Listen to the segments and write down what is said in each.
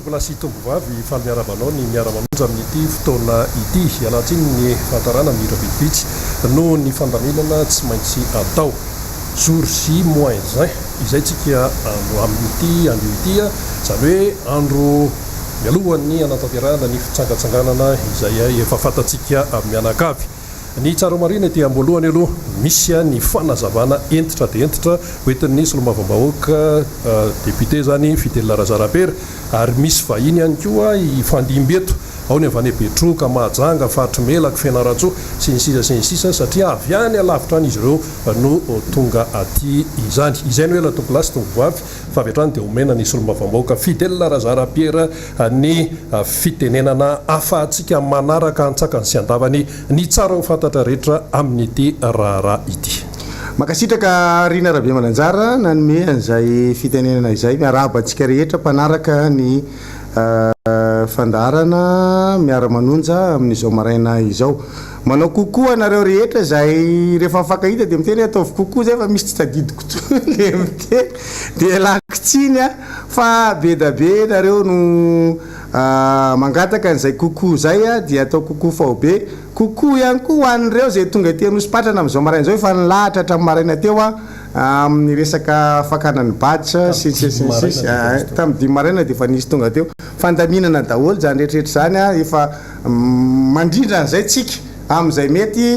Tompokolahy sy tompovavy, faly miarahaba anao ny miara-manonja amin'ity fotoana ity. Ialan-tsiny ny fahatarana amin'ny ora vitsivitsy noho ny fandaminana tsy maintsy atao. Jour J moins un izay tsika andro amin'ity anio ity, izany hoe andro mialohan'ny hanatanterahana ny fitsangatsanganana izay efa fantatsika mianakavy. Ny tsara ho marihina ety am-boalohany aloha, misy ny fanazavana hentitra dia hentitra hoentin'ny solombavambahoaka, député izany, Fidèle Razarapera, ary misy vahiny ihany koa hifandimby eto, ao ny avy any Betroka, Mahajanga, Faritry Melaky, Fianarantsoa, sy ny sisa sy ny sisa, satria avy any alavitra any izy ireo no tonga aty izany. Izay no ela tompolahy sy tompovavy fa avy hatrany dia omena ny solombavambahoaka Fidèle Razarapiera ny fitenenana ahafahantsika manaraka antsakany sy andavany ny tsara ho fantatra rehetra amin'ity raharaha ity. Mankasitraka Rina Rabemananjara nanome an'izay fitenenana izay. Miarahaba antsika rehetra mpanaraka ny fandaharana Miara-manonja amin'izao maraina izao. Manao coucou anareo rehetra izay rehefa mifankahita dia miteny hoe ataovy coucou izay fa misy tsy tadidiko intsony le miteny dia ialako tsiny a! Fa be da be nareo no mangataka an'izay coucou zay a, dia atao coucou faobe. Coucou ihany koa ho an'ireo izay tonga ety Anosipatrana amin'izao maraina izao, efa nilahatra hatramin'ny maraina teo aho amin'ny resaka fakana ny badge sy ny sisa sy ny sisa, tamin'ny dimy maraina dia efa nisy tonga teo. Fandaminana daholo izany rehetrarehetra izany a, efa mandrindra an'izay tsika amin'izay mety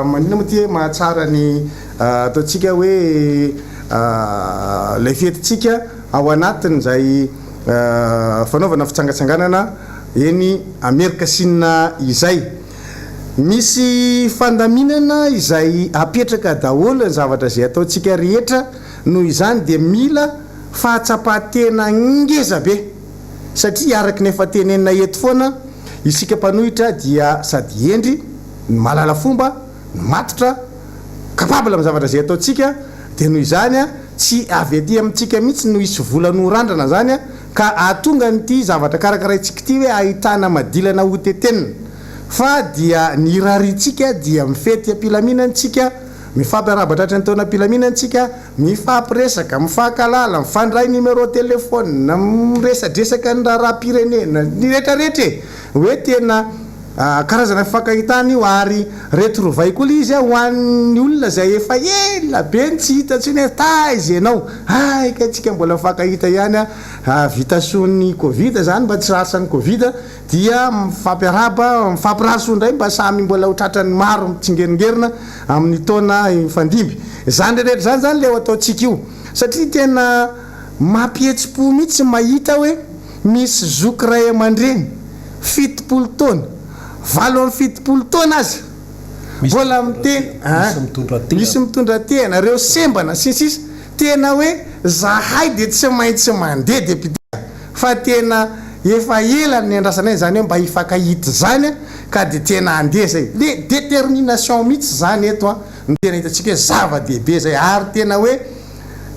maninona moa ity hoe mahatsara ny ataontsika hoe Ilay fetintsika ao anatin'izay fanaovana fitsangatsanganana eny Amerikasinina izay. Misy fandaminana izay apetraka daholo ny zavatra izay ataontsika rehetra, noho izany dia mila fahatsapan-tena ngeza be satria araka ny efa tenenina eto foana, isika mpanohitra dia sady hendry no mahalala fomba no matotra, capable amin'ny zavatra izay ataontsika, dia noho izany tsy avy aty amintsika mihitsy no hisy vola norandrana izany ka hahatonga an'ity zavatra karakaraintsika ity hoe ahitana madilana hotetenina fa dia ny irariantsika dia mifety am-pilaminana tsika, mifampiarahaba tratry ny taona am-pilaminana tsika, mifampiresaka, mifankahalala, mifandray numéro téléphone, miresadresaka ny raharaham-pirenena, ny retraretra e! hoe tena Karazana fifankahitana io ary retrouvailles koa ilay izy ho an'ny olona izay efa ela be no tsy hita intsony hoe taiza ianao? Hay kay tsika mbola mifankahita ihany a! Vita soa ny covid zany mba tsy rasan'ny covid dia mifampiarahaba mifampirary soa indray mba samy mbola ho tratran'ny maro mitsingeringerina amin'ny taona mifandimby. Izany rehetra izany zany ilay ho ataontsika io satria tena mampihetsi-po mihitsy mahita hoe misy zoky ray aman-dreny 70 taona, 78 taona aza mbola miteny an, misy mitondra tehana, reo sembana sy ny sisa, tena hoe zahay de tsy maintsy mandeha député a, fa tena efa ela no niandrasanay zany hoe mba hifankahita zany an, ka de tena handeha zay, le détermination mihitsy zany eto an no tena hitantsika hoe zava-dehibe zay, ary tena hoe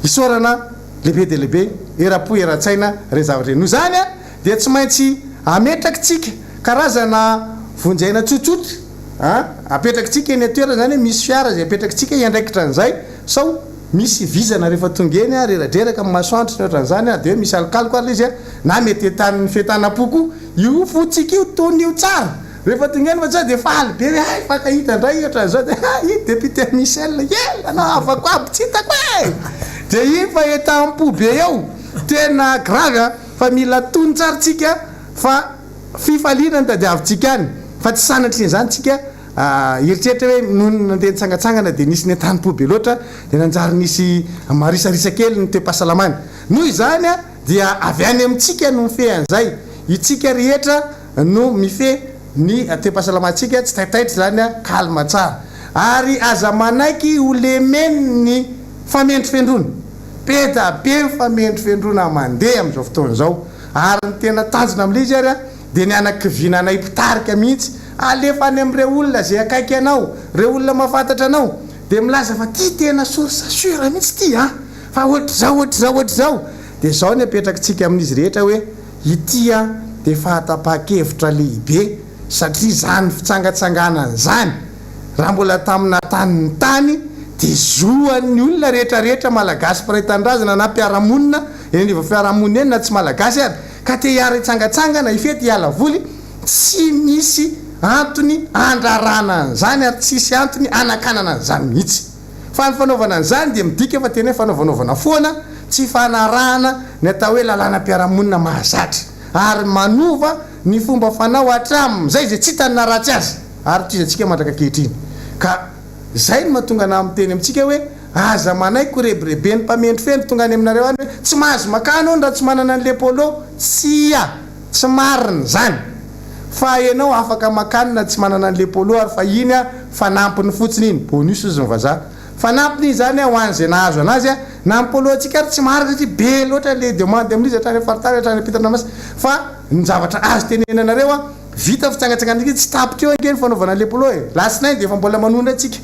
isaorana lehibe dia lehibe eram-po eran-tsaina reny zavatra ireny, noho izany an. dia tsy maintsy ametrakitsika karazana vonjy aina tsotsotra an, apetrakitsika eny an-toerana izany hoe misy fiara izay apetrakitsika hiandraikitra an'izay sao misy vizana rehefa tonga eny an, reradreraka amin'ny masoandro sy ny ohatran'izany an, dia hoe misy alokaloka ary ilay izy an, na mety entanin'ny fientanam-po koa, io fontsika io tony io tsara rehefa tonga eny fa sao dia faly be hoe hay mifankahita indray ohatran'izao dia hay iny député Michel ela anao havako aby tsy hitako e! dia iny fa entam-po be eo, tena grave an! Fa mila tony tsara tsika fa fifaliana no tadiavintsika any fa tsy sanatria an'izany tsika hieritreritra hoe nony nandeha nitsangatsangana dia nisy nentanim-po be loatra dia nanjary nisy marisarisa kely ny toe-pahasalamany. Noho izany dia avy any amintsika no mifehy an'izay. Itsika rehetra no mifehy ny toe-pahasalamantsika, tsy taitaitra izany, calme tsara. Ary aza manaiky ho lemen'ny famendrofendrona. Be da be ny famendrofendroana mandeha amin'izao fotoana izao ary ny tena tanjona amin'ilay izy ary dia ny hanakiviana anay mpitarika mihitsy, alefa any amin'ireo olona izay akaiky anao, ireo olona mahafantatra anao dia milaza fa ity tena source sure mihitsy ity an! fa ohatr'izao ohatr'izao ohatr'izao, dia izao ny apetrakitsika amin'izy rehetra hoe ity an dia fahatapahan-kevitra lehibe satria izany fitsangatsanganana izany Raha mbola tamina tany ny tany dia zo an'ny olona rehetra rehetra Malagasy mpiray tanindrazana na mpiara-monina eny anivon'ny fiarahamonina eny na tsy Malagasy ary ka te hiara-hitsangatsangana, hifety, hiala voly, tsy misy antony andrarana an'izany ary tsisy antony anakanana an'izany mihitsy. Fa ny fanaovana an'izany dia midika fa tena hoe fanaovanaovana foana, tsy fanarahana ny atao hoe lalànam-piarahamonina mahazatra ary manova ny fomba fanao hatramin'izay izay tsy hitany na ratsy azy ary tohizantsika mandrak'ankehitriny. Ka izay no mahatonga anah miteny amintsika hoe aza manaiky ho rebireben'ny mpamendrofendro tonga any aminareo any hoe tsy mahazo makany hono raha tsy manana an'le polo. Tsia! Tsy marina izany! Fa ianao afaka makany na tsy manana an'le polo ary fa iny a fanampiny fotsiny iny, bonus hozy ny vazaha. Fanampiny iny izany a ho an'izay nahazo anazy a, na ny polo antsika ary tsy maharaka satria be loatra le demande amin'izy hatrany amin'ny faritany hatrany ampitan-dranomasina fa ny zavatra azo tenenina anareo a, vita ny fitsangatsanganana tsy tapitra eo ange ny fanaovana an'le polo e, latsinainy dia efa mbola manohy indray tsika.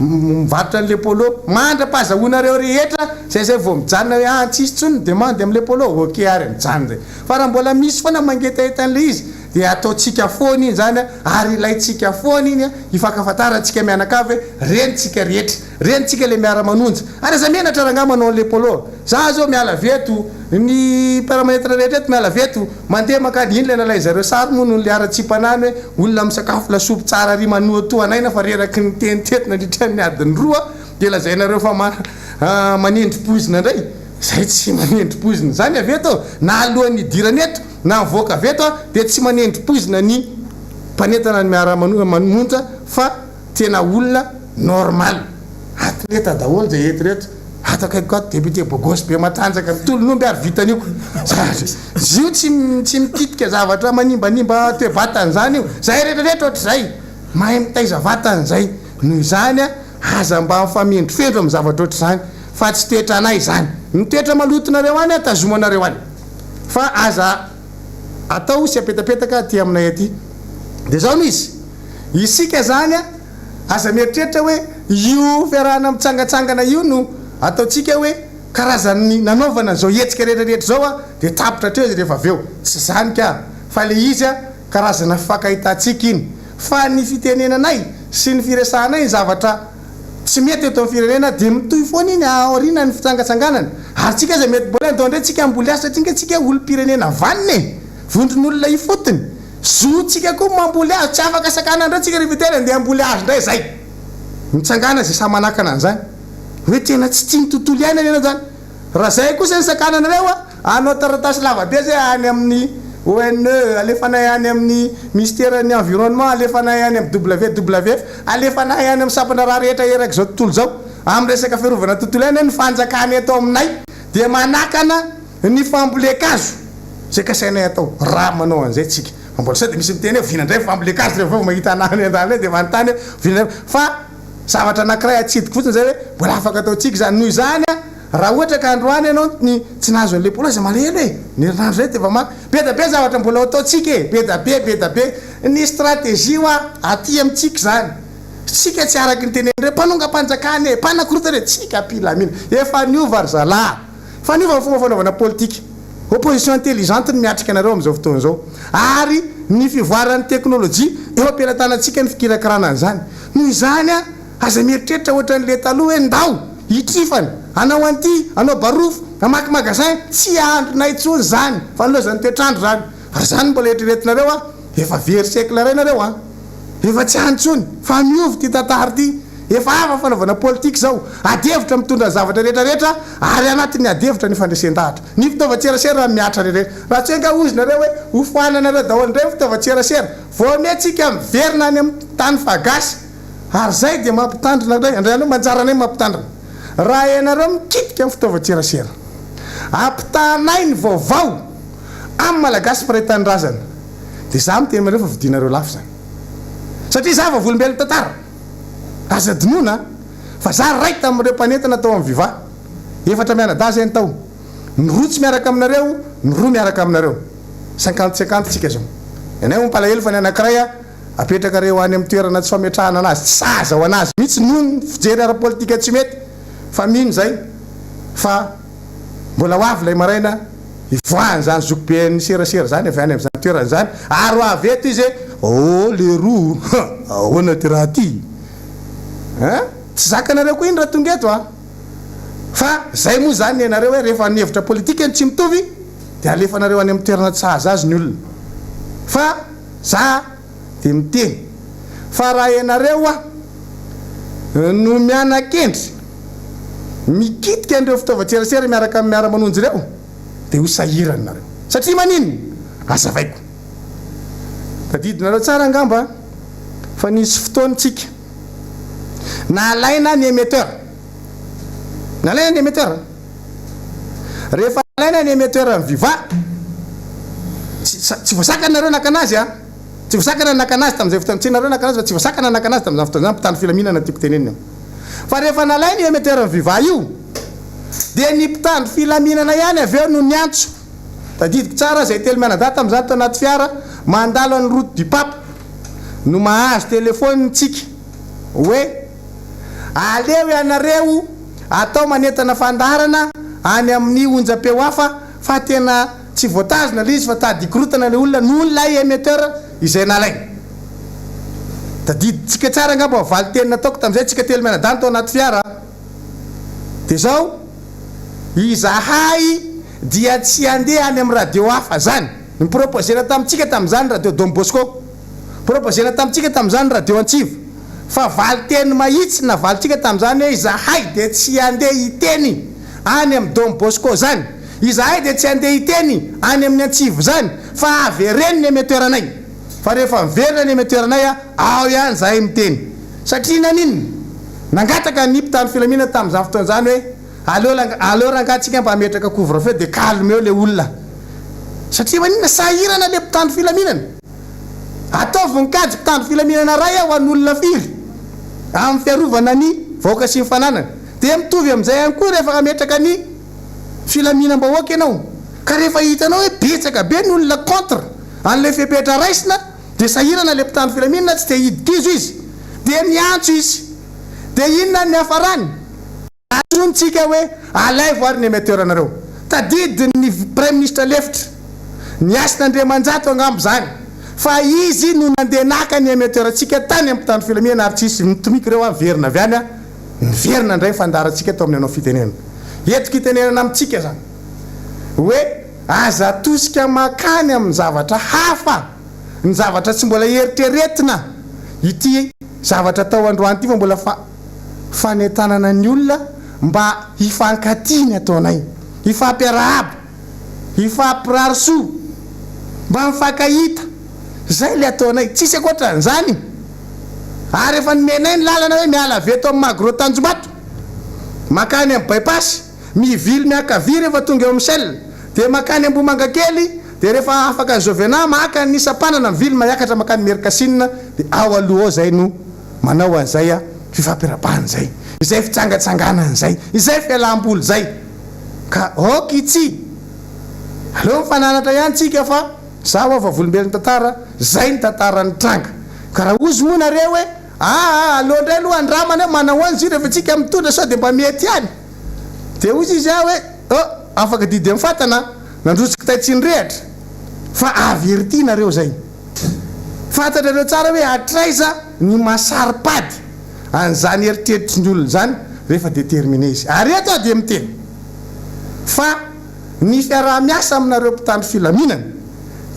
Mivarotra an'le polo mandra-pahazahoanareo rehetra zay zay vao mijanona hoe ah tsisy tsony ny demande amle polo, ok ary mijanona zay. Fa raha mbola misy foana mangetaheta an'le izy dia ataontsika foana iny zany ary ilaintsika foana iny hifankafantarantsika mianakavy hoe reny tsika rehetra, reny tsika le miara-manonja. Ary aza menatra rangahy manao an'le polo. Za zao miala avy eto, ny mpiara-manentana rehetra eto miala avy eto, mandeha mankany, iny ilay nalain'zareo sary moa noho ny le haratsiam-panahiny hoe olona misakafo lasopy tsara ary manohatohana aina fa reraky ny teny teto nandritra ny adiny roa dia lazainareo fa manendry poizina indray, zay tsy manendry poizina izany avy eto na alohan'ny hidirana eto na mivoaka avy eto dia tsy manendry poizina ny mpanentana ny miara-manonja fa Tena olona normal. Atleta daholo zay eto reto. Ato akaikiko ato député bogosy be matanjaka mitolon'omby ary vitan'io. Izy io tsy tsy mikitika zavatra manimbanimba toe-batana zany io. Zay rehetra rehetra ohatr'izay. Mahay mitaiza vatana zay. Noho izany aza mba mifamendrofendro amin'ny zavatra ohatr'izany fa tsy toetranay izany. Ny toetra malotonareo any tazomanareo any. Fa aza atao sy apetapetaka aty aminay aty. Dia zao no izy. Isika izany aza mieritreritra hoe io fiarahana mitsangantsangana io no ataontsika hoe karazan'ny nanaovana an'izao hetsika rehetra rehetra izao dia tapitra hatreo izy rehefa avy eo. Tsy izany ka! Fa ilay izy karazana fifankahitantsika iny. Fa ny fitenenanay sy ny firesahanay ny zavatra tsy mety eto amin'ny firenena dia mitohy foana iny aorianan'ny fitsangatsanganana. Ary tsika aza mety mbola andao indray tsika hamboly azy satria ange tsika olom-pirenena vanona e! Vondron'olona ifotony. Zo tsika koa mamboly hazo, tsy afaka sakanana ndray tsika rehefa tena andeha hamboly hazo ndray zay. Mitsangana zay sahy manakana an'izany. Hoe tena tsy tia ny tontolo iainana ianao zany. Raha zay kosa ny sakananareo a, hanao taratasy lava be zay any amin'ny ONE, alefanay any amin'ny minisiteran'ny environnement, alefanay any amin'ny WWF, alefanay any amin'ny sampan-draharaha rehetra erak'izao tontolo izao. Amin'ny resaka fiarovana tontolo iainana, ny fanjakana eto aminay dia manakana Ny fambolen-kazo izay kasainay atao raha manao an'izay tsika. Fa mbola sao dia misy miteny hoe vina indray ny fambolen-kazo rehefa avy eo mahita anah any an-dalana eny dia manontany hoe vina indray. Fa zavatra anankiray atsidiko fotsiny izay hoe mbola afaka ataontsika izany. Noho izany raha ohatra ka androany ianao ny tsy nahazo an'ilay polo aza malahelo e! Ny herinandro izay dia efa maka. Be dia be zavatra mbola ho ataontsika e! Be dia be, be dia be. Ny stratégie hoa aty amintsika izany. Tsika tsy araka ny tenenin'ireo mpanongam-panjakana e! Mpanakorontana e! Tsika am-pilamina. Efa niova ry zalahy. Fa niova ny fomba fanaovana politika. Opposition intelligente no miatrika anareo amin'izao fotoana izao. Ary ny fivoaran'ny teknolojia eo am-pelatanantsika ny fikirakirana an'izany. Noho izany, aza mieritreritra ohatran'ilay taloha hoe ndao hitrifana, hanao an'ity, hanao barofo, hamaky magasin. Tsy andronay intsony izany. Fa nilaozan'ny toetr'andro izany. Raha izany no mbola eritreretinareo, efa very siècle iray nareo an! Efa tsy any intsony fa miova ity tantara ity. Efa hafa fanaovana politika izao. Adihevitra mitondra ny zavatra rehetra rehetra ary anatin'ny adihevitra ny fandresen-dahatra. Ny fitaovan-tserasera mihatra rehetra. Raha tsy hoe angaha hozy nareo hoe hofoananareo daholo indray ny fitaovan-tserasera. Vao ame tsika miverina any amin'ny tany fahagasy. Ary izay dia mampitandrina indray. Andray anao manjary anay mampitandrina. Raha ianareo mikitika ny fitaovan-tserasera. Ampitahanay ny vaovao amin'ny Malagasy mpiray tanindrazana. Dia za miteny aminareo fa vidinareo lafo izany. Satria za vavolombelon'ny tantara. Aza adinoina fa za ray tamin'ireo mpanentana tao amin'ny Viva. Efatra mianadahy zay ny tao. Ny roa tsy miaraka aminareo, ny roa miaraka aminareo. Cinquante cinquante tsika zao. Ny anay mampalahelo fa ny anankiray apetrakareo any amin'ny toerana tsy fametrahana anazy, tsy sahaza ho anazy mihitsy noho ny fijery ara-politika tsy mety. Fa mino zay fa. Mbola ho avy ilay maraina hivoahan'izany zokiben'ny serasera izany avy any amin'izany toerana izany ary ho avy eto izy hoe, Oh leroa, ahoana ity raha ity? Hein? Tsy zakanareo koa iny raha tonga eto an! Fa zay moa zany ny anareo hoe rehefa ny hevitra politika no tsy mitovy dia alefanareo any amin'ny toerana tsy sahaza azy ny olona. Fa za dia miteny fa raha ianareo hoa no miana-kendry mikitika an'ireo fitaovan-tserasera miaraka amin'ny miara-manonjy ireo dia ho sahirana nareo. Satria maninona? Azavaiko. Tadidinareo tsara angamba fa nisy fotoana tsika nalaina ny émetteur. Nalaina ny émetteur. Rehefa nalaina ny émetteur ny Viva, tsy voasakana nareo nakana azy an. Tsy voasakana ny nakana azy tamin'izay fotoana, tsy nareo nakana azy fa tsy voasakana ny nakana azy tamin'izany fotoana izany, mpitandro filaminana tiako tenenina. Fa rehefa nalaina io émetteur ny Viva io, dia ny mpitandro filaminana ihany avy eo no niantso. Tadidiko tsara izay telo mianadahy tamin'izany tao anaty fiara mandalo an'ny route du Pape no mahazo téléphone tsika hoe aleo ianareo atao manentana fandaharana any amin'ny onjam-peo hafa fa tena tsy voatazona ilay izy fa tady hikorotana ilay olona noho ilay émetteur izay nalaina. Tadidintsika tsara angamba ny valin-teny nataoko tamin'izay tsika telo mianadahy tao anaty fiara dia izao, Izahay dia tsy handeha any amin'ny radio hafa zany. Ni-proposer-na tamintsika tamin'izany radio Don Bosco. Proposer-na tamintsika tamin'izany radio Antsiva. Fa valin-teny mahitsy navalintsika tamin'izany hoe izahay dia tsy handeha hiteny any amin'ny Don Bosco zany. Izahay dia tsy handeha hiteny any amin'ny Antsiva zany fa avereno ny émetteur-nay. Fa rehefa miverina ny émetteur-nay ao ihany izahay miteny. Satria naninona? Nangataka ny mpitandro filaminana tamin'izany fotoana izany hoe aleo aleo rangahy tsika mba hametraka couvre feu dia calme eo le olona. Satria maninona? Sahirana le mpitandro filaminana. Ataovy ny kajy mpitandro filaminana ray ho an'olona firy amin'ny fiarovana ny vahoaka sy ny fananany. Dia mitovy amin'izay ihany koa rehefa hametraka ny filaminam-bahoaka ianao. Ka rehefa hitanao hoe betsaka be ny olona contre an'ilay fepetra raisina Dia sahirana ilay mpitandro filaminana, tsy te hidi-kizo izy. Dia niantso izy. Dia inona ny niafarany? Antsointsika hoe alaivo ary ny émetteur-nareo. Tadidin'ny Praiminisitra lefitra, ny Hasina Andriamanjato angamba izany, fa izy no nandeha naka ny émetteur-ntsika tany amin'ny mpitandro filaminana ary tsisy nitomiko ireo an, niverina avy any an, niverina indray ny fandaharantsika tao amin'ny hanao fitenenana. Entiko hitenenana amintsika izany hoe. Aza atosika mankany amin'ny zavatra hafa, ny zavatra tsy mbola eritreretina ity zavatra atao androany ity fa mbola fa fanentanana ny olona mba hifankatia ny ataonay, hifampiarahaba, hifampirary soa, mba mifankahita, izay ilay ataonay, tsisy ankoatran'izany. Ary efa nomenay ny lalana hoe miala avy eto amin'ny Magro Tanjombato mankany amin'ny By-pass. Mivily miankavia rehefa tonga eo amin'ny Shell, dia mankany Ambohimangakely, dia rehefa afaka ny Jovena maka ny sampanana mivily maiakatra mankany Imerinkasinina, dia ao aloha ao izay no manao an'izay fifampirabahana izay, izay fitsangatsanganana izay, izay fialam-boly izay. Ka ok itsy! Aleo mifananatra ihany tsika fa za hoa vavolombelon'ny tantara, zay ny tantara nitranga. Ka raha hozy moa nareo hoe aa aleo indray aloha andramana hoe manahoana izy io rehefa tsika mitondra sao dia mba mety ihany. Dia hoy izy ahy hoe, Oh, afaka didy amin'ny fatana aho. Nandroso kitay tsy nirehatra. Fa averti nareo izay. Fantatrareo tsara hoe hatraiza ny maha saro-pady an'izany eritreritry ny olona izany rehefa déterminé izy. Ary eto aho dia miteny fa ny fiaraha-miasa aminareo mpitandro filaminana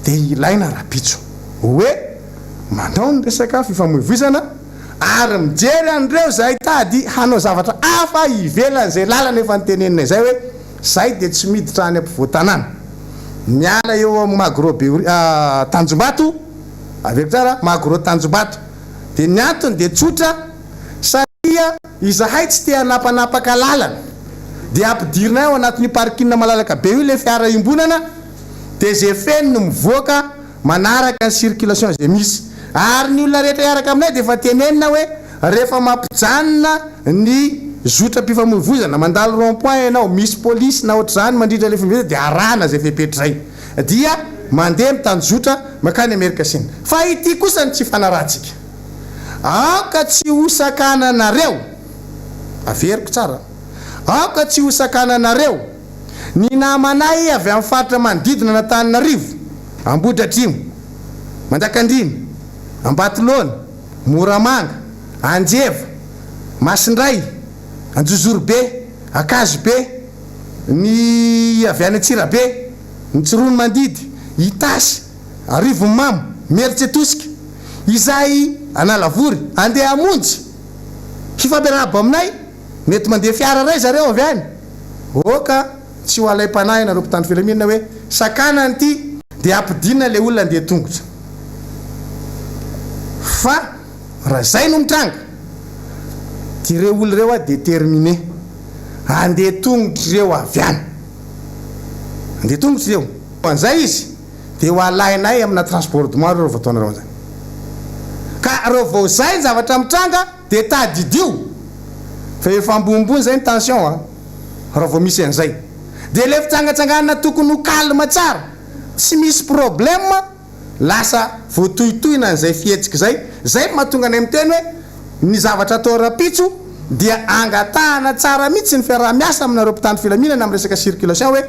dia ilaina rahampitso. Hoe manao ny resaka fifamoivoizana. ary mijery an'ireo izay tady hanao zavatra hafa ivelan'izay lalana efa notenenina izay hoe zay dia tsy miditra any ampovoan-tanàna, miala eo amin'ny Magro Behoririka, Tanjombato, averiko tsara, Magro Tanjombato, dia ny antony dia tsotra satria izahay tsy te hanapanapaka lalana dia ampidirinay ao anatin'io parking malalaka be io ilay fiara iombonana dia izay feno no mivoaka manaraka ny circulation izay misy ary ny olona rehetra hiaraka aminay dia efa tenenina hoe rehefa mampijanona ny zotram-pifamoivoizana, mandalo rond point ianao, misy polisy na ohatr'izany mandrindra ilay fifamoivoizana dia arahana izay fepetra izay dia mandeha mitanjozotra mankany Amerika-Sina. Fa ity kosa no tsy ifanarahantsika. Aoka tsy ho sakananareo, averiko tsara, aoka tsy ho sakananareo Ny namanay avy amin'ny faritra manodidina an'Antananarivo, Ambohidratrimo, Manjakandriana, Ambatolaona, Moramanga, Anjeva, Masindray, Anjozorobe. Ankazobe, ny avy any Antsirabe, ny Tsiroanomandidy, Itasy, Arivonimamo, Imerintsiatosika, izay Analavory, andeha hamonjy hifampiarahaba aminay, mety mandeha fiara iray zareo avy any, ok tsy ho alaim-panahy ianareo mpitandro filaminana hoe sakanana ity dia ampidinina ilay olona andeha tongotra fa raha izay no mitranga dia ireo olona ireo déterminé andeha tongotra ireo avy any, andeha tongotra ireo, an'izay izy dia ho alainay amina transbordement ireo vao ataonareo an'izany. Ka reo vao zay ny zavatra mitranga dia tadidio fa efa ambonimbony zay ny tension a, raha vao misy an'izay. Dia le fitsangatsanganana tokony ho calme tsara, tsy misy problème, lasa voatohitohina an'izay fihetsika izay. Zay no mahatonga anay miteny hoe ny zavatra atao rahampitso dia angatahana tsara mihitsy ny fiaraha-miasa aminareo mpitandro filaminana amin'ny resaka circulation hoe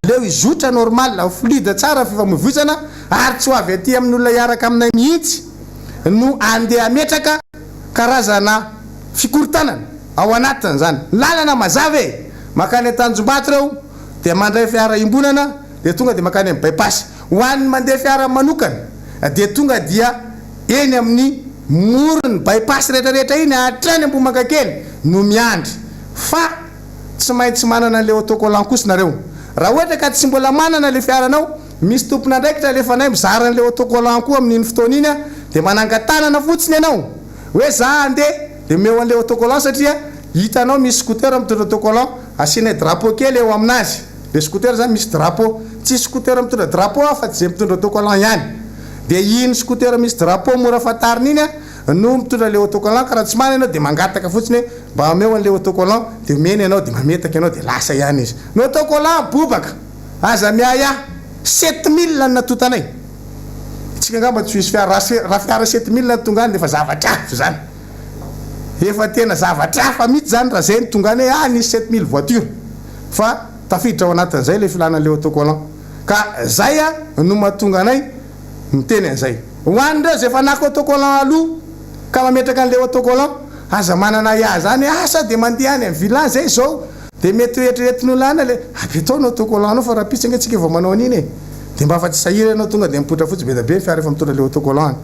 Aleo hizotra normal, ho fluide tsara ny fifamoivoizana ary tsy ho avy aty amin'ny olona hiaraka aminay mihitsy no andeha hametraka karazana fikorontanana ao anatin'izany. Ny lalana mazava e! Mankany Antanjombato ireo dia mandray fiara iombonana dia tonga dia mankany amin'ny by-pass. Ho an'ny mandeha fiara manokana dia tonga dia eny amin'ny moron'ny by-pass rehetrarehetra iny hatrany Ambohimangakely no miandry fa Tsy maintsy manana an'ilay autocollant kosa nareo. Raha ohatra ka tsy mbola manana ilay fiaranao, misy tompon'andraikitra alefanay mizara an'ilay autocollant koa amin'iny fotoana iny dia manangan-tanana fotsiny ianao hoe za handeha dia omeo an'ilay autocollant satria hitanao misy scooter mitondra autocollant, asianay drapeau kely eo aminazy, ilay scooter izany misy drapeau, tsisy scooter mitondra drapeau afa-tsy izay mitondra autocollant ihany, dia iny scooter misy drapeau mora fantarina iny no mitondra ilay autocollant ka raha tsy manana ianao dia mangataka fotsiny hoe Mba omeo an'ilay autocollant dia omeny ianao dia mametaka ianao dia lasa ihany izy. Ny autocollant bobaka, aza miahiahy, 7000 no natotanay. Tsika angamba tsy ho hisy fiara, raha fiara 7000 no tonga any dia efa zavatra hafa izany. Efa tena zavatra hafa mihitsy izany raha izay no tonga any hoe ah nisy 7000 voiture. Fa tafiditra ao anatin'izay ilay filana an'ilay autocollant. Ka izay no mahatonga anay miteny an'izay. Ho an'ireo izay efa naka autocollant aloha ka mametraka an'ilay autocollant, aza manana ahiahy izany hoe ah sao dia mandeha any amin'ny villa izay izao dia mety ho eritreretin'olona any ilay apetao ny autocollant-nao fa rahampitso ange tsika vao manao an'iny e! Dia mba afa tsy sahirana ianao tonga dia mipoitra fotsy be dia be ny fiara efa mitondra ilay autocollant any.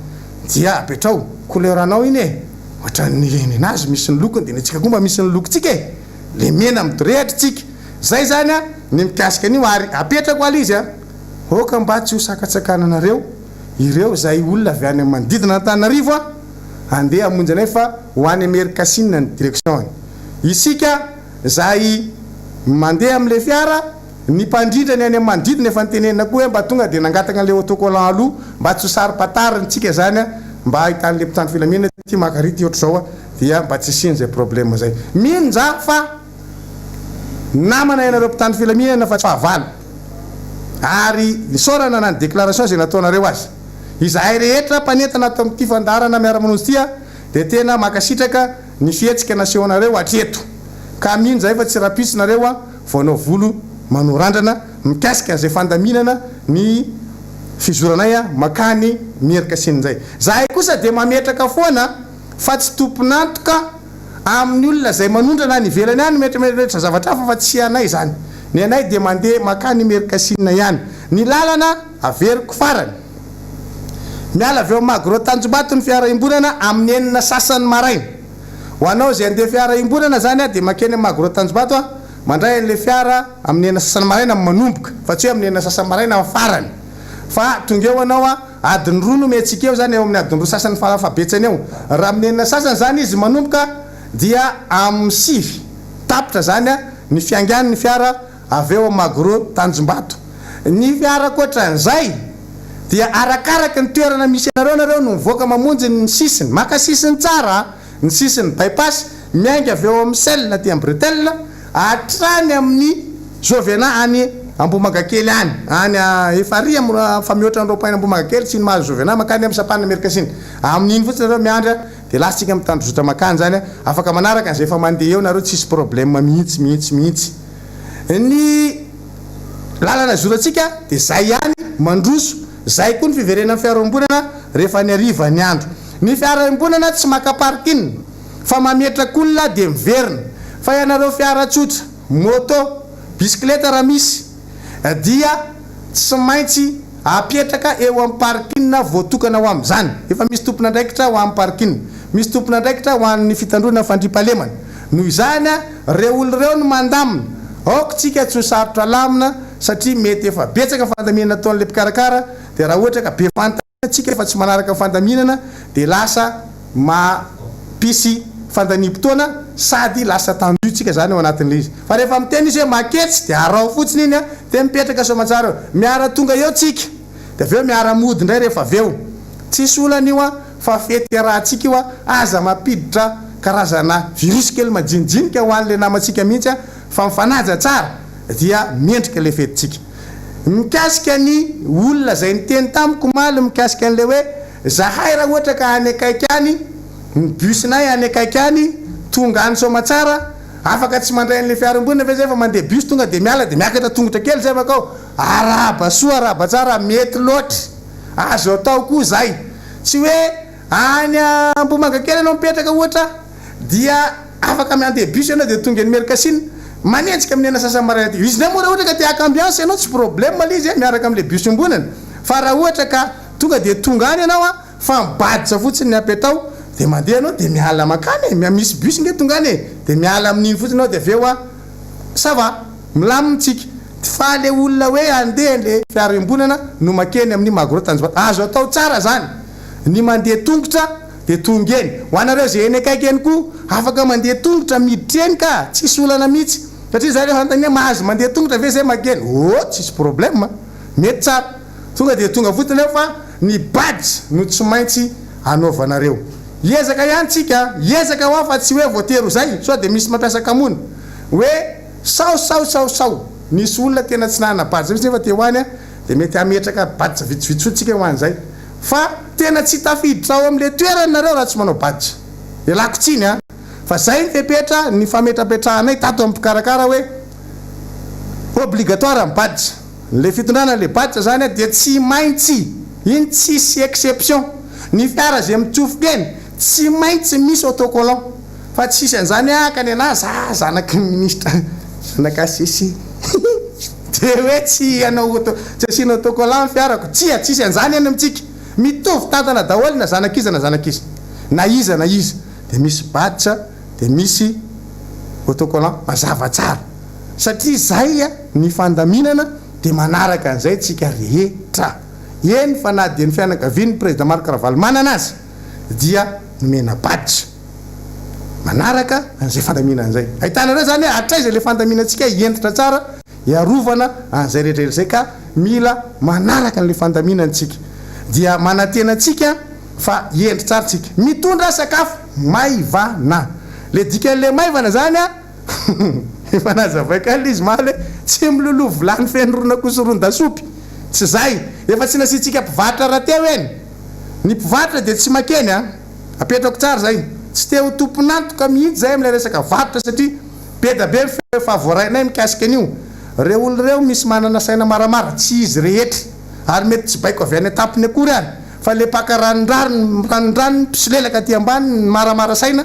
Dia apetrao couleur anao iny e! Ohatran'ny nenazy misy ny lokony dia ny antsika koa mba misy ny lokontsika e! Ilay mena midorehatra tsika. Izay izany an ny mikasika an'io ary apetrako aloha izy an! Aoka mba tsy ho sakatsakananareo ireo izay olona avy any amin'ny manodidina an'Antananarivo a! Handeha hamonjy anay fa ho any Amerikasinina ny direction-ny. Isika izay mandeha amin'ilay fiara, ny mpandrindra ny any amin'ny manodidina efa notenenina koa hoe mba tonga dia nangataka an'ilay autocollant aloha mba tsy ho saro-pantarintsika izany a! Mba ahitan'ilay mpitandro filaminana ity maka ary ity ohatr'izao a! Dia mba tsy hisian'izay problème izay. Mino za fa. Namana ianareo mpitandro filaminana fa tsy fahavalo. Ary isaorana na ny déclaration izay nataonareo aza. Izahay rehetra mpanentana ato amin'ity fandaharana Miara-manonja ity dia tena mankasitraka ny fihetsika nasehonareo hatreto. Ka mino izahay fa tsy rahampitso nareo vao hanao volo manoa randrana mikasika an'izay fandaminana ny fizoranay mankany Mierikasinina izay. Izahay kosa dia mametraka foana fa tsy tompon'antoka amin'ny olona izay manondrana any ivelany any mieritreritra zavatra hafa fa tsy anay izany. Ny anay dia mandeha makany Imerinkasinina ihany. Ny lalana averiko farany. Miala avy eo Magro Tanjombato ny fiara iombonana amin'ny enina sasany maraina. Ho anao izay handeha fiara iombonana izany dia makeny amin'ny Magro Tanjombato mandray an'ilay fiara amin'ny enina sasany maraina manomboka fa tsy hoe amin'ny enina sasany maraina farany fa tonga eo ianao Adiny roa no omentsika eo izany, eo amin'ny adiny roa sasany farafahabetsany eo. Raha amin'ny enina sasany izany izy manomboka dia amin'ny sivy tapitra izany ny fiaingany ny fiara avy eo Magro Tanjombato. Ny fiara ankoatran'izay dia arakaraky ny toerana misy anareo nareo no mivoaka mamonjy ny sisiny, maka sisiny tsara ny sisin'ny by-pass miainga avy eo amin'ny cell aty amin'ny bretelle hatrany amin'ny Jovena any Ambohimangakely any, any efa ary fa mihoatra ny rond-point Ambohimangakely tsy ny mahazo Jovena mankany amin'ny sampanana Merikasinina. Amin'iny fotsiny nareo miandry dia lasa tsika mitandrozotra mankany zany, afaka manaraka an'izay efa mandeha eo nareo tsisy problème mihitsy mihitsy mihitsy. Ny lalana zorantsika dia zay ihany mandroso, zay koa ny fiverenan'ny fiaraombonana rehefa ny hariva ny andro. Ny fiara iombonana tsy maka parking fa mametraka olona dia miverina. Fa ianareo fiara tsotra. Moto, bisikileta raha misy, dia tsy maintsy apetraka eo amin'ny parking voatokana ho amin'izany. Efa misy tompon'andraikitra ho an'ny parking. Misy tompon'andraikitra ho an'ny fitandroana ny fandriampahalemana. Noho izany, ireo olona ireo no mandamina. Aoka tsika tsy ho sarotra lamina satria mety efa betsaka ny fandaminana ataon'ilay mpikarakara dia raha ohatra ka be fanontaniana tsika fa tsy manaraka ny fandaminana dia lasa mampisy fandaniam-potoana sady lasa tendu tsika zany ao anatin'ilay izy. Fa rehefa miteny izy hoe maketsy dia araho fotsiny iny dia mipetraka soamantsara eo. Miara tonga eo tsika dia avy eo miara mody indray rehefa avy eo. Tsisy olana io an, fa fety iarahantsika io an, aza mampiditra karazana virus kely majinijinika ho an'ilay namantsika mihitsy an, fa mifanaja tsara dia mendrika ilay fetintsika. Mikasika ny olona izay niteny tamiko omaly mikasika an'ilay hoe zahay raha ohatra ka any akaiky any, ny bus-nay any akaiky any, tonga any Soamatsara, afaka tsy mandray an'ilay fiara iombonana ve zay fa mandeha bus tonga dia miala dia miakatra tongotra kely zay makao. Arahaba soa arahaba tsara, mety loatra. Azo atao koa zay. Tsy hoe any Ambohimangakely ianao mipetraka ohatra dia afaka mandeha bus ianao dia tonga eny Mercasine, manenjika amin'ny enina sasany maraina aty. Izy indray moa raha ohatra ka te haka ambiance ianao tsy problème ilay izy miaraka amin'ilay bus iombonana fa raha ohatra ka tonga dia tonga any ianao an, fa mibaditra fotsiny ny apetao dia mandeha ianao dia miala mankany e, misy bus nge tonga any e, dia miala amin'iny fotsiny ianao dia avy eo an, ça va, milamina tsika. Fa le olona hoe andeha le fiara iombonana no makeny amin'ny Magro Tanjombato. Azo atao tsara zany ny mandeha tongotra dia tonga eny. Ho anareo izay eny akaiky eny koa afaka mandeha tongotra miditra eny ka, tsisy olana mihitsy. Satria za rehefa anontaniana mahazo mandeha tongotra ve zay makeny? Oh tsisy problème, mety tsara. Tonga dia tonga fotsiny eo fa ny badge no tsy maintsy anaovanareo. Hiezaka ihany tsika, hiezaka hoa fa tsy hoe voatery ho zay, sao dia misy mampiasa kamoana hoe. Sao sao sao sao nisy olona tena tsy nanana badge mihitsy nefa te ho any an, dia mety hametraka badge vitsivitsy fotsiny tsika ho an'izay. Fa tena tsy tafiditra ao amin'ilay toerana nareo raha tsy manao badge. Ialako tsiny an. Fa zay ny fepetra ny fametrapetrahanay tato amin'ny mpikarakara hoe obligatoire ny badge. Le fitondrana le badge zany dia tsy maintsy, iny tsisy exception. Ny fiara zay mitsofoka eny tsy maintsy misy autocollant. Fa tsisy an'izany ah ka nenah za zanaky ny ministra zanaka HCC de hoe tsy hanao auto tsy asiana autocollant ny fiarako, tsia tsisy an'izany any amintsika, mitovy tantana daholo na zanak'iza na zanak'iza, na iza na iza, de misy badge de misy autocollant mazava tsara, satria zay ny fandaminana de manaraka an'izay tsika rehetra, eny fa na dia ny fianakavian'ny président Marc Ravalomanana aza dia nomena badge. manaraka an'izay fandaminana izay. Ahitanareo izany hoe hatraiza ilay fandaminantsika hentitra tsara hiarovana an'izay rehetra izay ka mila manaraka an'ilay fandaminana isika. Dia manantena antsika fa hendry tsara isika. Mitondra sakafo maivana. Ilay dikan'ilay maivana izany an, efa nazavaiko ihany ilay izy omaly hoe tsy miloloha vilany feno ron'akoho sy ron-dasopy. Tsy izay. Efa tsy nasiantsika mpivarotra rahateo eny. Ny mpivarotra dia tsy makeny an. Apetrako tsara izay. Tsy te ho tompon'antoka mihitsy izahay amin'ilay resaka varotra satria be da be ny feo efa voarainay mikasika an'io. Ireo olona ireo misy manana saina maramara, tsy izy rehetra, ary mety tsy baiko avy any an-tampony akory ary, fa ilay mpaka ranondrariny, ranondranony, mpisolelaka aty ambany, ny maramara saina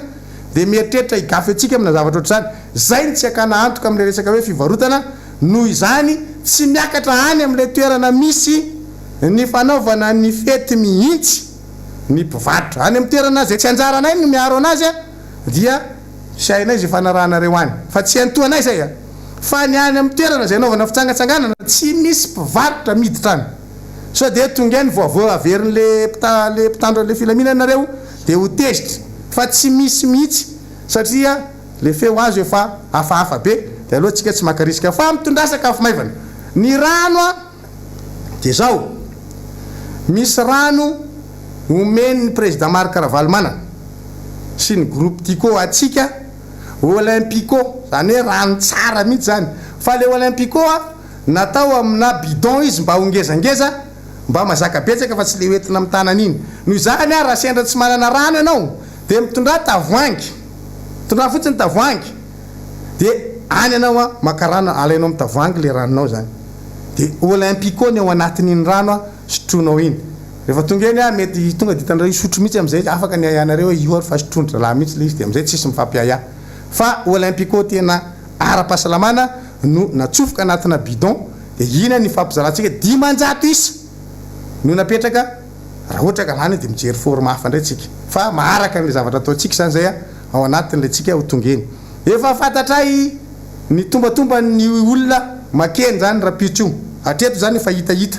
dia mieritreritra higafy antsika amina zavatra ohatr'izany. Izay no tsy hakana antoka amin'ilay resaka hoe fivarotana, noho izany tsy miakatra any amin'ilay toerana misy ny fanaovana ny fety mihitsy. ny mpivarotra. Any amin'ny toerana izay tsy anjaranay no miaro anazy dia tsy hainay izay fanarahanareo any. Fa tsy iantohanay izay a! Fa ny any amin'ny toerana izay anaovana fitsangatsanganana tsy misy mpivarotra miditra any. Sao dia tonga eny vao vao averin'le mpita le mpitandro an'le filaminana nareo dia ho tezitra. Fa tsy misy mihitsy satria le feo azo efa hafahafa be dia aleo tsika tsy maka risque fa mitondrà sakafo maivana. Ny rano a! Dia zao, misy rano omen'ny Président Marc Ravalomanana sy ny groupe Tiko antsika, Olympico, zany hoe rano tsara mihitsy zany, fa le Olympico a, natao amina bidon izy mba ho ngezangeza, mba mazaka betsaka fa tsy le hoentina amin'ny tanana iny. Noho izany a, raha sendra tsy manana rano ianao, dia mitondrà tavoahangy, mitondrà fotsiny tavoahangy, dia any ianao a, maka rano, alainao amin'ny tavoahangy le ranonao zany. Dia Olympico ny ao anatin'iny rano a sotroinao iny. Rehefa tonga eny a mety tonga dia hitanareo hisotro mihitsy amin'izay afaka ny ahiahinareo hoe io ary fa sotroin-dry zalahy mihitsy ilay izy dia amin'izay tsisy mifampiahiahy. Fa Olympico tena ara-pahasalamana no natsofoka anatina bidon dia iny ny fampizarantsika 500 isa no napetraka. Raha ohatra ka lany dia mijery forme hafa indray tsika fa maharaka an'ilay zavatra ataontsika izany izay ao anatin'ilay tsika ho tonga eny. Efa fantatray ny tombatomban'ny olona makeny izany rahampitso io. Hatreto izany efa hitahita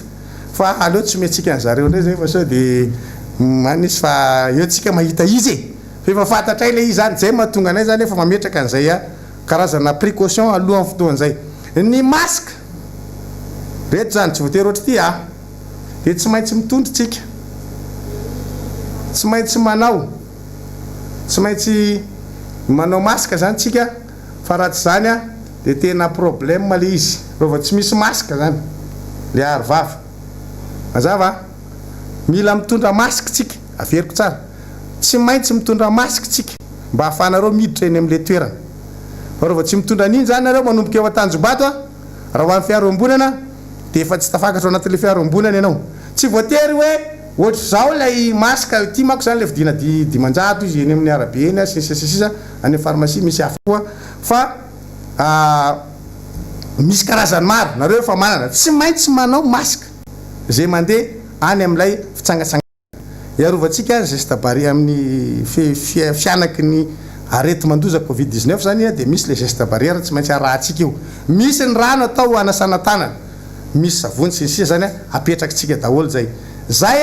fa aleo tsy omentsika an'zareo indray izay fa sao dia any izy fa eo tsika mahita izy e! Fa efa fantatray ilay izy izany, izay mahatonga anay izany efa mametraka an'izay karazana précaution alohan'ny fotoana izay. Ny masque reto izany tsy voatery ohatr'ity a! Dia tsy maintsy mitondra tsika. Tsy maintsy manao. Tsy maintsy manao masque zany tsika fa raha tsy zany an dia tena problème le izy. Raha vao tsy misy masque zany le aro vava. Mazava an? Mila mitondra masque tsika. Averiko tsara. Tsy maintsy mitondra masque tsika mba ahafahanareo miditra eny amle toerana. Fa raha vao tsy mitondra an'iny zany nareo manomboka eo Antanjombato an, raha ho an'ny fiarombonana dia efa tsy tafakatra ao anatin'ilay fiarombonana ianao. Tsy voatery hoe ohatr'izao ilay masque, ity manko izany ilay vidiana 500 izy eny amin'ny arabe eny sy ny sisa sy ny sisa, any amin'ny pharmacie misy hafa koa fa misy karazany maro, nareo efa manana. Tsy maintsy manao masque izay mandeha any amin'ilay fitsangatsanganana. Hiarovantsika ny geste barrière amin'ny fianaky ny areti-mandoza covid 19 izany dia misy ilay geste barrière tsy maintsy arahantsika io. Misy ny rano atao hanasana tanana, misy savony sy ny sisa izany apetrakitsika daholo izay. Izay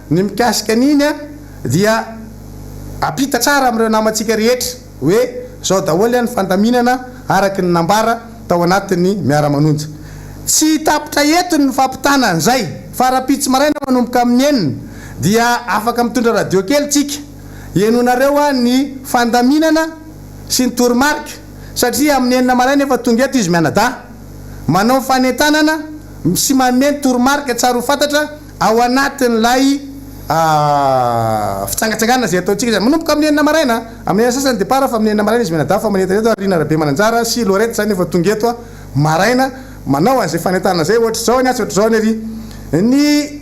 ny mikasika an'iny dia ampita tsara amin'ireo namantsika rehetra. Hoe zao daholo ny fandaminana araka ny nambara tao anatin'ny Miara-manonja. Tsy tapitra eto ny fampitana an'izay fa rahampitso maraina manomboka amin'ny enina dia afaka mitondra radio kely tsika henoinareo ny fandaminana sy ny toromarika satria amin'ny enina maraina efa tonga eto izy mianadahy manao fanentanana sy manome ny toromarika tsara ho fantatra ao anatin'ilay fitsangatsanganana izay ataontsika izany. Manomboka amin'ny enina maraina, amin'ny enina sasany départ fa amin'ny enina maraina izy mianadahy fa manentana eto ary Rina Rabemananjara sy Lorette izany efa tonga eto maraina manao an'izay fanentanana izay, ohatr'izao ny atsy, ohatr'izao ny ary. Ny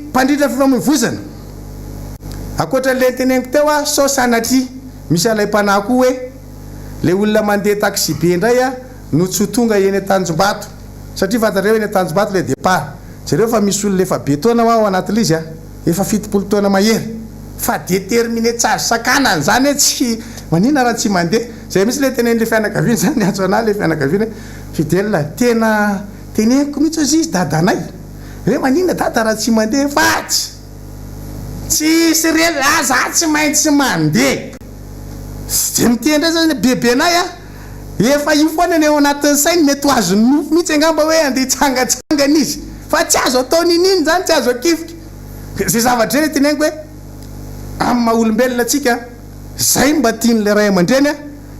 mpandrindra fifamoivoizana, ankoatra an'ilay noteneniko teo aho, sao sanatria misy alaim-panahy koa hoe ilay olona mandeha taxi-be indray no tsy ho tonga eny Antanjombato satria fantatrareo eny Antanjombato ilay départ. Jereo fa misy olona efa be taona hoa ao anatin'ilay izy a! Efa 70 taona mahery! Fa déterminé tsy azo sakanana izany hoe tsy maninona raha tsy mandeha. Izay mihitsy ilay tenenin'ilay fianakaviana izany, niantso an'ahy ilay fianakaviana hoe Fidèle, tena teneniko mihitsy hozy izy dadanay hoe maninona dada raha tsy mandeha fa tsy tsisy re ah za tsy maintsy mandeha. Tsy dia miteny indray zany bebenay a! Efa io foana ny ao anatin'ny sainy, mety ho azon'ny nofy mihitsy angamba hoe andeha hitsangatsangana izy, fa tsy azo atao n'inon'inona izany, tsy azo akifika. Izay zavatra izay no teneniko hoe amin'ny maha olombelona antsika, izay mba tian'ilay ray aman-dreny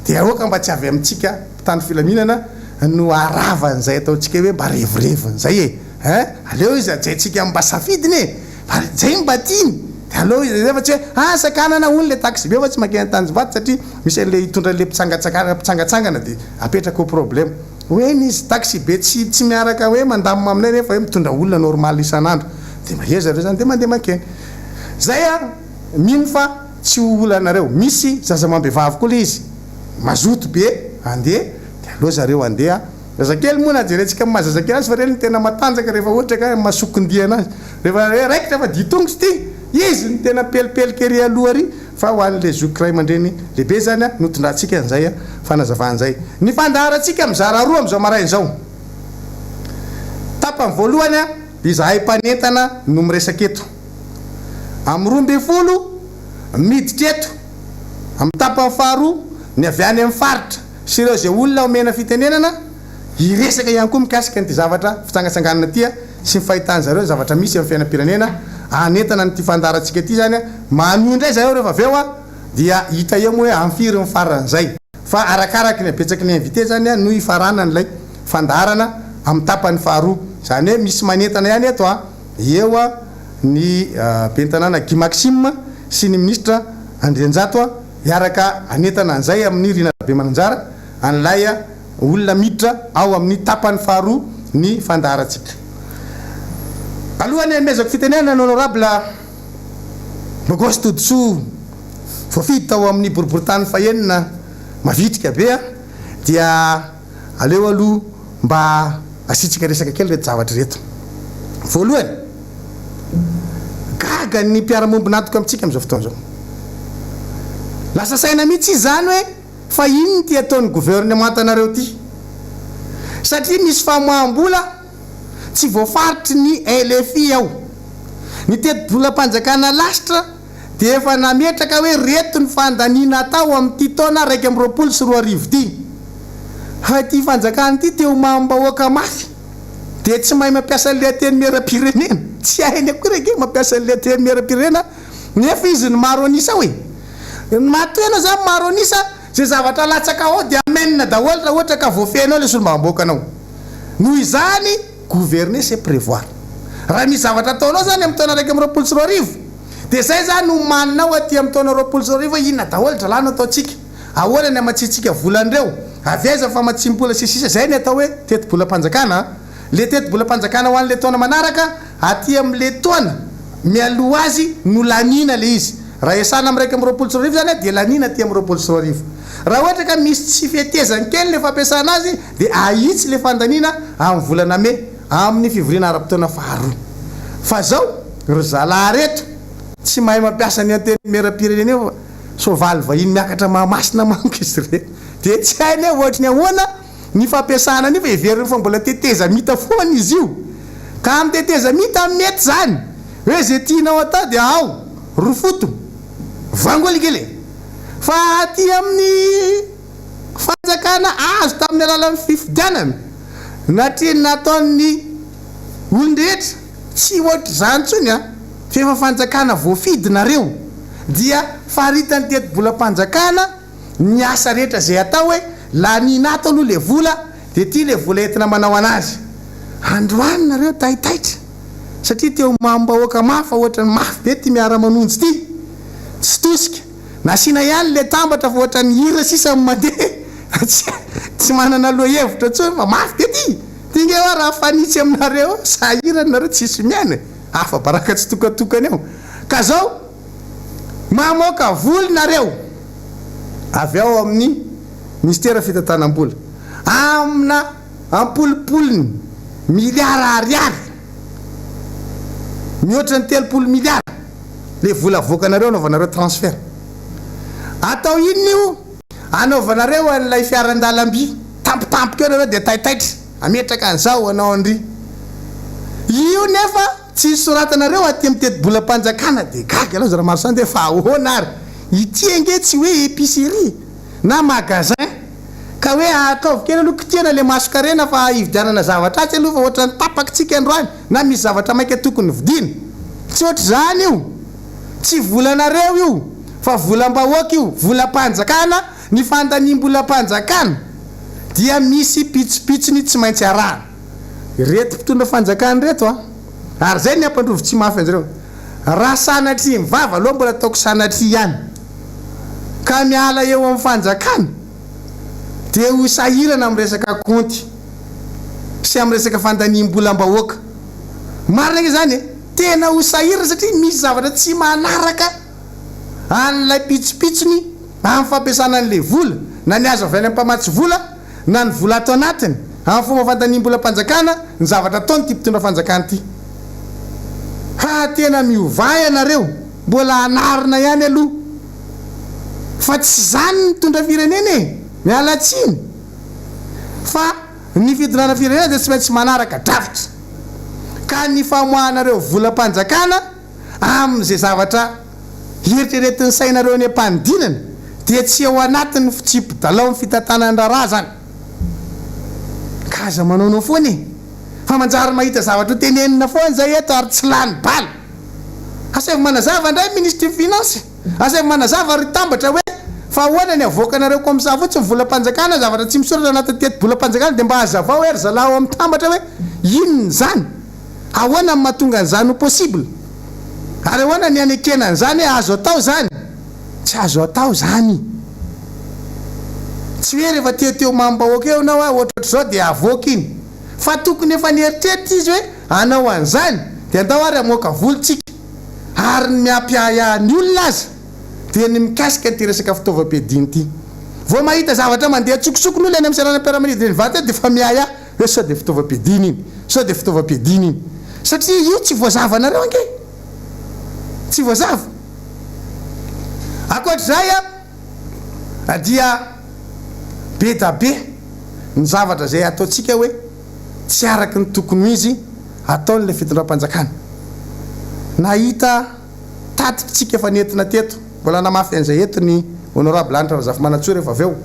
dia aoka mba tsy avy amintsika mpitandro filaminana no harava an'izay ataontsika hoe mba revirevin'izay e! Hein? Aleo izy hajaintsika mba safidiny e! Fa zay no mba tiany de aleo izy zay fa tsy hoe ah sakanana hono le taxi be fa tsy mankeny Antanjombato satria misy an'le hitondra an'le mpitsangatsangana mpitsangatsangana de apetraka ho problème ho eny izy taxi be tsy tsy miaraka hoe mandamina aminay nefa hoe mitondra olona normal isan'andro de mba eo zareo zany de mandeha mankeny zay ah mino fa tsy ho olanareo misy zaza amam-behivavy koa le izy mazoto be andeha de aleo zareo andeha Zazakely moa na jerentsika amin'ny maha zazakely azy fa ireny no tena matanjaka rehefa ohatra ka masokondiana azy. Rehefa hoe raikitra fa ditongotra ity, izy no tena pelipelika ery aloha ery fa ho an'ilay zoky ray aman-dreny lehibe izany no tondrantsika an'izay fanazavana izay. Ny fandaharantsika mizara roa amin'izao maraina izao. Tapany voalohany dia izahay mpanentana no miresaka eto. Amin'ny 12 miditra eto amin'ny tapany faharoa ny avy any amin'ny faritra. sy ireo izay olona omena fitenenana hiresaka ihany koa mikasika an'ity zavatra fitsangatsanganana ity sy ny fahitan'ny zareo ny zavatra misy amin'ny fiainam-pirenena hanentana an'ity fandaharantsika ity izany manohy indray zareo rehefa avy eo dia hita eo moa hoe amin'ny firy ny faran'izay fa arakaraky ny habetsaky ny invité izany no hifaranan'ilay fandaharana amin'ny tapany faharoa izany hoe misy manentana ihany eto eo ny ben'ny tanàna Guy Maxime sy ny minisitra Andrianjato Hiaraka hanentana an'izay amin'i Rina Rabemananjara an'ilay olona miditra ao amin'ny tapany faharoa ny fandaharantsika. Alohan'ny hanomezako fitenenana ny Honorable Bogosy Todisoa voafidy tao amin'ny boriborintany fahenina mavitrika be dia. Aleo aloha mba asiantsika resaka kely ireto zavatra ireto. Voalohany, gaga ny mpiara-mombon'antoka amintsika amin'izao fotoana izao. Lasa saina mihitsy izy izany hoe fa inona ity ataon'ny governemantanareo ity? Satria misy famoaham-bola tsy voafaritry ny LFI ao. Ny tetibolam-panjakana lasitra dia efa nametraka hoe reto ny fandaniana atao amin'ity taona 2021 ity. Fa ity fanjakana ity te ho mamim-bahoaka mafy dia tsy mahay mampiasa an'ilay antenimieram-pirenena. Tsy hainy akory ange mampiasa an'ilay antenimieram-pirenena nefa izy no maro an'isa ao e. Ny matoa ianao izany maro an'isa, izay zavatra alatsaka ao dia amen daholo raha ohatra ka voafehinao ilay solombavambahoakanao. Noho izany, gouverner c'est prévoir. Raha misy zavatra ataonao izany amin'ny taona 2021, dia izay izany omaninao aty amin'ny taona 2020 hoe inona daholo dralà no ataontsika, ahoana ny hamatsiantsika vola an'ireo, avy aiza ny famatsiam-bola sy ny sisa Izay ny atao hoe tetibolam-panjakana an! Le tetibolam-panjakana ho an'le taona manaraka, aty amin'le taona mialoha azy no laniana le izy. Raha iasana amin'ny 2021 izany dia laniana aty amin'ny 2020. Raha ohatra ka misy tsy fetezany kely le fampiasana azy dia ahitsy le fandaniana amin'ny volana mey amin'ny fivoriana ara-potoana faharoa. Fa zao ry zalahy reto tsy mahay mampiasa ny antenimierampirenena io fa soavaly vahiny miakatra Mahamasina manko izy ireto. Dia tsy hainy hoe ohatry ny ahoana ny fampiasana an'io fa heveriny fa mbola tetezamita foana izy io. Ka amin'ny tetezamita mety izany hoe ze tianao atao dia ao, rofoto, vangolikely e! Fa aty amin'ny fanjakana azo tamin'ny alalan'ny fifidianana, natria nataon'ny olon-drehetra, tsy ohatr'izany intsony an, fa efa fanjakana voafidy nareo, dia faritan'ny tetibolam-panjakana ny asa rehetra izay atao hoe laniana ato aloha le vola dia ity le vola entina manao anazy. Androany nareo taitaitra satria teo imamim-bahoaka mafy fa ohatran'ny mafy be ity miara-manonjy ity. Tsy tosika. Nasiana ihany le tambatra fa ohatran'ny hira sisa no mandeha. Tsy tsy manana lohahevitra intsony fa mafy be ity. Ity nge hoa raha mifanitsy aminareo eo sahirana nareo tsisy miaina e. Afa-baraka tsitokatokana eo. Ka zao. Mamoaka vola nareo avy ao amin'ny Minisitera fitantanam-bola amina am-polopolony miliara ariary, mihoatra ny 30 miliara le vola avoakanareo anaovanareo transfert. Atao inona io? Anaovanareo an'ilay fiaran-dalamby tampotampoka eo nareo dia taitaitra hametraka an'izao hanao an'ry. Io nefa Tsy soratanareo aty amin'ny tetibolam-panjakana dia gaga ianao Ramaroson dia fa ahoana ary? Ity ange tsy hoe épicerie na magasin ka hoe ataovy kely aloha kitihana le mason-karena fa hividianana zavatra atsy aloha fa ohatran'ny tapaka tsika androany na misy zavatra maika tokony vidiana. Tsy ohatr'izany io. Tsy volanareo io fa volam-bahoaka io, volam-panjakana, ny fandaniam-bolam-panjakana dia misy pitsopitsony tsy maintsy arahana. Ireto mpitondra fanjakana ireto a! Ary zay ny hampandrovi tsy mafy anzareo. Raha sanatria ny vava aloha mbola ataoko sanatria ihany ka miala eo amin'ny fanjakana dia ho sahirana amin'ny resaka kaonty sy amin'ny resaka fandaniam-bolam-bahoaka. Marina ange zany e! Tena ho sahirana satria misy zavatra tsy manaraka an'ilay pitsopitsony amin'ny fampiasana an'ilay vola na ny azo avy any amin'ny mpamatsy vola na ny vola ato anatiny, amin'ny fomba fandaniam-bolam-panjakana, ny zavatra ataon'ity mpitondra fanjakana ity. Ha tena miovà ianareo, mbola anarina ihany aloha fa tsy izany ny mitondra firenena e! Miala tsiny fa ny fitondrana firenena dia tsy maintsy manaraka drafitra, ka ny famoahanareo volam-panjakana amin'izay zavatra eritreretin'ny sainareo any am-panidinana dia tsy ao anatin'ny fitsipi-dalaon'ny fitantanan-draharaha izany. Ka aza manaonao foana e! Fa manjary mahita zavatra ho tenenina foana izay eto ary tsy lany bala. Asaivo manazava indray ny minisitry ny finance. Asaivo manazava ry tambatra hoe fa ahoana ny avoakanareo comme ça fotsiny volam-panjakana zavatra tsy misoratra anatin'ny tetibolam-panjakana dia mba hazavao hoe ry zalahy ao amin'ny tambatra hoe inona izany? Ahoana no mahatonga an'izany ho possible? Ary ahoana ny hanekena an'izany hoe azo atao izany? Tsy azo atao izany. Tsy hoe rehefa te teo imamim-bahoaka eo ianao hoe ohatrohatr'izao dia avoaka iny. Fa tokony efa nieritreritra izy hoe hanao an'izany dia andao ary hamoaka vola tsika. Ary ny mampiahiahy ny olona aza dia ny mikasika an'ity resaka fitaovam-piadiana ity. Vao mahita zavatra mandeha an-tsokosoko ny olona eny amin'ny seranam-piaramanidina eny Ivato eny dia efa miahiahy hoe sao dia fitaovam-piadiana iny, sao dia fitaovam-piadiana iny. Satria io tsy voazavanareo ange. Tsy voazava. Ankoatr'izay dia be da be ny zavatra izay ataontsika hoe tsy araka ny tokony ho izy ataon'ilay fitondram-panjakana. Nahita tatitra tsika efa nentina teto, mbola hanamafy an'izay eto ny Honorable Hanitra Razafimanantsoa rehefa avy eo,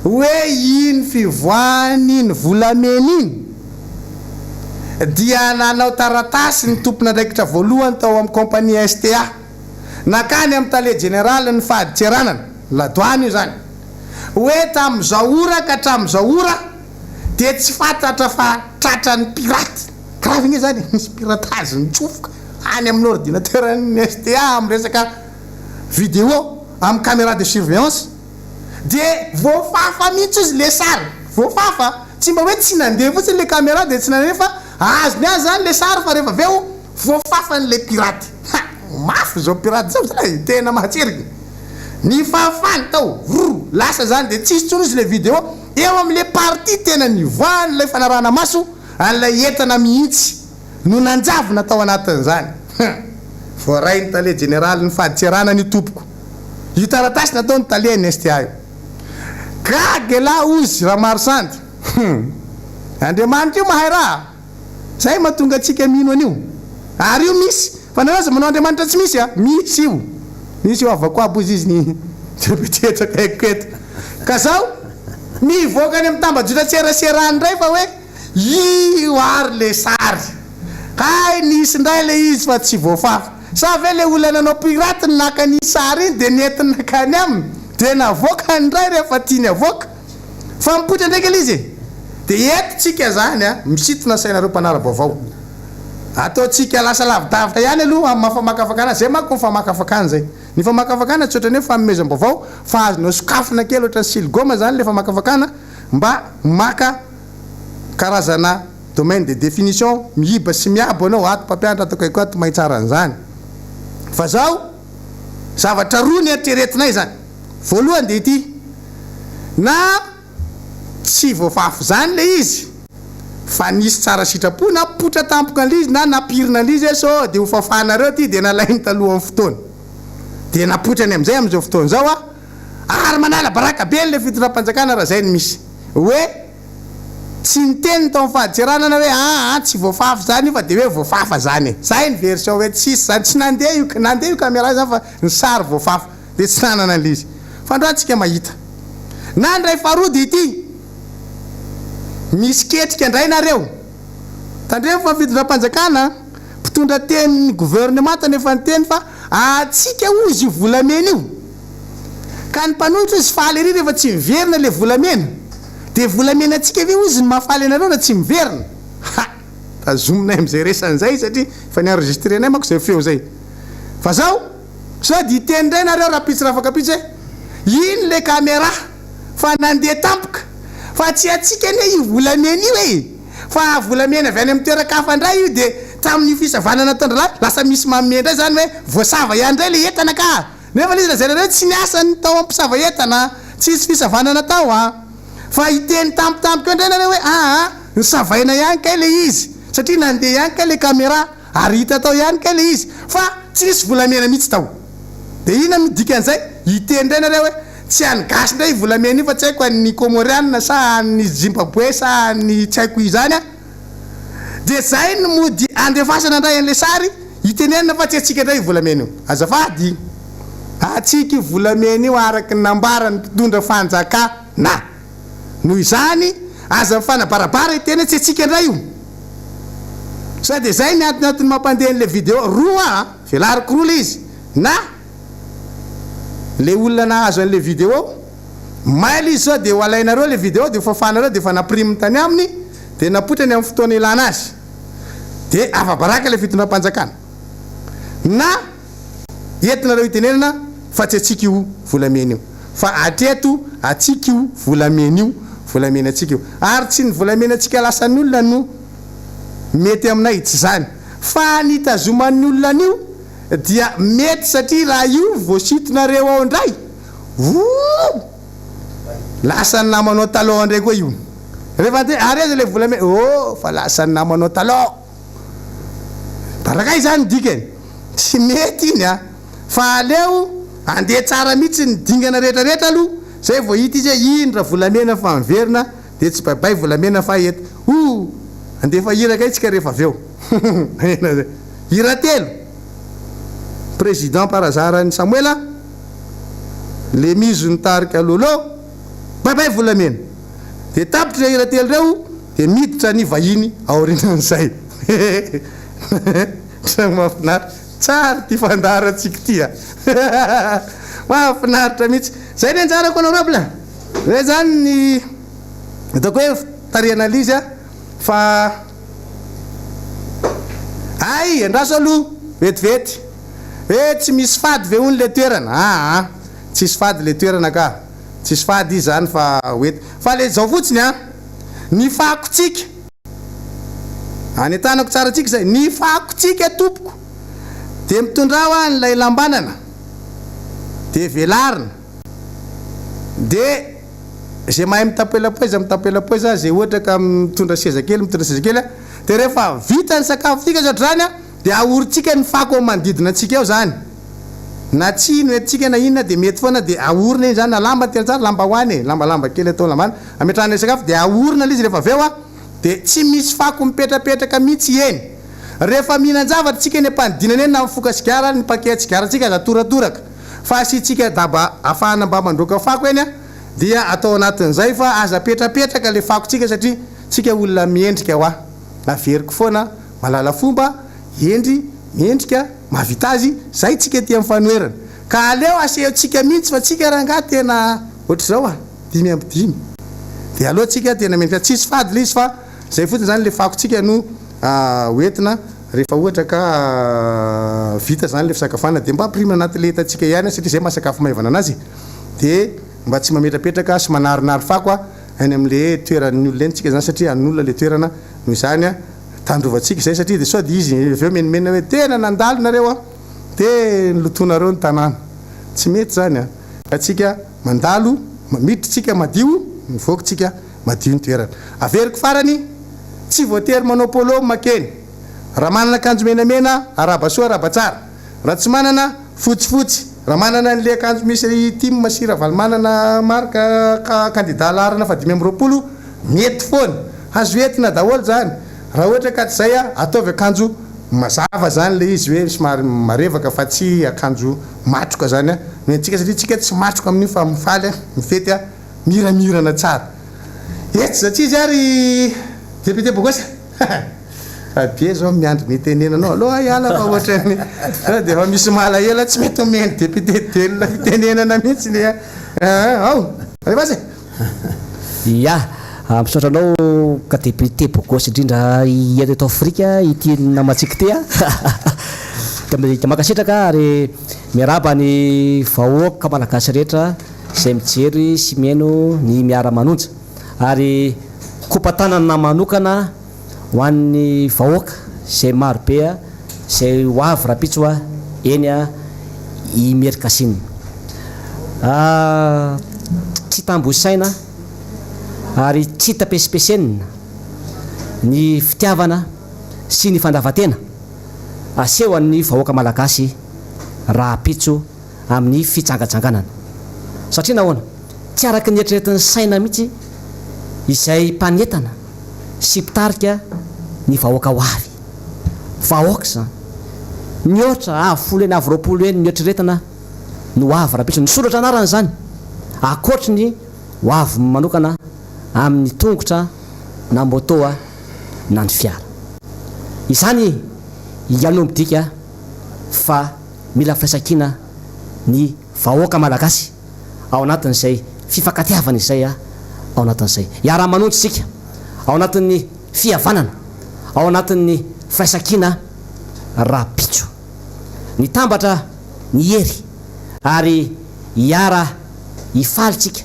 hoe iny fivoahan'iny volamena iny dia nanao taratasy ny tompon'andraikitra voalohany tao amin'ny compagnie STA, nankany amin'ny tale jeneralin'ny fadintseranana, ladoany io izany, hoe tamin'izao ora ka hatramin'izao ora dia tsy fantatra fa tratran'ny piraty, grave ange izany e, misy piratage mitsofoka any amin'ny ordinateur-n'ny STA amin'ny resaka vidéo, amin'ny caméra de surveillance, dia voafafa mihitsy ozy le sary, voafafa, tsy mba hoe tsy nandeha fotsiny le caméra dia tsy nandeha fa azony azy zany le sary fa rehefa avy eo voafafan'le piraty, ha! mafy zao piraty zao zalahy e, tena mahatseriky, nifafany tao, vrr, lasa zany dia tsisy intsony ozy le vidéo, eo amin'le partie tena nivoahan'ilay fanarahana maso an'ilay entana mihitsy no nanjavona tao anatin'izany. Hum! Voarain'ny tale jeneralin'ny fadintseranana io tompoko. Io taratasy nataon'ny talen'ny STA io. Gaga elah ozy Ramarosandy. Hum! Andriamanitra io mahay raha. Zay mahatonga antsika mino an'io. Ary io misy. Fa nareo aza manao Andriamanitra tsy misy a! Misy io. Misy io havako aby ozy izy ny député eto akaikiko eto. Ka zao, mivoaka any amin'ny tambajotran-tserasera any indray fa hoe io ary le sary. Hay nisy indray le izy fa tsy voafafa. Sa ve le olona nanao pirate no naka an'iny sary iny dia nentiny nankany aminy dia navoakany indray rehefa tiany avoaka? Fa mipoitra ndraiky ilay izy e! Dia eto tsika zany a, misintona sainareo mpanara-baovao. Ataontsika lasa lavidavitra ihany aloha amin'ny maha famakafakana azy, zay manko ny famakafakana zay. Ny famakafakana tsy ohatran'ny hoe fanomezam-baovao fa azonao sokafina kely ohatran'ny siligoma zany ilay famakafakana mba maka karazana domaine de définition miiba sy miabo ianao ato mpampianatra ato akaiko ato mahay tsara an'izany. Fa zao, zavatra roa ny eritreretinay zany. Voalohany dia ity, na tsy voafafy izany ilay izy fa nisy tsara sitrapo napoitra tampoka an'ilay izy na nampirina an'ilay izy hoe sao dia ho fafanareo ity dia nalainy talohan'ny fotoana dia napoitrany amin'izay amin'izao fotoana izao aho ary manala baraka be an'ilay fitondram-panjakana raha izay no misy hoe tsy niteny ny tao amin'ny fadintseranana hoe aa tsy voafafa izany io fa dia hoe voafafa izany e! Izay ny version hoe tsisy izany tsy nandeha io nandeha io camera izany fa ny sary voafafa. Dia tsy nanana an'ilay izy. Fa androany tsika mahita. Na ny iray faharoa dia ity. Misy ketrika indray nareo. Tandremo fa ny fitondram-panjakana, mpitondra tenin'ny gouvernemanta no efa niteny fa antsika hozy io volamena io. Ka ny mpanohitra hozy faly ery rehefa tsy miverina ilay volamena. Dia volamena antsika ve hozy no mahafaly anareo raha tsy miverina? Ha! Tazominay amin'izay resany izay satria efa ni-enregistrer-nay manko izay feo izay. Fa zao. Sao dia hiteny indray nareo rahampitso rafakampitso hoe iny le camera fa nandeha tampoka fa tsy antsika anie io volamena io e! Fa volamena avy any amin'ny toeran-kafa indray io dia tamin'io fisavana nataon-dralahy lasa misy manome indray izany hoe voasava ihany indray le entana ka! Nefa le izy lazainareo hoe tsy niasa ny tao amin'ny mpisava entana, tsisy fisavana natao an! Fa hiteny tampotampoka eo indray nareo hoe aa nosavaina ihany kay le izy satria nandeha ihany kay le camera. Ary hita tao ihany kay le izy fa tsy nisy volamena mihitsy tao. De inona no dikan'izay? Hiteny indray nareo hoe tsy an'ny gasy indray io volamena io fa tsy haiko an'ny Comorianina sa an'ny Zimbabwe sa an'ny tsy haiko iza any an! De zay no mody andefasana indray an'le sary hitenenana fa tsy antsika indray io volamena io. Azafady! Antsika io volamena io araka ny nambaran'ny mpitondra fanjakana. Noho izany, aza mifanabarabara hiteny hoe tsy antsika indray io. Sao dia izay ny antony antony mampandeha an'ilay video roa a, velariko roa ilay izy, na ilay olona nahazo an'ilay video, mail izy sao dia ho alainareo ilay video dia ho fafanareo dia efa nampiriminy tany aminy dia napoitrany amin'ny fotoana ilana azy. Dia afa-baraka ilay fitondram-panjakana. Na. Entinareo itenenana fa tsy antsika io volamena io. Fa hatreto antsika io volamena io, volamena antsika io. Ary tsy ny volamena antsika lasan'ny olona no mety aminay, tsy izany. Fa ny itazoman'ny olona an'io dia mety satria raha io voasitonareo ao indray, wouh! Lasan'ny namanao taloha ndray koa io. Rehefa ante ary aiza ilay volamena? Oh, fa lasan'ny namanao taloha. Barakay izany ny dikany. Tsy mety iny a. Fa aleo andeha tsara mihitsy ny dingana rehetra rehetra aloha, zay vao hita izy hoe iny ravolamena fa miverina dia tsy baibay volamena fa eto. Ouh! Andefa hira kay tsika rehefa avy eo. Hira telo. Président par hasard an'i Samoela, Lemizo nitarika Lolo, Bye bye volamena. Dia tapitra ireo hira telo ireo dia miditra ny vahiny aorianan'izay. Trano mahafinaritra. Tsara ity fandaharantsika ity a. Mahafinaritra mihitsy. Zay ny anjarako honorable a. Zay zany ny ataoko hoe fitarihana an'ilay izy a. Fa hay, andraso aloha vetivety. Hoe tsy misy fady ve hono ilay toerana? Aa, tsisy fady ilay toerana ka. Tsisy fady izy zany fa ho eto. Fa le zao fotsiny an, ny fakotsika, anentanako tsara antsika izay, ny fakotsika tompoko dia mitondrà hoa an'ilay lambanana dia velarina dia izay mahay mitapelapoeza mitapelapoeza, izay ohatra ka mitondra seza kely mitondra seza kely an, dia rehefa vita ny sakafontsika zao ohatr'izany an, dia ahorintsika ny fako ao manodidina antsika ao zany. Na tsihy no entintsika na inona dia mety foana dia ahorina iny zany na lamba tena tsara lambahoany e, lambalamba kely atao lambany ametrahana ilay sakafo dia ahorina ilay izy rehefa avy eo a, dia tsy misy fako mipetrapetraka mihitsy eny. Rehefa mihinan-javatra tsika eny am-panidinana eny na mifoka sigara ary ny paquet sigarantsika aza atoratoraka fa asiantsika daba afahana mba mandroaka fako eny a, dia atao anatin'izay fa aza apetrapetraka ilay fakontsika satria tsika olona mendrika hoa, averiko foana malala fomba, hendry, mendrika, Mahavita azy, zay tsika aty am fanoherana. Ka aleo asehontsika mintsy fa tsika rangah tena ohatr'izao a, 55. De aleo tsika tena mendrika, tsisy fady le izy fa zay fotsiny zany le fakontsika no ho entina rehefa ohatra ka vita zany le fisakafoanana de mba ampirimina anaty le entantsika ihany satria zay maha sakafo maivana anazy e. De mba tsy mametrapetraka sy manarinary fako any amle toeran'ny olona eny tsika zany satria an'olona le toerana noho izany a. Tandrovantsika izay satria dia sao dia izy avy eo menomenona hoe tena nandalo nareo an, dia nilotoanareo ny tanàna. Tsy mety izany an. Ka tsika mandalo, miditra tsika madio, mivoaka tsika madio ny toerana. Averiko farany, tsy voatery manao polo makeny. Raha manana akanjo menamena, arahaba soa arahaba tsara. Raha tsy manana, fotsifotsy. Raha manana an'ilay akanjo misy tim sy Ravalomanana Marc kandida laharana faha 25, mety foana. Azo entina daholo zany. Raha ohatra ka tsy zay ataovy akanjo mazava zany le izy hoe somary marevaka fa tsy akanjo matroka zany no entintsika satria tsika tsy matroka amin'io fa mifaly mifety miramirana tsara. Etsy za tsy izy ary député bogosy fa be zao miandry ny hitenenanao aleo aho hiala fa ohatran'ny sao dia efa misy malahelo tsy mety omen'ny député Del fitenenana mihitsy ny ao alefaso e. Ya, misaotra anao ka député bogosy indrindra eto eto Afrika ity namantsika ity a. Dia mankasitraka ary miarahaba ny vahoaka malagasy rehetra izay mijery sy mihaino ny miara-manonja. Ary kopa-tanana manokana ho an'ny vahoaka izay maro be izay ho avy rahampitso eny Imerinkasinina. Tsy tambo isaina ary tsy hita pesipesenina ny fitiavana sy ny fandavan-tena asehon'ny vahoaka malagasy rahampitso amin'ny fitsangatsanganana. Satria nahoana? Tsy araka ny eritreretin'ny saina mihitsy izay mpanentana sy mpitarika ny vahoaka ho avy. Vahoaka izany. Mihoatra avo folo heny avo 20 heny ny eritreretina ny ho avy rahampitso. Nisoratra anarana izany, ankoatry ny ho avy manokana amin'ny tongotra na moto na ny fiara. Izany ihany no midika fa mila firaisankina ny vahoaka malagasy ao anatin'izay fifankatiavana izay ao anatin'izay hiara-manonja isika ao anatin'ny fihavanana ao anatin'ny firaisankina rahampitso. Nitambatra ny hery ary hiara hifaly tsika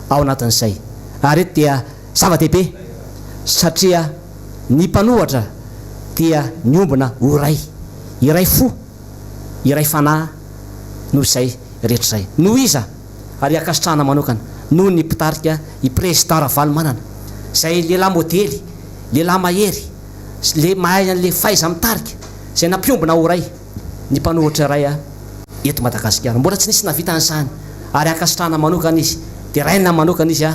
ao anatin'izay ary eto dia zava-dehibe satria ny mpanohatra dia niombona ho iray, iray fo, iray fanahy noho izay rehetra izay. Noho iza? Ary ankasitrahana manokana. noho ny mpitarika i Président Ravalomanana izay lehilahy modely, lehilahy mahery, le mahay an'le fahaiza-mitarika izay nampiombona ho iray ny mpanohitra iray eto Madagasikara. Mbola tsy nisy nahavita an'izany ary ankasitrahana manokana izy, deraina manokana izy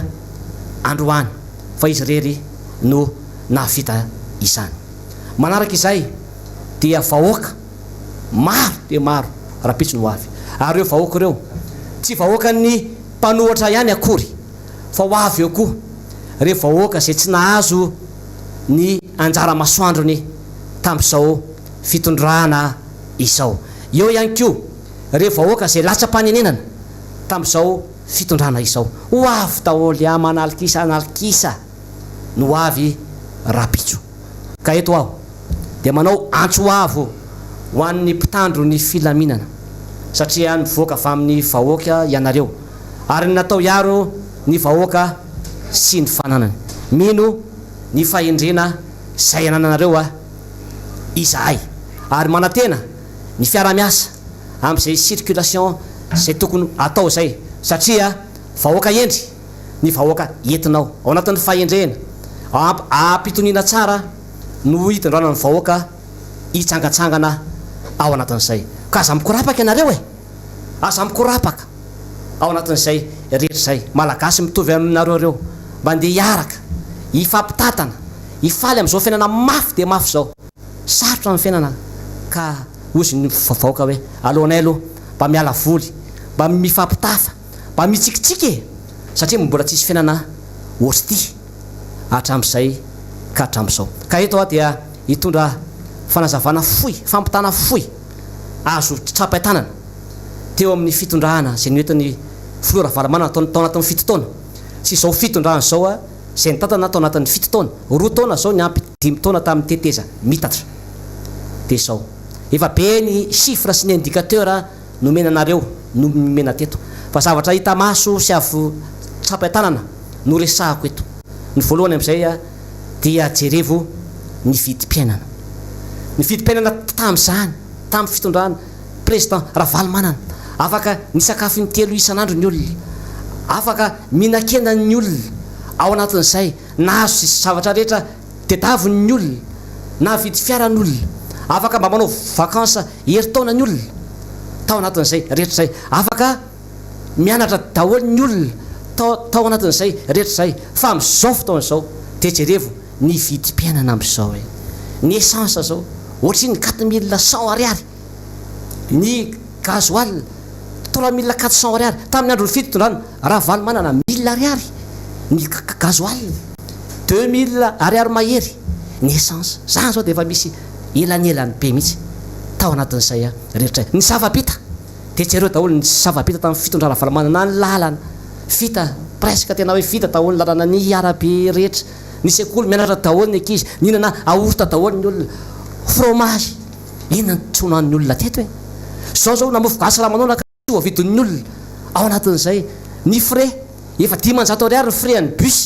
androany fa izy irery no nahavita izany. Manaraka izay dia vahoaka maro dia maro rahampitso no ho avy. Ary ireo vahoaka ireo tsy vahoakan'ny mpanohatra ihany akory fa ho avy eo koa ireo vahoaka izay tsy nahazo ny anjara masoandrony tamin'izao fitondrana izao. Eo ihany koa ireo vahoaka izay latsa-panenenana tamin'izao fitondrana izao. Ho avy daholo aman'alikisa an'alikisa no ho avy rahampitso. Ka eto aho dia manao antso avo ho an'ny mpitandro ny filaminana satria nivoaka avy amin'ny vahoaka ianareo ary natao hiaro ny vahoaka sy ny fananany. Mino ny fahendrena izay anananareo izahay ary manantena ny fiarahamiasa amin'izay circulation izay tokony atao izay satria vahoaka hendry ny vahoaka entinao ao anatin'ny fahendrena ampitoniana tsara no hitondrana ny vahoaka hitsangatsangana ao anatin'izay. Ka aza mikorapaka ianareo e! Aza mikorapaka ao anatin'izay rehetra izay. Malagasy mitovy aminareo ireo. Mba andeha hiaraka, hifampitantana, hifaly amin'izao fiainana mafy dia mafy izao. Sarotra ny fiainana ka hozy ny vahoaka hoe aleonay aloha mba miala voly, mba mifampitafa, mba mitsikitsiky e! Satria mbola tsisy fiainana ohatr'ity hatramin'izay ka hatramin'izao. Ka eto aho dia hitondra fanazavana fohy, fampitana fohy azo tsapain-tanana teo amin'ny fitondrana izay noentin'ny Filoha Ravalomanana tao anatin'ny fito taona sy izao fitondrana izao izay nitantana tao anatin'ny fito taona, roa taona izao niampy dimy taona tamin'ny teteza mitatra. Dia izao, efa be ny chiffre sy ny indicateur nomena anareo no nomena teto fa zavatra hita maso sy avo tsapain-tanana no resahako eto. Ny voalohany amin'izay dia jerevo ny vidim-piainana. Ny vidim-piainana tamin'izany, tamin'ny fitondrana Président Ravalomanana, afaka nisakafo intelo isan'andro ny olona, afaka mihinan-kena ny olona, ao anatin'izay nahazo izay zavatra rehetra tedaviny ny olona, nahavidy fiara ny olona, afaka mba manao vacances herintaona ny olona, tao anatin'izay rehetra izay, afaka mianatra daholo ny olona tao tao anatin'izay rehetra izay, fa amin'izao fotoana izao dia jerevo ny vidim-piainana amin'izao e! Ny essence izao ohatrin'ny 4100 ariary, ny gasoil 3400 ariary, tamin'ny andron'ny fitondrana Ravalomanana mille ariary ny gasoil, 2000 ariary mahery ny essence, izany izao dia efa misy elanelany be mihitsy tao anatin'izay rehetra izay. Ny zava-bita Dia jereo daholo ny zava-bita tamin'ny fitondrana Ravalomanana, ny lalana vita presque tena hoe vita daholo ny lalana, ny arabe rehetra, ny sekoly mianatra daholo ny ankizy, nihinana aourt daholo ny olona, fromage, inona no tsy ho nohanin'ny olona teto e? Zao zao na mofo gasy ramanonaka tsy voavidin'ny olona, ao anatin'izay ny frais efa 500 ariary ny frais an'ny bus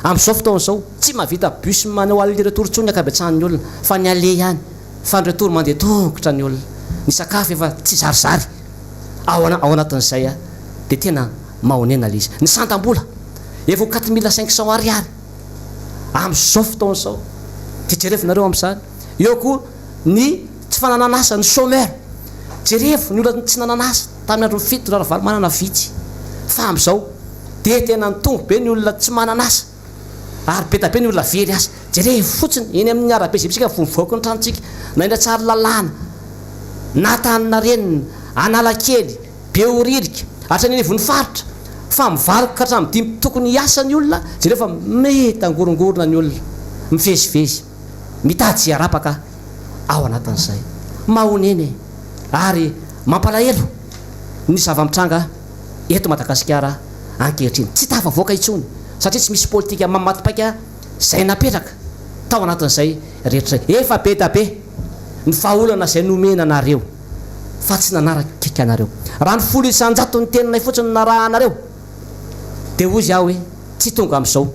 amin'izao fotoana izao, tsy mahavita bus manao aller retour intsony ny ankabetsahan'ny olona fa ny aller ihany. Fa ny retour mandeha tongotra ny olona, ny sakafo efa tsy zarizary ao ao anatin'izay dia tena mahonena ilay izy. Ny sandam-bola efa ho 4500 ariary amin'izao fotoana izao dia jerevo nareo amin'izany. Eo koa ny tsy fananana asa, ny chômeur, jerevo ny olona tsy nanana asa tamin'ny andron'ny fitondrana Ravalomanana vitsy fa amin'izao dia tena nitombo be ny olona tsy manana asa. Ary be da be ny olona very asa. Jerevo fotsiny eny amin'ny arabe izay misy vao mivoaka ny tranontsika, na eny Tsaralalàna, na Antaninarenina, Analakely, Behoririka, hatrany anivon'ny faritra, fa mivaroka ka hatramin'ny dimy tokony hiasa ny olona, jereo fa mitangorongorona ny olona, mivezivezy, mitady izay harapaka ao anatin'izay. Mahonena e! Ary mampalahelo ny zava-mitranga eto Madagasikara ankehitriny. Tsy tafavoaka intsony satria tsy misy politika mamaty paika izay napetraka tao anatin'izay rehetra izay. Efa be da be ny vahaolana izay nomena anareo fa tsy nanaraka anareo. Raha ny 10 isan-jaton'ny teninay fotsiny no narahanareo dia hozy aho hoe tsy tonga amin'izao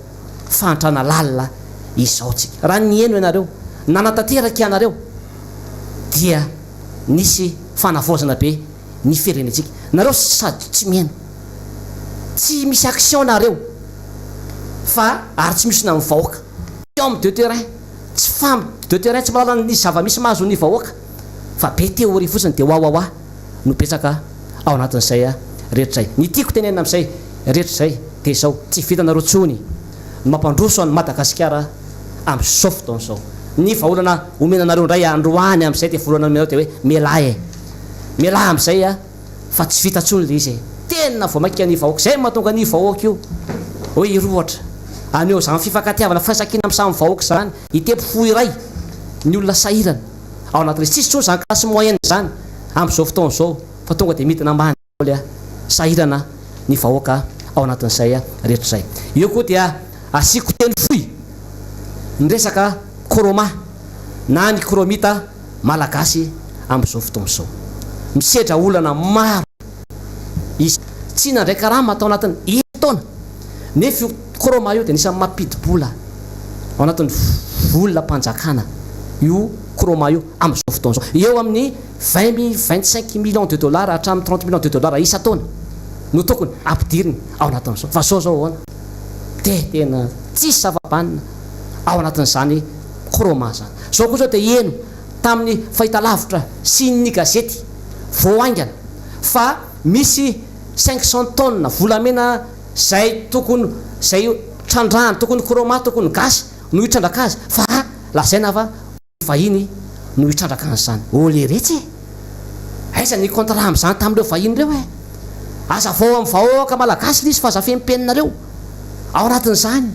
fahantrana lalina izao tsika. Raha niheno ianareo, nanatanteraka ianareo dia nisy fanavaozana be ny firenentsika. Nareo sady tsy miheno. Tsy misy action nareo fa ary tsy misy na ny vahoaka. Tsy homme de terrain, tsy femme de terrain, tsy mahalala ny zava-misy mahazo ny vahoaka fa be théorie fotsiny dia wawawa no betsaka ao anatin'izay rehetra izay. Ny tiako tenenina amin'izay rehetra izay dia izao, tsy vitanareo intsony ny mampandroso an'i Madagasikara amin'izao fotoana izao. Ny vahaolana omena anareo indray androany amin'izay dia voalohany omenareo dia hoe mialà e! Mialà amin'izay a! Fa tsy vita intsony ilay izy e! Tena vao mainka ny vahoaka, izay no mahatonga an'io vahoaka io hoe hirohotra haneho izany fifankatiavana, firaisankina amin'ny samy vahoaka izany, hitempo fo iray ny olona sahirana ao anatin'ilay izy. Tsisy intsony izany classe moyenne izany amin'izao fotoana izao fa tonga dia midina ambany daholo sahirana ny vahoaka ao anatin'izay rehetra izay. Eo koa dia asiako teny fohy ny resaka chroma na ny chromite Malagasy amin'izao fotoana izao. Misedra olana maro izy. Tsy nandray karama tao anatin'ny herintaona. Nefa io chroma io dia anisan'ny mampidi-bola ao anatin'ny volam-panjakana io chroma io amin'izao fotoana izao. Eo amin'ny vingt 25 millions de dollars hatramin'ny 30 millions de dollars isan-taona no tokony hampidiriny ao anatin'izao. Fa izao izao ahoana? Dia tena tsisy zava-banona ao anatin'izany chroma izany. Izao koa izao dia heno tamin'ny fahitalavitra sy ny gazety vao haingana fa misy 500 tonnes volamena izay tokony izay trandrahana, tokony chroma, tokony gasy no hitrandraka azy fa lazaina fa vahiny no hitrandraka an'izany. Ô leretsy e! Aiza ny contrat amin'izany tamin'ireo vahiny ireo e? Azavao amin'ny vahoaka malagasy ilay izy fa aza fenimpeninareo ao anatin'izany.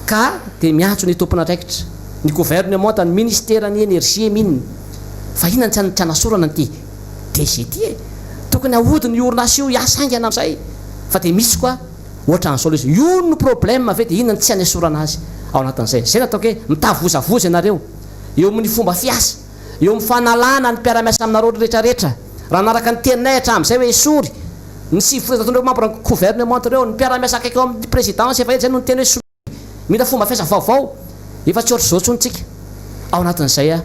Ka dia miantso ny tompon'andraikitra, ny governemanta, ny ministeran'ny energie et mines fa inona no tsy hanasorana an'ity DG ity e? Tokony ahodina io orinasa io hiasa haingana amin'izay fa dia misy koa ohatran'izao ilay izy. Io no problème ve dia inona no tsy hanesorana azy ao anatin'izay? Izay no ataoko hoe mitavozavoza ianareo eo amin'ny fomba fiasa, eo amin'ny fanalana ny mpiara-miasa aminareo rehetrarehetra. Raha nanaraka ny teninay hatramin'izay hoe esory ny 90 ireo membre ny gouvernement ireo, ny mpiara-miasa akaiky ao amin'ny présidence efa ela izay no niteny hoe soloy, mila fomba fiasa vaovao, efa tsy ohatr'izao intsony tsika ao anatin'izay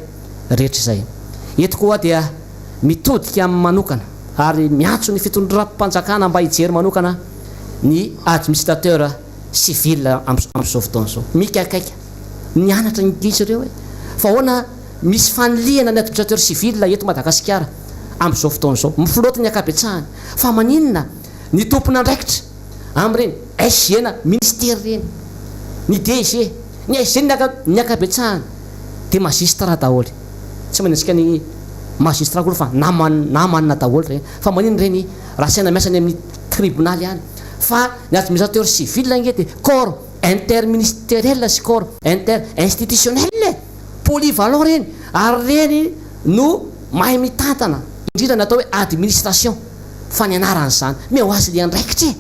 rehetra izay. Eto koa dia mitodika amin'ny manokana ary miantso ny fitondram-panjakana mba hijery manokana ny administrateur civil amin'izao fotoana izao. Mikaikaika nianatra ny ankizy ireo e! Fa ahoana misy fanilihana ny administrateur civil eto Madagasikara amin'izao fotoana izao? Mifiloty ny ankabetsahany. Fa maninona ny tompon'andraikitra amin'ireny SG na ministera ireny, ny DG, ny SG ny ankabetsahany dia magistrat daholo. Tsy manenjika ny magistrat akory fa namana daholo ireny. Fa maninona ireny raha asaina miasa any amin'ny tribonaly any? Fa ny administrateur civil ange dia corps interministeriel sy corps inter-institutionnel e! Polyvalent ireny ary ireny no mahay mitantana indrindra ny atao hoe administration fa ny anaran'izany meo azy ilay andraikitra e!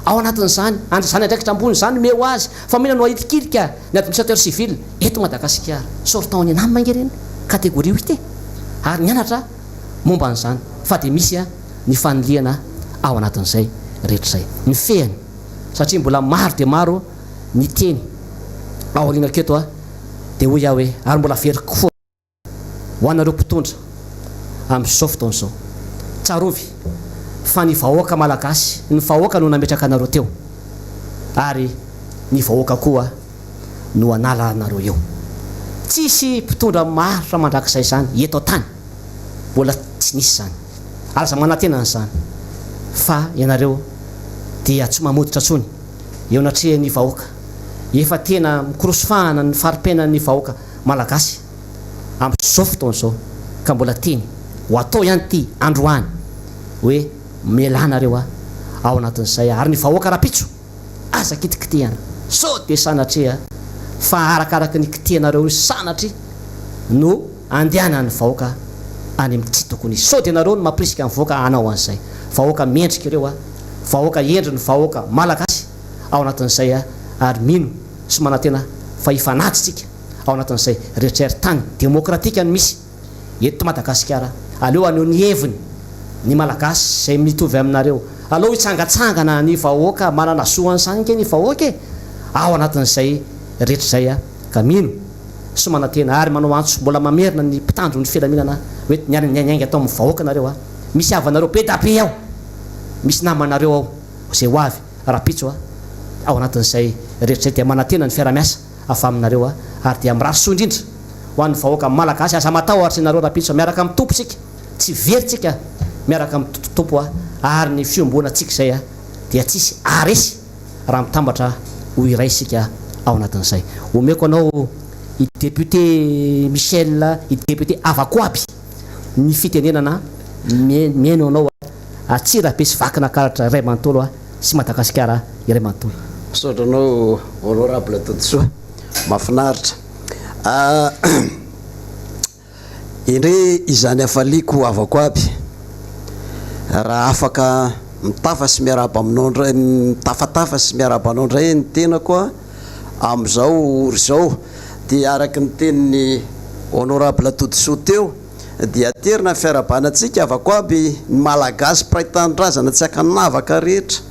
Ao anatin'izany and izany andraikitra ambony izany meo azy fa mila no ahilikilika ny administrateur civil eto Madagasikara sortant ny ENAM ange ireny catégorie huit e! Ary nianatra momba an'izany fa dia misy ny fanilihana ao anatin'izay rehetra izay. Ny fehiny, satria mbola maro dia maro ny teny ao aorianako eto dia hoy aho hoe, ary mbola averiko foana ho anareo mpitondra amin'izao fotoana izao, tsarovy fa ny vahoaka malagasy, ny vahoaka no nametraka anareo teo ary ny vahoaka koa no hanala anareo eo. Tsisy mpitondra maharitra mandrakizay izany eto an-tany. Mbola tsy nisy izany. Aza manantena an'izany fa ianareo dia tsy mamoditra intsony eo anatrehan'ny vahoaka. Efa tena mikorosofahana ny fari-piainan'ny vahoaka malagasy amin'izao fotoana izao ka mbola tiany ho atao ihany ity androany hoe mialà nareo ao anatin'izay ary ny vahoaka rahampitso. Aza kitikitihana sao dia sanatria fa arakaraky ny kitihanareo io sanatria no andehanan'ny vahoaka any amin'ny tsy tokony hisy. Sao dia nareo no mampirisika ny vahoaka hanao an'izay. Vahoaka mendrika ireo a! Vahoaka hendry ny vahoaka malagasy ao anatin'izay a! Ary mino sy manantena fa hifanaja isika ao anatin'izay rehetra ary tany demokratika no misy. eto Madagasikara, aleo haneho ny heviny ny Malagasy izay mitovy aminareo, aleo hitsangatsangana ny vahoaka, manana zo an'izany ange ny vahoaka e! ao anatin'izay rehetra izay aho ka mino sy manantena ary manao antso mbola mamerina ny mpitandro ny filaminana hoe niainga tao amin'ny vahoaka nareo a, misy havanareo be da be ao, misy namanareo ao izay ho avy. rahampitso ao anatin'izay rehetra izay dia manantena ny fiarahamiasa avy aminareo aho ary dia mirary soa indrindra ho an'ny vahoaka Malagasy aza matahotra ianareo rahampitso miaraka amin'ny Tompo isika tsy very tsika miaraka amin'ny Tompo ary ny fiombonantsika izay dia tsisy aharesy raha mitambatra ho iray isika ao anatin'izay. Omeko anao i député Michel, i député Avakoaby ny fitenenana mihaino anao Antsirabe sy Vakinakaratra iray manontolo sy Madagasikara iray manontolo. Misaotra anao Honorable Todisoa. Mahafinaritra. Endrey izany hafaliako havako aby raha afaka mitafa sy miarahaba aminao indray, mitafatafa sy miarahaba anao indray ny tenako amin'izao ora izao. Dia araka ny tenin'ny Honorable Todisoa teo dia aterina ny fiarahabana antsika havako aby ny Malagasy mpiray tanindrazana tsy ankanavaka rehetra,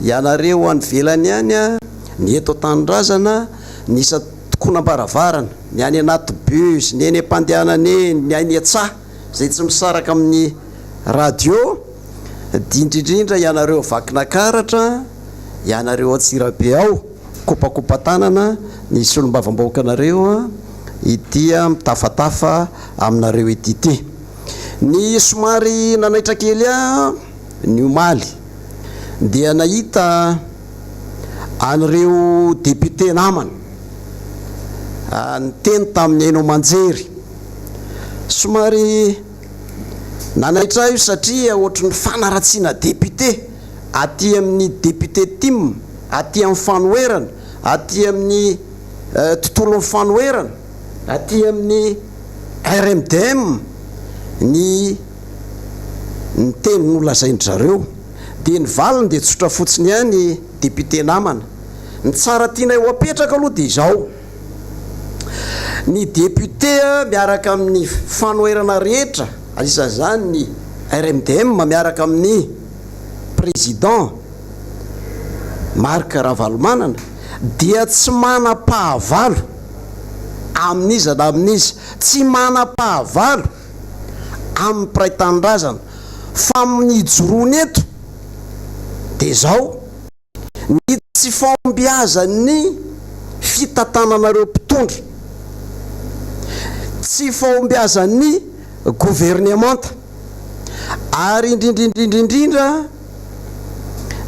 ianareo any ivelany any, ny eto an-tanindrazana, ny isan-tokonam-baravarana, ny any anaty bus, ny eny am-pandehanana eny, ny any an-tsaha, izay tsy misaraka amin'ny radio, dia indrindrindra ianareo Vakinakaratra, ianareo Antsirabe ao, kopakopa-tanana ny solombavambahoakanareo ity mitafatafa aminareo ity ity. Ny somary nanaitra kely ahy ny omaly dia nahita an'ireo député namana niteny tamin'ny haino aman-jery. Somary nanaitra ahy io satria ohatry ny fanaratsiana député aty amin'ny député tim, aty amin'ny fanoherana, aty amin'ny tontolon'ny fanoherana, aty amin'ny RMDM ny ny teny nolazain-dry zareo. Dia ny valiny dia tsotra fotsiny ihany député namana. Ny tsara tianay ho apetraka aloha dia izao, ny député miaraka amin'ny fanoherana rehetra, anisan'izany ny RMDM miaraka amin'ny président Marc Ravalomanana dia tsy manam-pahavalo amin'iza na amin'iza, tsy manam-pahavalo amin'ny mpiray tanindrazana fa amin'ny ijoroany eto dia izao, ny tsy fahombiazan'ny fitantananareo mpitondra, tsy fahombiazan'ny governemanta ary indrindra indrindra indrindra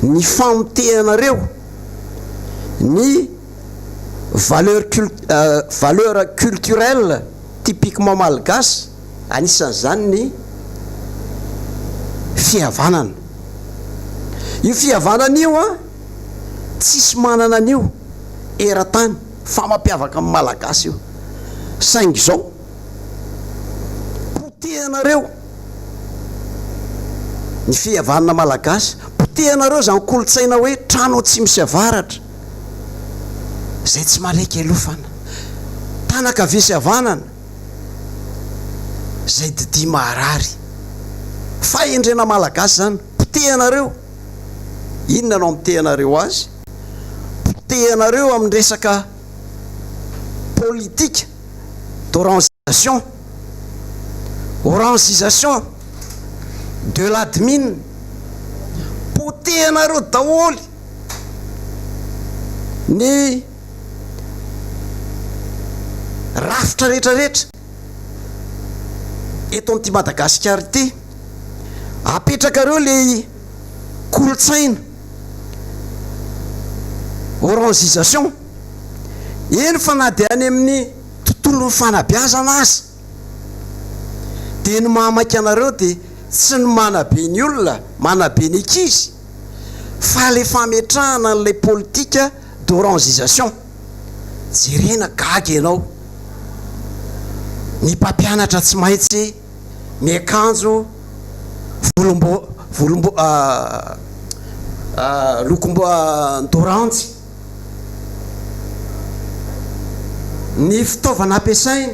ny famotehanareo ny valeur valeur culturelle typiquement malgache, anisan'izany ny fihavanana. Io fihavanana io an, tsisy manana an'io eran-tany fa mampiavaka ny Malagasy io. Saingy izao, potehanareo ny fihavanana Malagasy, potehanareo izany kolontsaina hoe trano atsimo sy avaratra, izay tsy mahalaiky alofana, tanan-kavia sy havanana, izay didia maharary. Fahendrena Malagasy izany, potehanareo. Inona no amotehanareo azy? Potehanareo amin'ny resaka politika d'orangisation, orangisation de l'admin. Potehanareo daholo ny rafitra rehetra rehetra eto amin'ity Madagasikara ity. Apetrakareo le kolontsaina orangisation, eny fa na dia any amin'ny tontolon'ny fanabeazana aza dia ny mahamaika anareo dia tsy ny manabe ny olona, manabe ny ankizy fa le fametrahana an'ilay politika d'orangisation. Jerena gaga ianao, ny mpampianatra tsy maintsy miakanjo volombo volombo lokombo d'orange, ny fitaovana ampiasainy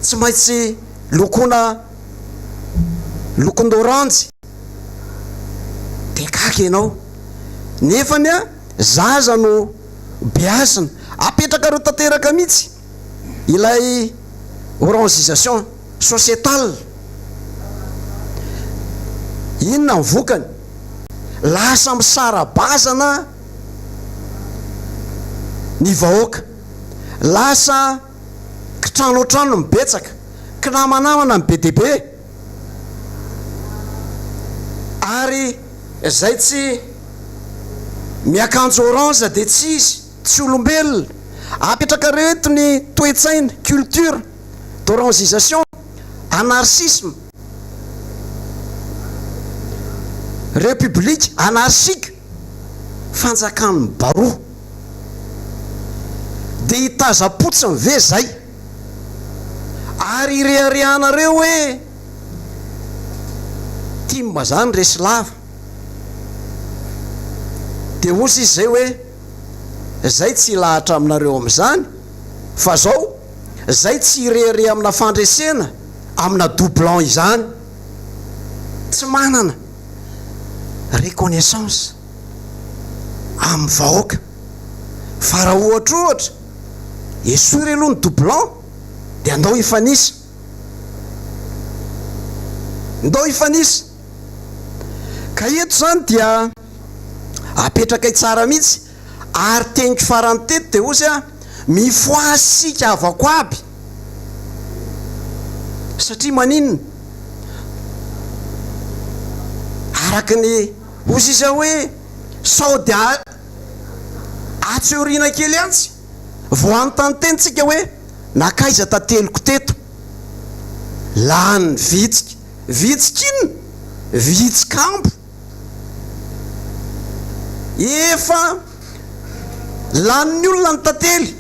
tsy maintsy lokoina lokon-d'orange, dia gaga ianao, nefany zaza no beazina, apetrakareo tanteraka mihitsy ilay orangisation sociétale. Inona ny vokany? Lasa misara-bazana. Ny vahoaka. Lasa kitranoantrano ny betsaka, kinamanamana ny be dia be. Ary izay tsy miakanjo orange dia tsy izy, tsy olombelona. Apetrakareo eto ny toe-tsaina, culture d'orangisation, anarchisme. République anarchique, fanjakan'ny baroa. Dia hitazam-potsiny ve zay? Ary ireharehanareo hoe tim zany resy lava. Dia hozy izy zay hoe zay tsy hilahatra aminareo amin'izany fa zao zay tsy hirehareha amina fandresena amina doublon izany. Tsy manana reconnaissance amin'ny vahoaka. Fa raha ohatrohatra esory aloha ny doublon dia andao hifanisa. Ndao hifanisa. Ka eto izany dia apetrakay tsara mihitsy ary teniko farany teto dia hozy aho, mifohaza isika havako aby satria maninona? Araka ny hozy izy aho hoe sao dia atsy aoriana kely atsy vao hanontany tena tsika hoe nankaiza tateliko teto? Lany vitsika. Vitsika inona? Vitsik'ambo. Efa lanin'ny olona ny tantely.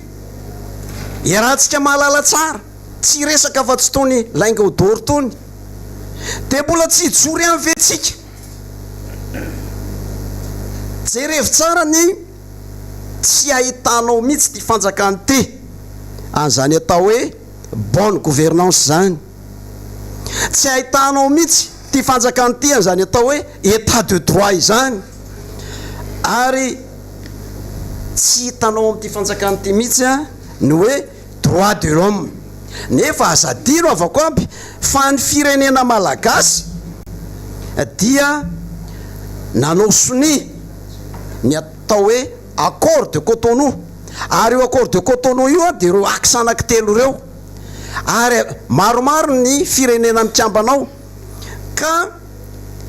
Iarahantsika mahalala tsara. Tsy hiresaka afa-tsy itony lainga odoro itony. Dia mbola tsy hijoro ihany ve tsika? Jerevo tsara ny tsy ahitanao mihitsy ity fanjakana ity an'izany atao hoe bonne gouvernance izany. Tsy ahitanao mihitsy ity fanjakana ity an'izany atao hoe état de droit izany. Ary tsy hitanao amin'ity fanjakana ity mihitsy ny hoe droit de l'homme. Nefa aza adino havako aby fa ny firenena malagasy dia nanao sonia ny atao hoe accord de Cotonou. Ary io accord de Cotonou io dia ireo axe anankitelo ireo. Ary maromaro ny firenena mikambana ao. Ka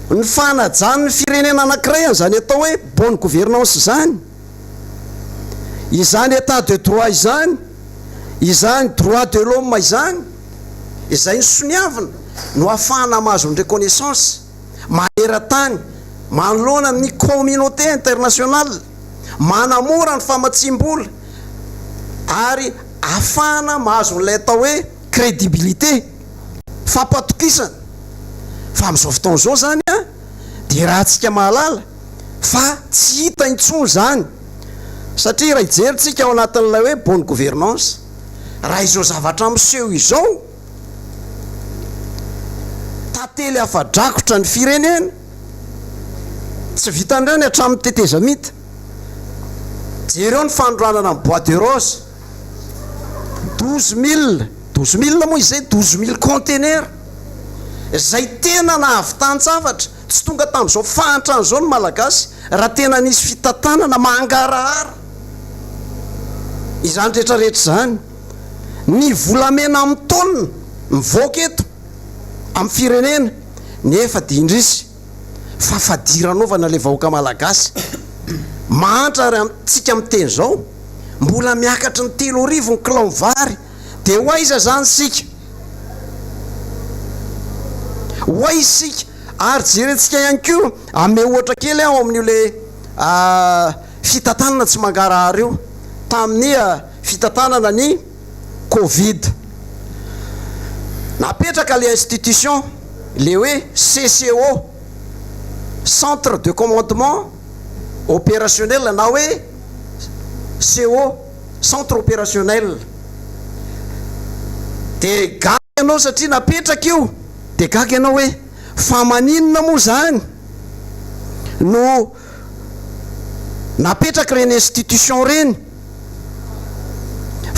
ny fanajan'ny firenena anankiray an'izany atao hoe bonne gouvernance izany, izany état de droit izany, izany droit de l'homme izany, izay nosoniavina no ahafahana mahazo ny reconnaissance maneran-tany manoloana ny communauté internationale, manamora ny famatsiam-bola ary ahafahana mahazo an'ilay atao hoe crédibilité, fampatokisana. Fa amin'izao fotoana izao izany dia raha antsika mahalala fa tsy hita intsony izany satria raha hijery tsika ao anatin'ilay hoe bonne gouvernance, raha izao zavatra miseho izao, tantely afa-drakotra ny firenena, tsy vitan'ireo ny hatramin'ny tetezamita, jereo ny fanoranana ny bois de rose, 12000, 12000 moa izay, 12000 conteneurs, izay tena nahavitan-javatra, tsy tonga tamin'izao fahantrana izao ny Malagasy raha tena nisy fitantanana mangarahara izany rehetra rehetra izany. Ny volamena amin'ny taonina mivoaka eto amin'ny firenena nefa dia indrisy fa fadiranovana ilay vahoaka Malagasy mahantra ary amintsika miteny izao mbola miakatry ny 3000 ny kilao vary dia ho aiza izany isika? Ho aiza isika? Ary jerentsika ihany koa, hanome ohatra kely aho amin'io le fitantanana tsy mangarahara io, tamin'ny fitantanana ny covid. Napetraka le institution, le hoe CCO, Centre de Commandement Opérationnel na hoe CO, Centre Opérationnel. Dia gaga ianao satria napetraka io. Dia gaga ianao hoe fa maninona moa izany no napetraka ireny institution ireny?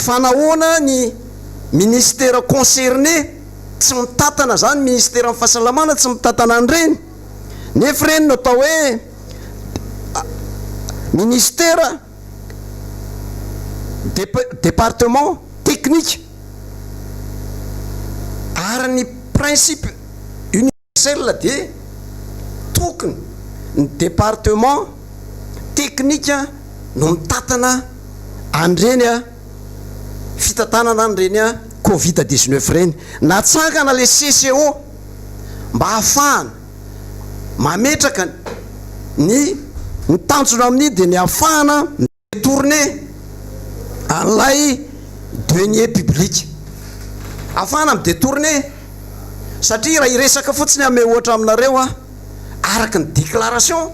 Fa nahoana ny ministera concerné tsy mitantana izany, ministeran'ny fahasalamana tsy mitantana an'ireny? Nefa ireny no atao hoe ministera. Département technique ary ny principe universel dia tokony ny département technique no mitantana an'ireny fitantanana an'ireny covid 19 ireny. Natsangana ilay CCO mba hahafahana mametraka ny ny tanjona amin'iny dia ny hahafahana mi-detourner an'ilay denier public. Ahafahana mi-detourner satria raha hiresaka fotsiny hanome ohatra aminareo aho, araka ny déclaration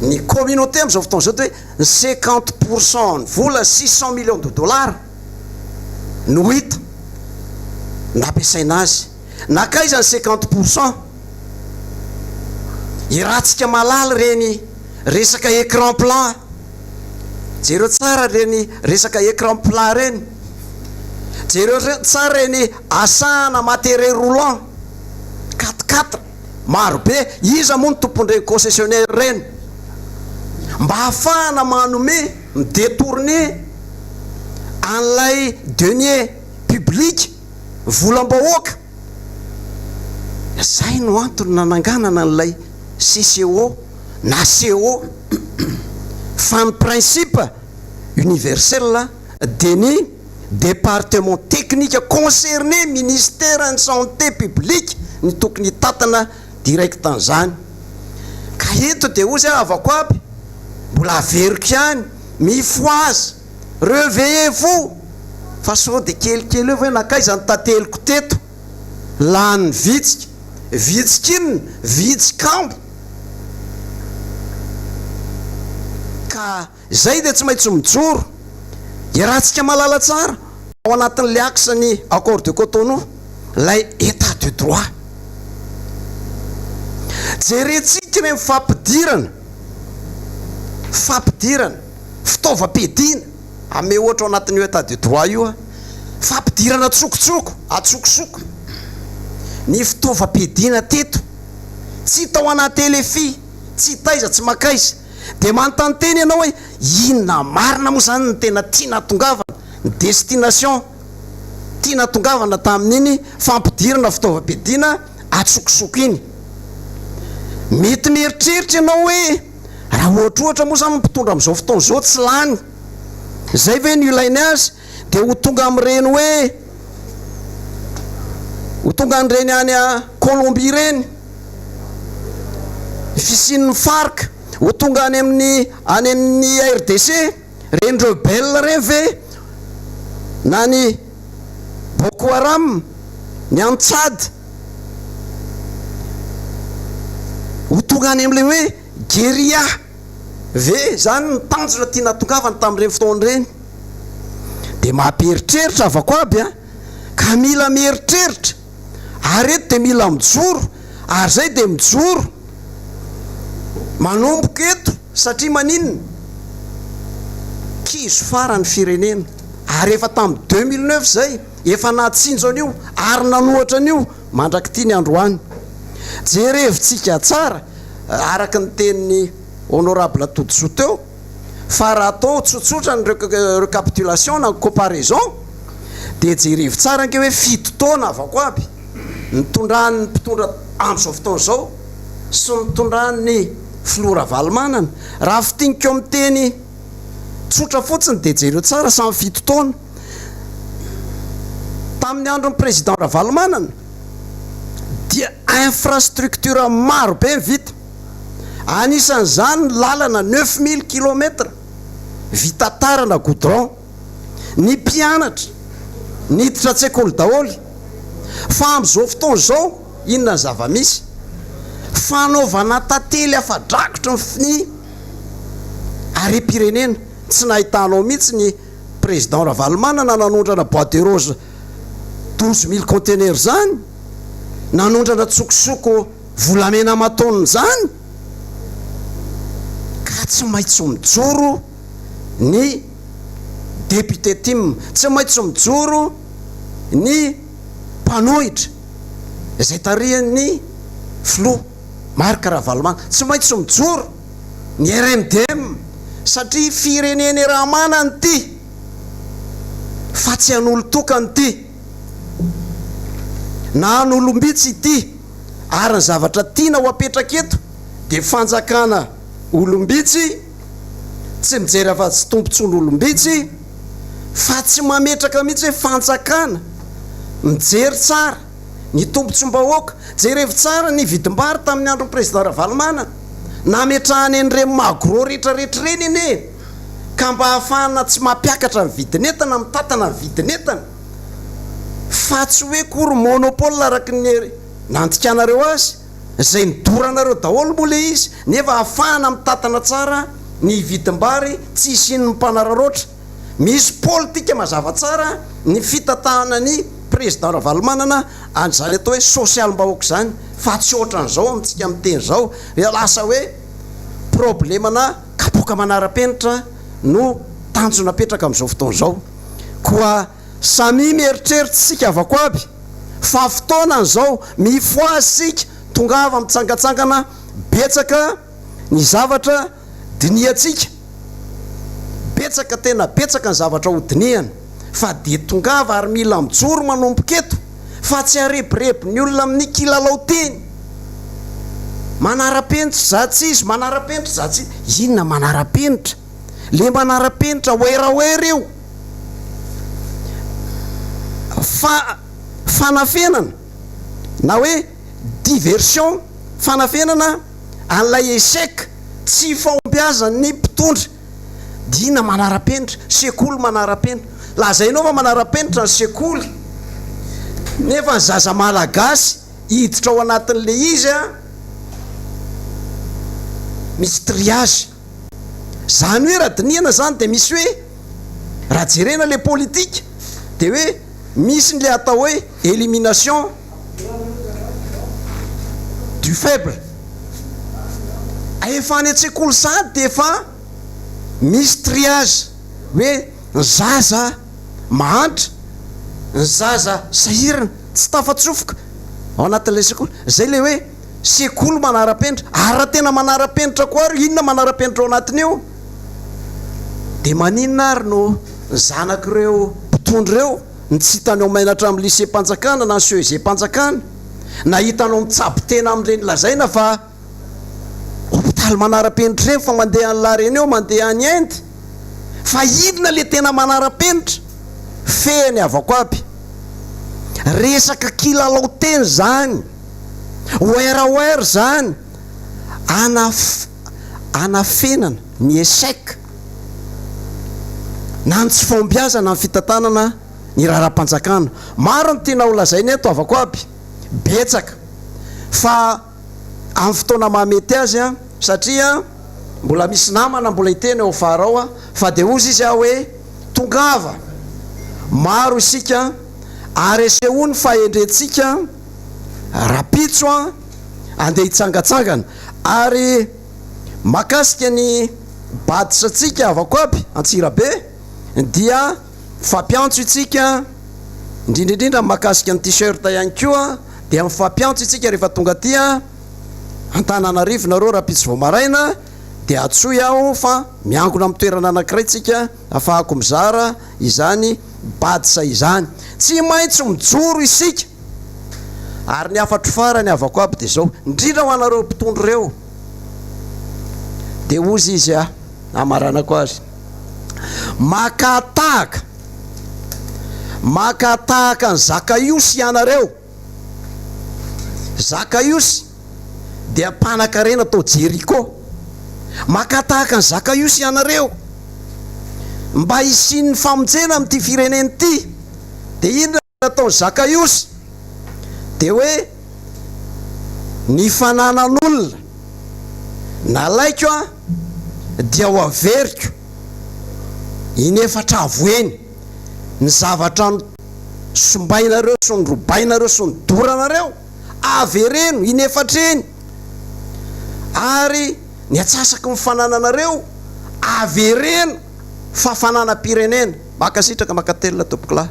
ny communauté amin'izao fotoana izao dia hoe ny 50 pour cent ny vola 600 millions de dollars no hita nampiasaina azy. Nankaiza ny 50 pour cent? Iratsika malala ireny resaka écran plat. Jereo tsara ireny resaka écran plat ireny. Jereo tsara ireny asana matériel roulant, quatre quatre, maro be. Iza moa no tompon'ireny concessionnaire ireny? Mba ahafahana manome, mi-detourner an'ilay denier public. Volam-bahoaka. Izay no antony nananganana an'ilay CCO na CO. Fa ny principe universel dia ny département technique concerné, ministère ny santé publique no tokony hitantana direct an'izany. Ka eto dia hozy aho havako aby, mbola averiko ihany, mifohaza. Reveillez vous fa sao dia kelikely eo ve nankaiza ny tanteliko teto? Lany vitsika. Vitsika inona? Vitsikambo. Ka izay dia tsy maintsy mijoro. Iarahantsika mahalala tsara ao anatin'ilay axe ny accord de Cotonou, ilay état de droit. Jerentsika ireny fampidirana, fampidirana. Fitaovam-piadiana, ame ohatra ao anatin'io état de droit io, fampidirana an-tsokotsoko, an-tsokosoko, ny fitaovam-piadiana teto, tsy hita ao anaty LFI, tsy hita aiza tsy mankaiza. Dia manontany tena ianao hoe inona marina moa izany no tena tiana hatongavana, ny destination tiana hatongavana tamin'iny fampidirana fitaovam-piadiana an-tsokosoko iny. Mety mieritreritra ianao hoe Raha ohatrohatra moa zany ny mpitondra amin'izao fotoana izao tsy lany, izay ve no ilainy azy dia ho tonga amin'ireny hoe ho tonga an'ireny any Colombie ireny ny fisian'ny FARC, ho tonga any amin'ny any amin'ny RDC ireny rebelle ireny ve na ny Boko Haram, ny any Tchad. Ho tonga any amin'ilay hoe guérilla ve izany ny tanjona tiana hatongavana tamin'ireny fotoana ireny? Dia mampieritreritra havako aby an! Ka mila mieritreritra, ary eto dia mila mijoro, ary izay dia mijoro manomboka eto satria maninona? Kizo farany firenena, ary efa tamin'ny 2009 izay. Efa nahatsinjo an'io ary nanohatra an'io mandrak'ity ny androany. Jerevintsika tsara araka ny tenin'i Honorable Todisoa teo fa raha atao tsotsotra ny recapitulation na ny comparaison dia jerevo tsara ange hoe fito taona avako aby nitondran'ny mpitondra amin'izao fotoana izao sy nitondran'ny Filoha Ravalomanana. Raha fintiniko amin'ny teny tsotra fotsiny dia jereo tsara samy fito taona. Tamin'ny andron'ny président Ravalomanana dia infrastructure maro be ny vita. Anisan'izany ny lalana 9000 kilomètres vita tara na goudron. Ny mpianatra niditra an-tsekoly daholo. Fa amin'izao fotoana izao inona ny zava-misy? Fanaovana tantely afa-drakotra ny harem-pirenena. Tsy nahitanao mihitsy ny Président Ravalomanana nanondrana bois de rose 12 mille conteneurs zany, nanondrana tsokosoko volamena aman-taoniny zany, ka tsy maintsy mijoro ny député tim, tsy maintsy mijoro ny mpanohitra izay tarihan'ny filoha Marc Ravalomanana, tsy maintsy mijoro ny RMDM. Satria firenena iaraha-manana ity fa tsy an'olon-tokana ity na an'olom-bitsy ity ary ny zavatra tiana ho apetraka eto dia fanjakana olom-bitsy tsy mijery afa-tsy tombontsoan'olom-bitsy fa tsy mametraka mihitsy hoe fanjakana mijery tsara ny tombontsoam-bahoaka. Jerevo tsara ny vidim-bary tamin'ny andron'ny Président Ravalomanana. Nametrahany an'ireny magro retraretra ireny anie ka mba ahafahana tsy mampiakatra ny vidin'entana, mitantana ny vidin'entana fa tsy hoe akory monopole araka ny nandikanareo azy, izay nidoranareo daholo moa ilay izy nefa ahafahana mitantana tsara ny vidim-bary tsy hisian'ny mpanararaotra. Misy politika mazava tsara ny fitantanana ny Président Ravalomanana an'izany atao hoe sosialim-bahoaka izany fa tsy ohatran'izao amintsika miteny izao hoe lasa hoe problemana kapoaka manara-penitra no tanjona apetraka amin'izao fotoana izao. Koa samia mieritreritra isika havako aby fa fotoanany izao, mifohaza isika, tongava mitsangantsangana betsaka ny zavatra dinihantsika, betsaka tena betsaka ny zavatra ho dinihana fa dia tongava ary mila mijoro manomboka eto fa tsy arebireby ny olona amin'ny kilalao teny manara-penitra za tsy izy manara-penitra za tsy inona manara-penitra le manara-penitra werawera io fa fanafenana na hoe diversion fanafenana an'ilay échec tsy fahombiazan'ny mpitondra. Dina manara-penitra, sekoly manara-penitra. Lazainao fa manara-penitra ny sekoly nefa ny zaza malagasy hiditra ao anatin'ilay izy an, misy triage. Zany hoe raha dinihana zany dia misy hoe raha jerena le politique dia hoe misy ny le atao hoe élimination du faible. Efa any an-tsekoly sahady dia efa misy triage hoe ny zaza mahantra, ny zaza sahirana tsy tafatsofoka ao anatin'ilay sekoly. Zay le hoe Sekoly manara-penitra. Ary raha tena manara-penitra koa ary, inona manara-penitra ao anatin'io? Dia maninona ary no ny zanak'ireo mpitondra ireo no tsy hitanao maina hatramin'ny lycée-mpanjakana na ny CEG-mpanjakana, na hitanao mitsabo tena amin'ireny lazaina fa hopitaly manara-penitra ireny fa mandeha any La Réunion, mandeha any Inde? Fa inona ilay tena manara-penitra? Fehiny havako aby. Resaka kilalao teny izany. Where where zany anafenana ny échec na ny tsy fahombiazana amin'ny fitantanana ny raharaham-panjakana. Maro ny tiana ho lazaina eto havako aby, betsaka fa amin'ny fotoana mahamety azy satria mbola misy namana mbola hiteny ao afara ao fa dia hozy izy aho hoe tongava maro isika ary asehoy ny fahendrentsika Rapitso an, andeha hitsangatsangana. Ary makasika ny badge antsika havako aby Antsirabe dia mifampiantso itsika, indrindra indrindra makasika ny t-shirt ihany koa dia mifampiantso itsika rehefa tonga aty Antananarivo nareo rapitso vao maraina dia antsoy aho fa miangona amin'ny toerana anakiray tsika afahako mizara izany badge izany. Tsy maintsy mijoro isika. Ary ny hafatro farany havako aby dia izao, indrindra ho anareo mpitondra ireo, dia hozy izy aho, hamaranako azy, makà tahaka, makà tahaka an'i Zakaiosy ianareo. Zakaiosy dia mpanankarena tao Jeriko. Makà tahaka an'i Zakaiosy ianareo, mba hisian'ny famonjena amin'ity firenena ity. Dia inona no nataon'i Zakaiosy? Dia hoe, Ny fananan'olona nalaiko dia ho averiko inefatra avo heny. Ny zavatra nosombainareo sy norobainareo sy nodoranareo, avereno inefatra heny. Ary ny antsasaky ny fanananareo, avereno fa fananam-pirenena. Mankasitraka mankatelina tompokolahy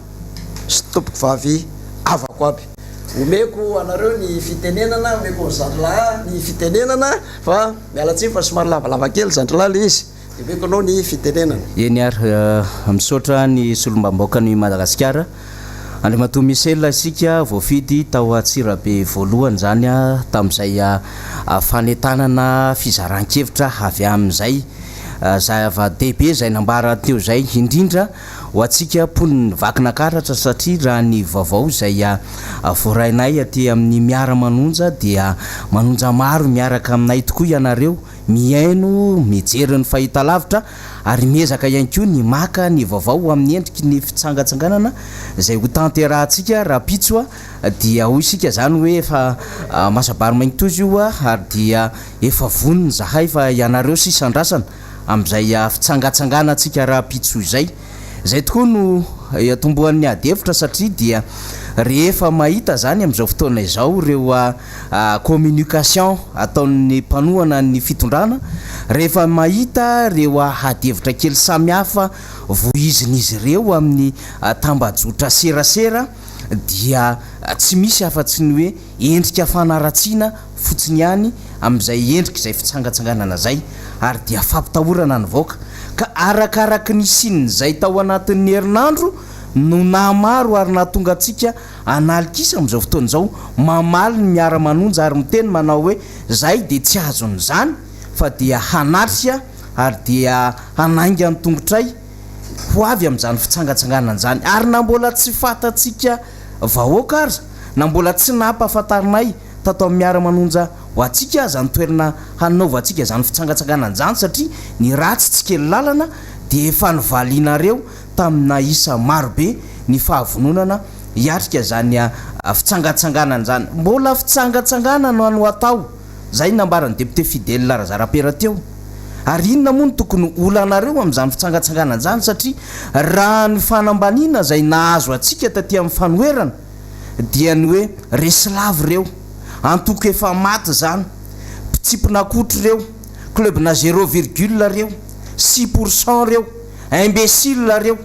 sy tompokovavy havako aby. Omeko anareo ny fitenenana, omeko an'i zandrilahy ny fitenenana fa miala tsiny fa somary lavalava kely zandrilahy le izy. Omeko anao ny fitenenana. Eny ary, misaotra ny solombambaokan'i Madagasikara, Andriamatoa Michel isika voafidy tao Antsirabe voalohany izany tamin'izay fanentanana fizaran-kevitra avy amin'izay zava-dehibe izay nambara teo izay, indrindra ho antsika mponin'i Vakinakaratra satria raha ny vaovao izay voarainay aty amin'ny Miara-manonja dia manonja maro miaraka aminay tokoa ianareo mihaino, mijery ny fahitalavitra ary miezaka ihany koa ny maka ny vaovao amin'ny endriky ny fitsangatsanganana izay ho tanterahantsika rahampitso dia hoy isika izany hoe efa masa-bary maintozy io ary dia efa vonona izahay fa ianareo sisa andrasana amin'izay fitsangatsanganantsika rahampitso izay. Izay tokoa no iantombohan'ny ady hevitra satria dia rehefa mahita izany amin'izao fotoana izao ireo communication ataon'ny mpanohana ny fitondrana, rehefa mahita ireo ady hevitra kely samihafa vohizin'izy ireo amin'ny tambajotra serasera dia tsy misy afa-tsy ny hoe endrika fanaratsiana fotsiny ihany amin'izay endrik'izay fitsangatsanganana izay ary dia fampitahorana ny vahoaka ka arakaraky ny hisian'izay tao anatin'ny herinandro no nahamaro ary nahatonga antsika analikisa amin'izao fotoana izao mamaly ny miara-manonja ary miteny manao hoe zahay dia tsy azon'izany fa dia hanatrika ary dia hanainga ny tongotray ho avy amin'izany fitsangatsanganana izany ary na mbola tsy fantatsika vahoaka aza na mbola tsy nampahafantarinay tato amin'ny miara-manonja ho antsika aza ny toerana hanaovantsika izany fitsangatsanganana izany satria ny ratsy tsy kely lalana dia efa novalianareo tamina isa marobe ny fahavononana hiatrika izany fitsangatsanganana izany. Mbola fitsangatsanganana no atao, izay no nambaran'ny député Fidèle Razarapera teo. Ary inona moa no tokony olanareo amin'izany fitsangatsanganana izany satria raha ny fanambaniana izay nahazo antsika taty amin'ny fanoherana dia ny hoe resy lavo ireo, antoko efa maty izany, mpitsipona akotry ireo, club-na zéro virgule ireo, 6% ireo, imbécile reo.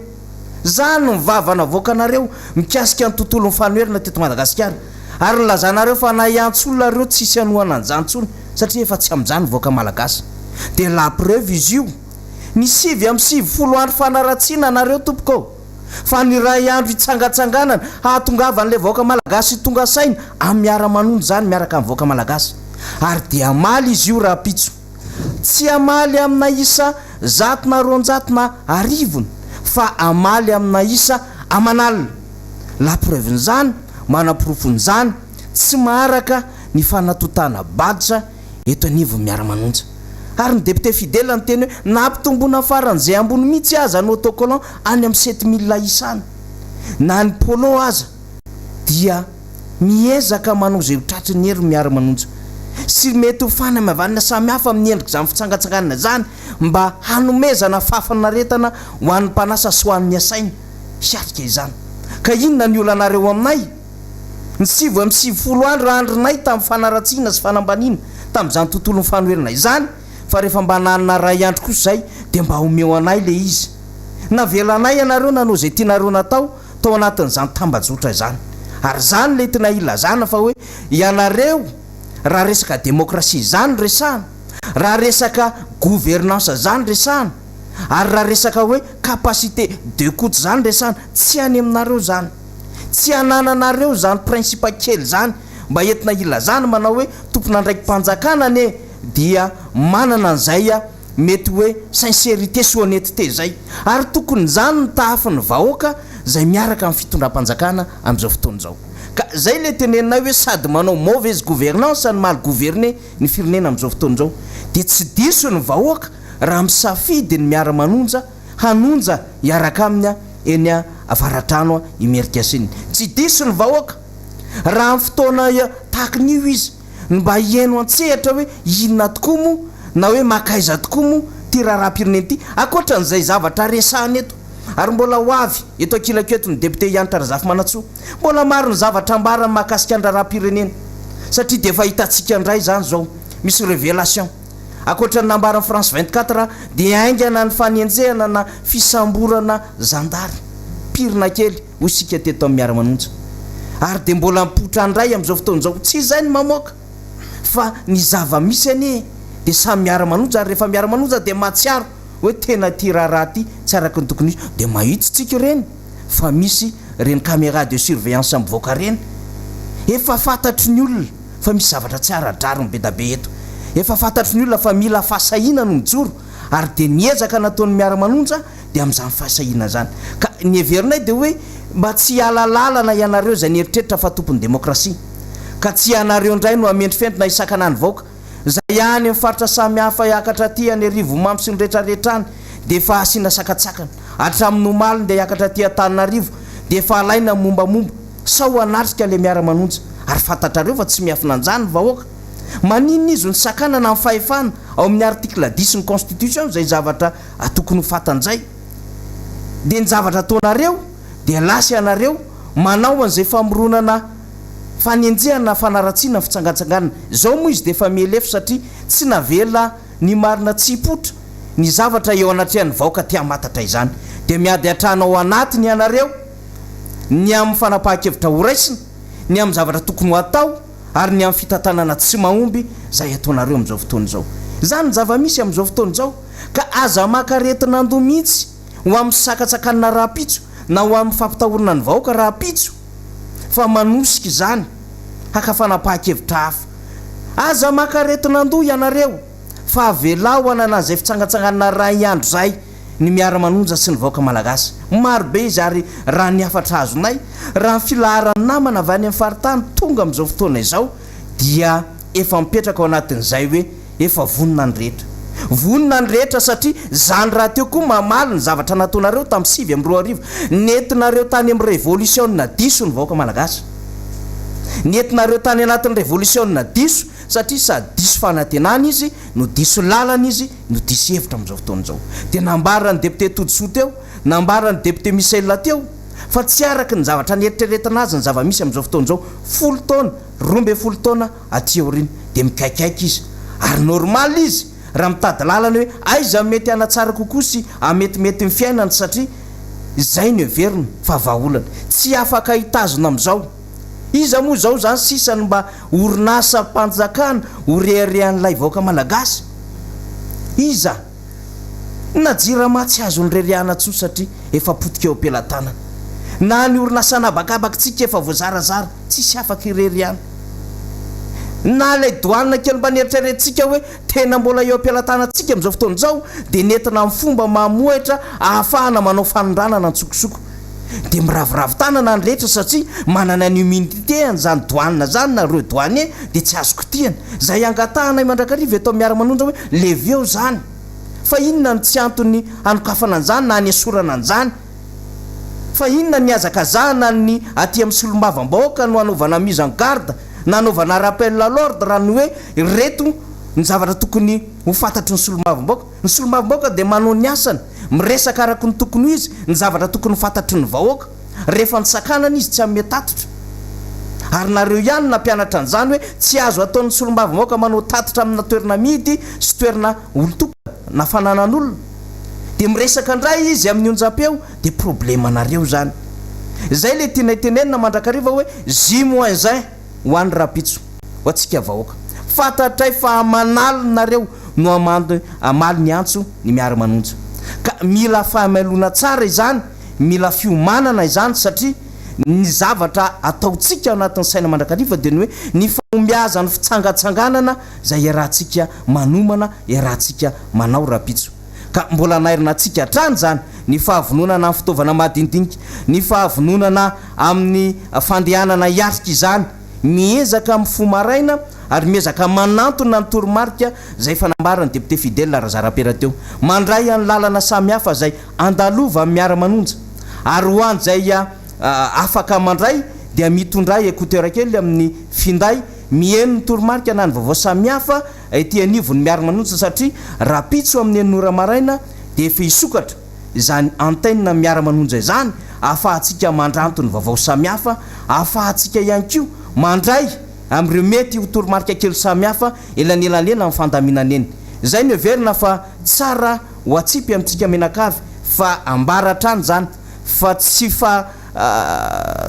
Zany ny vava navoakanareo mikasika ny tontolon'ny fanoherana teto Madagasikara. Ary nilazanareo fa na hiantso olona reo tsisy hanohana an'izany tsony satria efa tsy amin'izany ny vahoaka Malagasy. Dia la preuve izy io. Ny 99 andro fanaratsiana anareo tompoko ô. Fa ny iray andro hitsangatsanganana hahatongavan'ilay vahoaka Malagasy tonga saina amin'ny miara-manonja izany miaraka amin'ny vahoaka Malagasy. Ary dia hamaly izy io rahampitso. Tsy hamaly amina isa zato na 200 na arivony fa hamaly amina isa aman'alina. La preuve-n'izany, manaporofon'izany, tsy maharaka ny fanatontana badge eto anivon'ny miara-manonja. Ary ny député Fidèle niteny hoe nampitomboina faran'izay ambony mihitsy aza ny autocollant any amin'ny 7000 isa any. Na ny polo aza dia. Miezaka manao izay ho tratry ny hery ny miara-manonja sy mety ho fanamavanina samihafa amin'ny endrik'izany fitsangatsanganana izany mba hanomezana fahafinaretana ho an'ny mpanasa sy ho an'ny asaina hiatrika izany. Ka inona ny olanareo aminay? Ny 99 andro andrinay tamin'ny fanaratsiana sy fanambaniana tamin'izany tontolon'ny fanoherana izany fa rehefa mba nanana iray andro kosa izay dia mba omeo anay ilay izy. Navelanay ianareo nanao izay tianareo natao tao anatin'izany tambajotra izany. Ary izany ilay entina ilazana fa hoe ianareo raha resaka demokrasia izany no resahana, raha resaka gouvernance izany resahana, ary raha resaka hoe capacité d'écoute izany resahana, tsy any aminareo izany. Tsy anananareo izany principe kely izany mba entina ilazana manao hoe tompon'andraiki-panjakana anie dia manana an'izay mety hoe sincérité sy honnêteté zay ary tokony zany no tahafin'ny vahoaka zay miaraka amin'ny fitondram-panjakana amin'izao fotoana izao ka zay le teneninay hoe sady manao mauvaise gouvernance no mal gouverner ny firenena amin'izao fotoana izao dia tsy diso ny vahoaka raha misafidy ny miara-manonja hanonja hiaraka aminy eny avaradrano Imerinkasinina tsy diso ny vahoaka raha amin'ny fotoana tahaka an'io izy ny mba hihaino an-tsehatra hoe inona tokoa moa na hoe mankaiza tokoa moa ity raharaham-pirenena ity, ankoatra an'izay zavatra resahana eto. Ary mbola ho avy eto ankilako eto ny député Hanitra Razafimanantsoa. Mbola maro ny zavatra ambarany mahakasika ny raharaham-pirenena. Satria dia efa hitantsika indray izany izao, misy révélation. Ankoatra ny nambaran'ny France 24 dia haingana ny fanenjehana na fisamborana zandary. Pirina kely. hoy isika teto amin'ny Miara-manonja. Ary dia mbola mipoitra indray amin'izao fotoana izao. Tsy izay no mamoaka fa ny zava-misy anie dia samy miara-manonja ary rehefa miara-manonja dia mahatsiaro. hoe tena ity raharaha ity tsy araka ny tokony ho izy dia mahitsy tsika ireny fa misy ireny camera de surveillance mivoaka ireny. Efa fantatry ny olona fa misy zavatra tsy ara-drariny be da be eto. Efa fantatry ny olona fa mila fahasahiana no mijoro ary dia ny ezaka nataon'ny miara-manonja dia amin'izany fahasahiana izany. Ka ny heverinay dia hoe mba tsy hiala lalana ianareo izay nieritreritra fa tompon'ny demokrasia. Ka tsy ianareo indray no hamendrofendrona hisakana ny vahoaka. Izay any amin'ny faritra samihafa hiakatra aty any Arivonimamo sy ny rehetrarehetra any dia efa asiana sakantsakana. Hatramin'ny omaly ndeha hiakatra aty Antananarivo dia efa alaina ny mombamomba sao hanatrika ilay miara-manonja. Ary fantatrareo fa tsy miafina an'izany ny vahoaka. Maninona izy no sakanana amin'ny fahefana ao amin'ny article dix ny constitution izay zavatra tokony ho fatanjay. Dia ny zavatra ataonareo dia lasa ianareo manao an'izay famoronana fanenjehana na fanaratsiana ny fitsangantsanganana. Izao moa izy dia efa mihelefo satria tsy navela ny marina tsy hipoitra ny zavatra eo anatrehan'ny vahoaka te hamatatra izany. Dia miady hatrany ao anatiny ianareo ny amin'ny fanapahan-kevitra horaisina, ny amin'ny zavatra tokony ho atao ary ny amin'ny fitantanana tsy mahomby izay ataonareo amin'izao fotoana izao. Izany ny zava-misy amin'izao fotoana izao ka aza maka aretin'andoha mihitsy ho amin'ny sakatsakanina rahampitso na ho amin'ny fampitahorana ny vahoaka rahampitso fa manosika izany haka fanapahan-kevitra hafa. Aza maka aretin'andoha ianareo fa avelao hanana an'izay fitsangantsanganana iray andro izay ny miara-manonja sy ny vahoaka malagasy. Maro be izy ary raha ny hafatra azonay, raha ny filaharan'ny namana avy any amin'ny faritany tonga amin'izao fotoana izao dia efa mipetraka ao anatin'izay hoe efa vonona ny rehetra. Vonona ny rehetra satria izany rahateo koa mamaly ny zavatra nataonareo tamin'ny 2009. Nentinareo tany amin'ny revolisiona diso ny vahoaka malagasy. Nentinareo tany anatin'ny revolisiona diso satria sady diso fanantenana izy no diso lalana izy no diso hevitra amin'izao fotoana izao. Dia nambaran'ny député Todisoa teo, nambaran'ny député Michel teo fa tsy araka ny zavatra nieritreretina azy ny zava-misy amin'izao fotoana izao, folo taona, 12 taona aty aoriana dia mikaikaika izy ary normal izy raha mitady lalana hoe aiza mety hanatsara kokoa sy hametimety ny fiainany satria izay no heveriny fa vahaolana. Tsy afaka hitazona amin'izao. Iza moa izao izany sisa no mba orinasam-panjakana ho reharehan'ilay vahoaka malagasy? Iza? Na jirama tsy azony rerehana intsony satria efa potika eo am-pelatanana. Na ny orinasa an'habakabakitsika efa voazarazara, tsisy afaka irery ihany. Na ilay douane kely mba neritreretintsika hoe tena mbola eo am-pelatanantsika amin'izao fotoana izao dia nentina amin'ny fomba mamohehitra ahafahana manao fanondranana an-tsokosoko. Dia miraviravy tanana ny rehetra satria manana ny immunité an'izany douane izany na ireo douanier dia tsy azo kitihana. Izay angatahanay mandrakariva eto amin'ny Miara-manonja hoe leveo izany. Fa inona no tsy antony hanokafana an'izany na hanesorana an'izany? Fa inona ny hihazakazahana ny aty amin'ny solombavambahoaka no hanaovana mise en garde na hanaovana rappel à l'ordre raha ny hoe ireto ny zavatra tokony ho fantatry ny solombavambahoaka? Ny solombavambahoaka dia manao ny asany, miresaka araka ny tokony ho izy ny zavatra tokony ho fantatry ny vahoaka. Rehefa nosakanana izy tsy hanome tatitra. Ary nareo ihany no nampianatra an'izany hoe tsy azo ataon'ny solombavambahoaka manao tatitra amina toerana amidy sy toerana olon-tokana na fananan'olona. Dia miresaka indray izy amin'ny onjam-peo dia problemanareo izany. Izay ilay tianay tenenina mandrakariva hoe J moins un ho an'ny rahampitso, ho antsika vahoaka. Fantatray fa aman'alina nareo no hamaly ny antso ny miara-manonja. Ka mila fahamailoana tsara izany, mila fiomanana izany satria ny zavatra ataontsika ao anatin'ny saina mandrakariva dia ny hoe ny fahombiazan'ny fitsangantsanganana izay iarahantsika manomana, iarahantsika manao rahampitso. Ka mbola anairina antsika hatrany izany ny fahavononana amin'ny fitaovana madinidinika, ny fahavononana amin'ny fandehanana hiatrika izany, miezaka mifoha maraina ary miezaka manantona ny toromarika izay efa nambaran'ny député Fidèle Razarapera teo. Mandray an'ny lalana samihafa izay andalovan'ny miara-manonja ary ho an'izay afaka mandray dia mitondra écouteur kely amin'ny finday miheno ny toromarika na ny vaovao samihafa ety anivon'ny miara-manonja satria rahampitso amin'ny enina ora maraina dia efa hisokatra izany antenne miara-manonja izany ahafahantsika mandranto ny vaovao samihafa, ahafahantsika ihany koa mandray amin'ireo mety ho toromarika kely samihafa elanelanela amin'ny fandaminana eny. Izay no heverina fa tsara ho atsipy amintsika mianakavy fa ambara hatrany izany fa tsy fa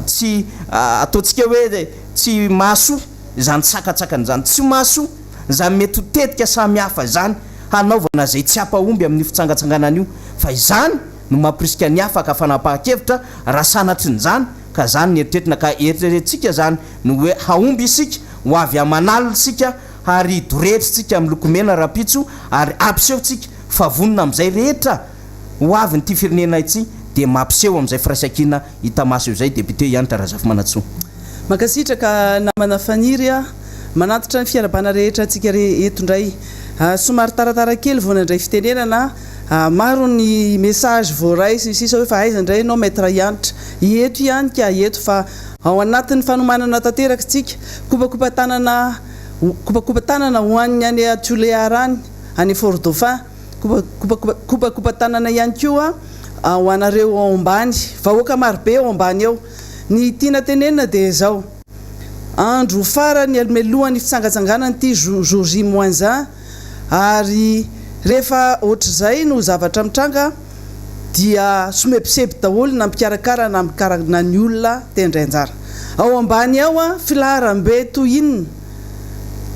tsy ataontsika hoe tsy mahasoa izany sakantsakana izany, tsy mahasoa izany mety ho tetika samihafa izany. hanaovana izay tsy hampahomby amin'io fitsangatsanganana io fa izany no mampirisika ny hafa haka fanapahan-kevitra raha sanatrin'izany ka izany ny eritreretina ka eritreretintsika izany ny hoe hahomby isika, ho avy aman'alina isika ary hidorehitra isika amin'ny loko mena rahampitso ary hampiseho tsika fa vonona amin'izay rehetra ho avin'ity firenena ity dia mampiseho amin'izay firaisankina hita maso eo izay Député Hanitra Razafimanantsoa. Mankasitraka namana Faniry a! Manantitra ny fiarahabana rehetra antsika re eto indray. Somary taratara kely vao nandray fitenenana, maro ny message voaray sy ny sisa hoe fa aiza indray ianao Maître Hanitra? Eto ihany ka, eto fa ao anatin'ny fanomanana tanteraka isika. Kopakopa-tanana kopakopa-tanana ho an'ny any Tuléar any, any Fort Dauphin. Kopakopa-tanana ihany koa ho anareo ao ambany, vahoaka marobe ao ambany ao. Ny tiana tenenina dia izao, andro farany alomelohan'ny fitsangatsanganana ity jour J moins un ary rehefa ohatr'izay no zavatra mitranga dia somebiseby daholo na mpikarakara na na ny olona te handray anjara. Ao ambany ao filaharam-be toy inona?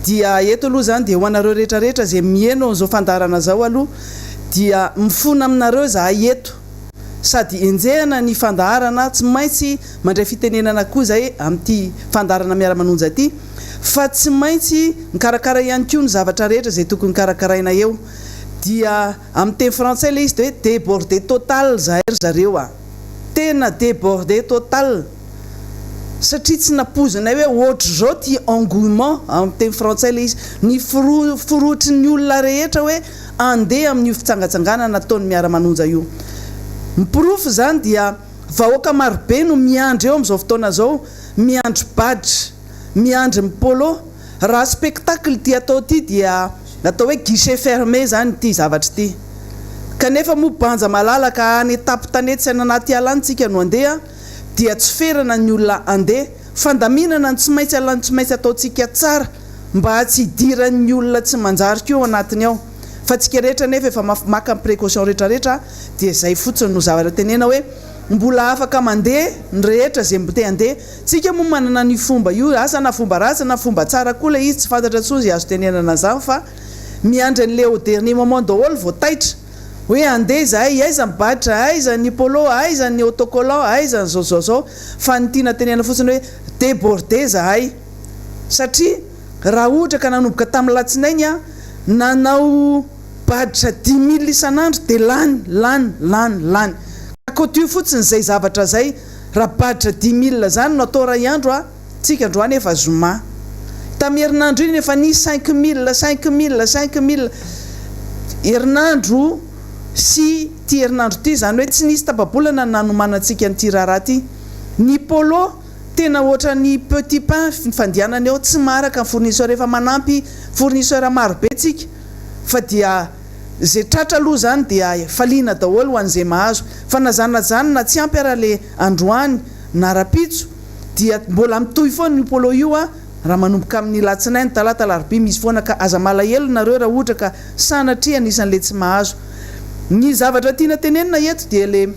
Dia eto aloha izany dia ho anareo rehetra rehetra izay miheno an'izao fandaharana izao aloha dia mifona aminareo izahay eto sady enjehana ny fandaharana tsy maintsy mandray fitenenana koa izay amin'ity fandaharana miara-manonja ity fa tsy maintsy mikarakara ihany koa ny zavatra rehetra izay tokony karakaraina eo dia amin'ny teny frantsay ilay izy dia hoe debordé total izahay ry zareo a! Tena debordé total satria tsy nampoizinay hoe ohatr'izao ity engouement, amin'ny teny frantsay ilay izy, ny firohotry ny olona rehetra hoe andeha amin'io fitsangatsanganana ataon'ny miara-manonja io. Ny porofo izany dia vahoaka marobe no miandry eo amin'izao fotoana izao, miandry badge, miandry ny polo. Raha spectacle ity atao ity dia atao hoe guichet fermé izany ity zavatra ity. Kanefa moa banja malalaka any tampon-tanety sy any anaty ala any tsika no andeha dia tsy ferana ny olona andeha. Fandaminana no tsy maintsy ala tsy maintsy ataontsika tsara mba tsy hidiran'ny olona tsy manjary koa ao anatiny ao. Fa tsika rehetra anefa efa maka ny précaution rehetra rehetra dia izay fotsiny no zavatra tenena hoe mbola afaka mandeha ny rehetra izay te handeha. Tsika moa manana an'io fomba io, asa na fomba ratsy na fomba tsara koa ilay izy tsy fantatra intsony izay azo tenenana an'izany fa miandry an'ilay au dernier moment daholo vao taitra hoe handeha izahay, aiza ny badge, aiza ny polo, aiza ny autocollant, aiza ny zao zao zao fa ny tiana tenenana fotsiny hoe debordé izahay satria raha ohatra ka nanomboka tamin'ny latsinainy aho nanao badge dix mille isan'andro dia lany, lany, lany, lany. Ka kotio fotsiny izay zavatra izay. Raha badge dix mille zany no atao ray andro a, tsika androany efa zoma. Tamin'ny herinandro iny efa nisy cinq mille, cinq mille, cinq mille. Herinandro sy ity herinandro ity izany hoe tsy nisy tapa-bolana ny nanomanantsika an'ity raharaha ity. Ny polo tena ohatran'ny petit pain ny fandianana eo, tsy maharaka ny fournisseur, efa manampy fournisseur maro be tsika fa dia Ze tratra aloha zany dia faliana daholo ho an'ze mahazo fa na zany na zany na tsy ampy ara le androany na rapitso dia mbola mitohy foana io polo io a raha manomboka amin'ny latsinainy, talata, alarobia misy foana ka aza malahelo nareo raha ohatra ka sanatria anisan'le tsy mahazo. Ny zavatra tiana tenenina eto dia le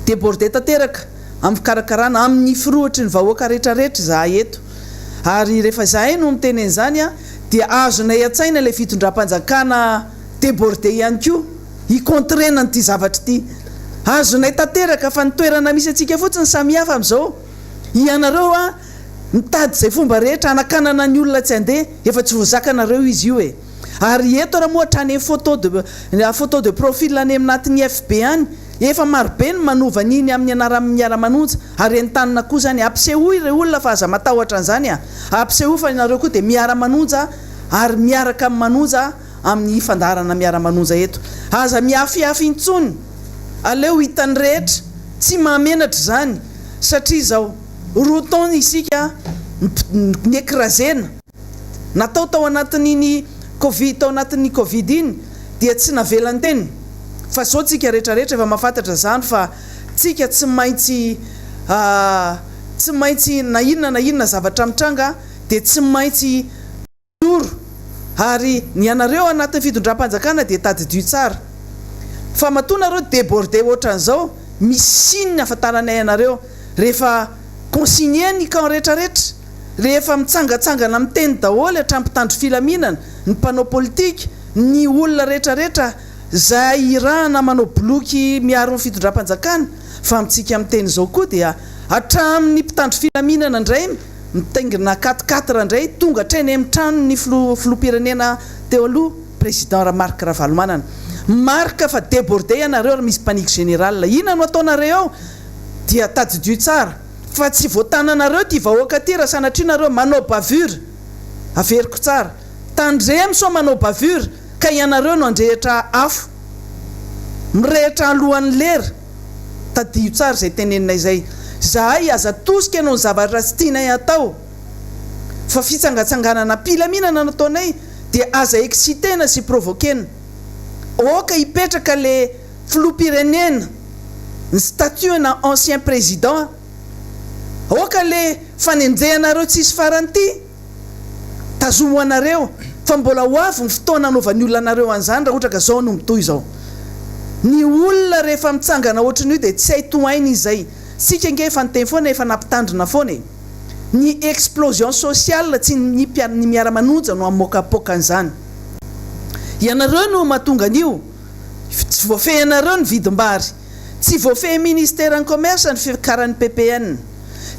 deborde tanteraka amin'ny fikarakarana amin'ny firohotry ny vahoaka retraretra izahay eto ary rehefa izahay no miteny an'izany a dia azonay an-tsaina ilay fitondram-panjakana deborde ihany koa hi-contrena an'ity zavatra ity. Azonay tanteraka fa ny toerana misy antsika fotsiny samihafa amin'izao. Ianareo a, mitady izay fomba rehetra hanakanana ny olona tsy handeha, efa tsy voazakanareo izy io e. Ary eto ara moa hatrany amin'ny photo de photo de profil any aminatin'ny FB any, efa marobe ny manova an'iny amin'ny anaran'ny miara-manonja, ary entanina koa izany, ampisehoy ireo olona fa aza matahotra an'izany a! Ampisehoy fa ianareo koa dia miara-manonja ary miaraka amin'ny manonja amin'ny fandaharana miara-manonja eto. Aza mihafihafy intsony, aleo hitan'ny rehetra, tsy mahamenatra izany satria izao roa taona isika ni-ecraser-na. Natao tao anatin'iny covid tao anatin'ny covid iny dia tsy navela niteny fa zao tsika rehetra rehetra efa mahafantatra zany fa tsika tsy maintsy tsy maintsy na inona na inona zavatra mitranga dia tsy maintsy mijoro ary ny anareo anatin'ny fitondram-panjakana dia tadidio tsara fa matoa nareo deborde ohatran'izao misy signe ahafantaranay anareo rehefa consigner ny camp rehetra rehetra Rehefa mitsangatsangana miteny daholo hatramin'ny mpitandro filaminana, ny mpanao politika, ny olona rehetra rehetra izay irahana manao boloky miaro ny fitondram-panjakana fa amintsika miteny izao koa dia hatramin'ny mpitandro filaminana indray mitaingina quatre quatre indray tonga hatreny amin'ny tranon'ny filoha filoham-pirenena teo aloha président ra Marc Ravalomanana. Marc fa deborde ianareo ary misy panique générale inona no ataonareo eo dia tadidio tsara fa tsy voatananareo ity vahoaka ity raha sanatria nareo manao bavure averiko tsara tandremo sao manao bavure ka ianareo no handrehitra afo mirehitra alohan'ny lera tadidio tsara izay teneninay izay zahay aza tosika noho ny zavatra tsy tianay atao fa fitsangatsanganana am-pilaminana no ataonay dia aza excitena sy provoquena aoka hipetraka le filoham-pirenena ny statut ana ancien président aoka le fanenjehanareo tsisy farany ty tazomy ho anareo fa mbola ho avy ny fotoana anaovan'ny olona anareo an'izany raha ohatra ka zao no mitohy zao ny olona rehefa mitsangana ohatran'io dia tsy hay tohaina izy zay tsika ange efa niteny foana efa nampitandrina foana e ny explosion sociale tsy ny ny miara-manonja no hamoakapoaka an'izany ianareo no mahatonga an'io Tsy voafehinareo ny vidim-bary. Tsy voafehin'ny ministeran'ny commerce ny fiakaran'ny ppn.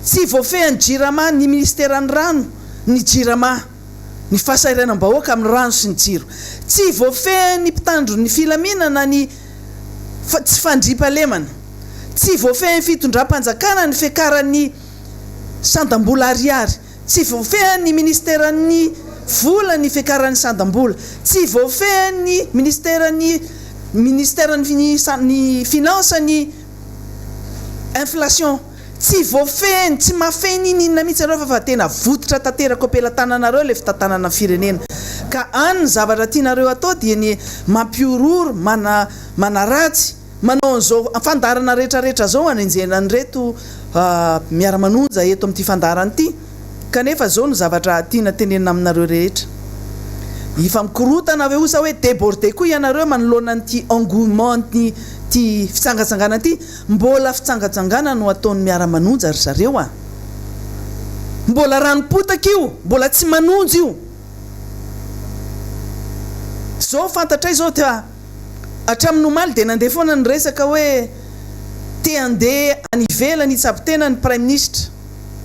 Tsy voafehin'ny jirama ny ministeran'ny rano ny jirama ny fahasahiranam-bahoaka amin'ny rano sy ny jiro. Tsy voafehin'ny mpitandro ny filaminana ny tsy fandriampahalemana. Tsy voafehin'ny fitondram-panjakana ny fiakaran'ny sandam-bola ariary. Tsy voafehin'ny ministeran'ny vola ny fiakaran'ny sandam-bola. Tsy voafehin'ny ministeran'ny ministeran'ny ny finance ny inflation. Tsy voafehiny, tsy mahafehy n'inon'inona mihitsy ianareo fa fa tena votitra tanteraka eo am-pelatananareo ilay fitantanana ny firenena. Ka any ny zavatra tianareo atao dia ny mampihorohoro, mana manaratsy. Manao an'izao fandaharana rehetra rehetra izao hanenjehana an'ireto miara-manonja eto amin'ity fandaharana ity kanefa izao no zavatra tiana tenenina aminareo rehetra. Efa mikorontana ve osa hoe deborde koa ianareo manoloana an'ity engouement ity fitsangatsanganana ity? Mbola fitsangatsanganana no ataon'ny miara-manonja ry zareo a! Mbola ranom-potaka io, mbola tsy manonja io. Izao fantatray izao fa Hatramin'ny omaly dia nandeha foana ny resaka hoe te handeha any ivelany hitsabo tena ny praiminisitra.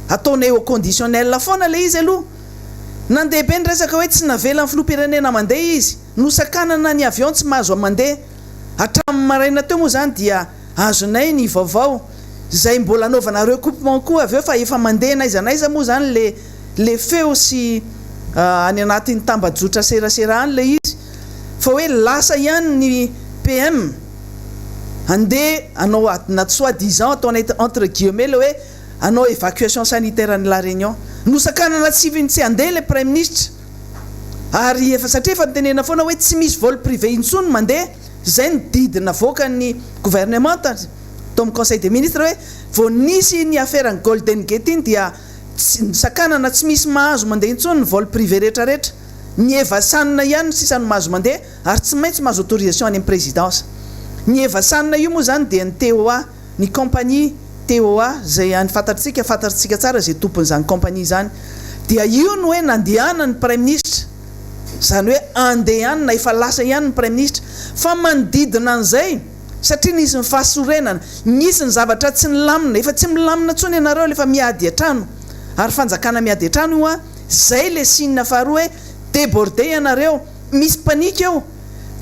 Ataonay au conditionnel foana ilay izy aloha. Nandeha be ny resaka hoe tsy navelan'ny filoham-pirenena mandeha izy. Nosakanana ny avion tsy mahazo mandeha. Hatramin'ny maraina teo moa izany dia azonay ny vaovao izay mbola anaovana recoupement koa avy eo fa efa mandeha n'aiza n'aiza moa izany le le feo sy any anatin'ny tambajotra serasera any ilay izy. Fa hoe lasa ihany ny PM handeha hanao na soit disant ataonay entre guillemets le hoe hanao évacuation sanitaire any La Réunion. Nosakanana tsy tsy handeha ilay praiminisitra ary efa satria efa notenenina foana hoe tsy misy vol privé intsony mandeha, izay ny didy navoakan'ny gouvernemanta tao amin'ny conseil des ministres hoe vao nisy iny affaire ny Golden Gate iny dia tsy nosakanana tsy misy mahazo mandeha intsony ny vol privé rehetra rehetra. Ny Evasan ihany sisa no mahazo mandeha ary tsy maintsy mahazo autorisation any amin'ny présidence. Ny Evasan io moa izany dia ny TOA, ny compagnie TOA izay any fantatritsika, fantatritsika tsara izay tompon'izany compagnie izany. Dia io no hoe nandehanan'ny praiminisitra, izany hoe andehanana, efa lasa ihany ny praiminisitra. Fa manodidina an'izay, satria nisy ny fahasorenana, nisy ny zavatra tsy nilamina, efa tsy milamina intsony ianareo, efa miady an-trano, ary fanjakana miady an-trano io an, Zay le signe faharoa hoe deborde ianareo, misy panique eo,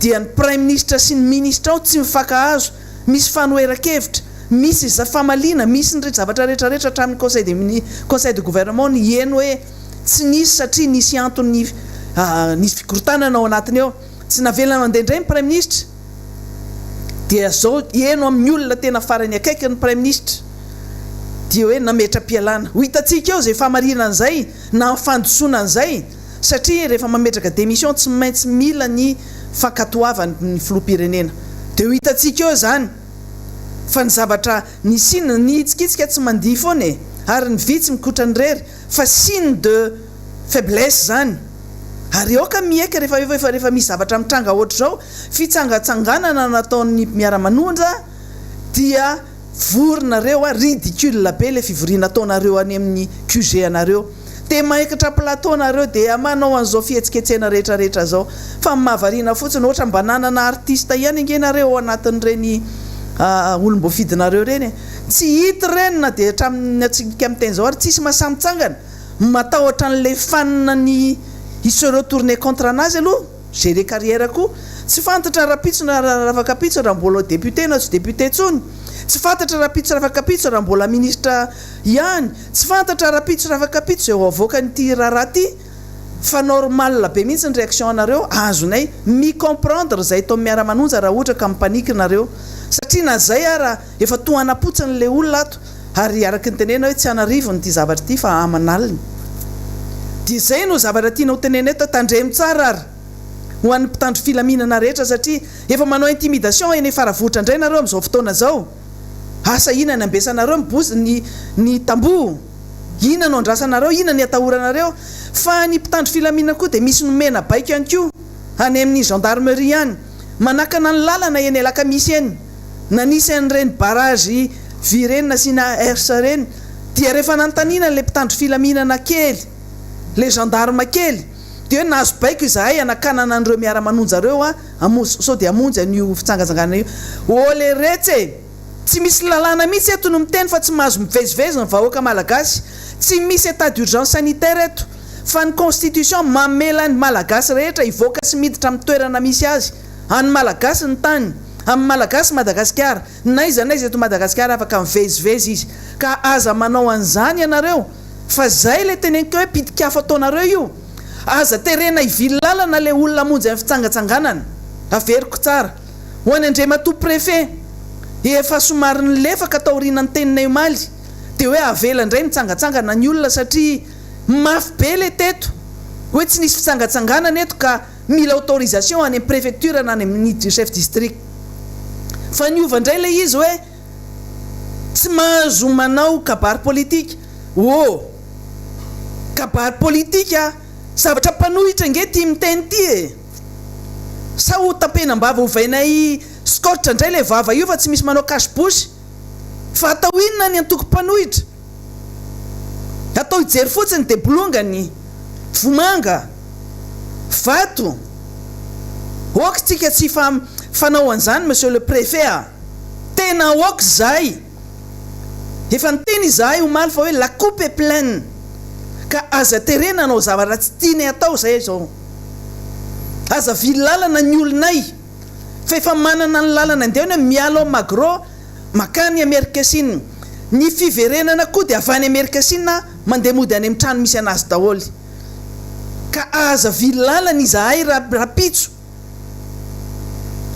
dia ny praiminisitra sy ny ministra ao tsy mifankahazo, misy fanoheran-kevitra, misy za famaliana, misy ny zavatra rehetra rehetra hatramin'ny conseil des mini conseil de gouvernement ny heno hoe tsy nisy satria nisy antony nisy fikorontanana ao anatiny ao, tsy navelana handeha indray ny praiminisitra. Dia zao heno amin'ny olona tena farany akaiky ny praiminisitra dia hoe nametra-pialana. Ho hitantsika eo izay fahamarinana izay na ny fandisoana an'izay satria rehefa mametraka démission tsy maintsy mila ny fankatoavan'ny filoham-pirenena. Dia ho hitantsika eo izany fa ny zavatra nisiana, ny hitsikitsika tsy mandihy foana e! ary ny vitsy mikotrana irery fa signe de faiblesse izany. Ary aoka miaiky rehefa efa rehefa misy zavatra mitranga ohatr'izao, fitsangatsanganana nataon'ny miara-manonja dia vory nareo a, ridicule be le fivoriana ataonareo any amin'ny QG anareo. Dia maikatra plateau nareo dia manao an'izao fihetsiketsehana rehetra rehetra zao. Fa ny mahavariana fotsiny ohatra mba nanana artiste ihany ange nareo ao anatin'ireny olom-boafidinareo ireny e. Tsy hita ireny na dia hatramin'ny antsika miteny izao ary tsisy mahasahy mitsangana. Matahotra an'ilay fan ny hi se retourner contre anazy aloha, gérer carrière koa. Tsy fantatra rahampitso na rafakampitso raha mbola ho député na tsy député intsony. Tsy fantatra rahampitso rafakampitso raha mbola ministre ihany. Tsy fantatra rahampitso rafakampitso izay ho avoakan'ity raharaha ity. Fa normal be mihitsy ny réaction anareo, azonay mi comprendre izay atao miara-manonja raha ohatra ka mi-panique nareo. Satria na izay ara efa tohanam-potsiny ilay olona ato. Ary araka ny tenenina hoe tsy an'arivony ity zavatra ity fa aman'aliny. Dia izay no zavatra tiana ho tenenina eto, tandremo tsara ary ho an'ny mpitandro filaminana rehetra satria efa manao intimidation eny Faravohitra indray nareo amin'izao fotoana izao. Asa inona ny ambesanareo ny bozy ny ny tamboho? Inona no andrasanareo? Inona ny atahoranareo? Fa ny mpitandro filaminana koa dia misy nomena baiko ihany koa any amin'ny gendarmerie any manakana ny lalana eny Alakamisy eny. Nanisy an'ireny barrage vy ireny nasiana herse ireny dia rehefa nanontaniana ilay mpitandro filaminana kely, ilay gendarme kely dia hoe nahazo baiko izahay hanakanana an'ireo miara-manonja ireo hamonjy sao dia hamonjy an'io fitsangatsanganana io. Ô leretsy e! Tsy misy lalàna mihitsy eto no miteny fa tsy mahazo mivezivezy ny vahoaka malagasy. Tsy misy état d'urgence sanitaire eto fa ny constitution mamela ny malagasy rehetra hivoaka sy miditra amin'ny toerana misy azy. An'ny Malagasy ny tany, amin'ny Malagasy Madagasikara, n'aiza n'aiza eto Madagasikara afaka mivezivezy izy. Ka aza manao an'izany ianareo fa zay ilay teneniko hoe pitik'afo ataonareo io. Aza terena hivily lalana ilay olona hamonjy an'ny fitsangatsanganana. Averiko tsara. Ho an'i Andriamatoa Préfet, efa somary nilefaka taorian'ny teninay omaly, dia hoe avela indray mitsangatsangana ny olona satria mafy be ilay teto, hoe tsy nisy fitsangatsanganana eto ka Mila autorisation any amin'ny préfecture na any amin'ny chef district. Fa niova indray ilay izy hoe tsy mahazo manao kabary politika. Oh! Kabary politika? Zavatra mpanohitra ange ity miteny ity e! Sa ho tampenam-bava ovainay scotch indray ilay vava io fa tsy misy manao cache bouche? Fa atao inona ny antoko mpanohitra? Atao hijery fotsiny dia bolongany, vomanga, vato. Ok tsika tsy hifanao an'izany monsieur le préfet a! Tena ok zay! Efa niteny izahay omaly fa hoe la coupe est pleine ka aza terena hanao zavatra tsy tianay atao izay izao. Aza vily lalana ny olonay fa efa manana ny lalana andehany hoe miala ao magro Makany Amerikasinina. Ny fiverenana koa dia avy any Amerikasinina mandeha mody any amin'ny trano misy anazy daholo. Ka aza vily lalana izahay rahampitso.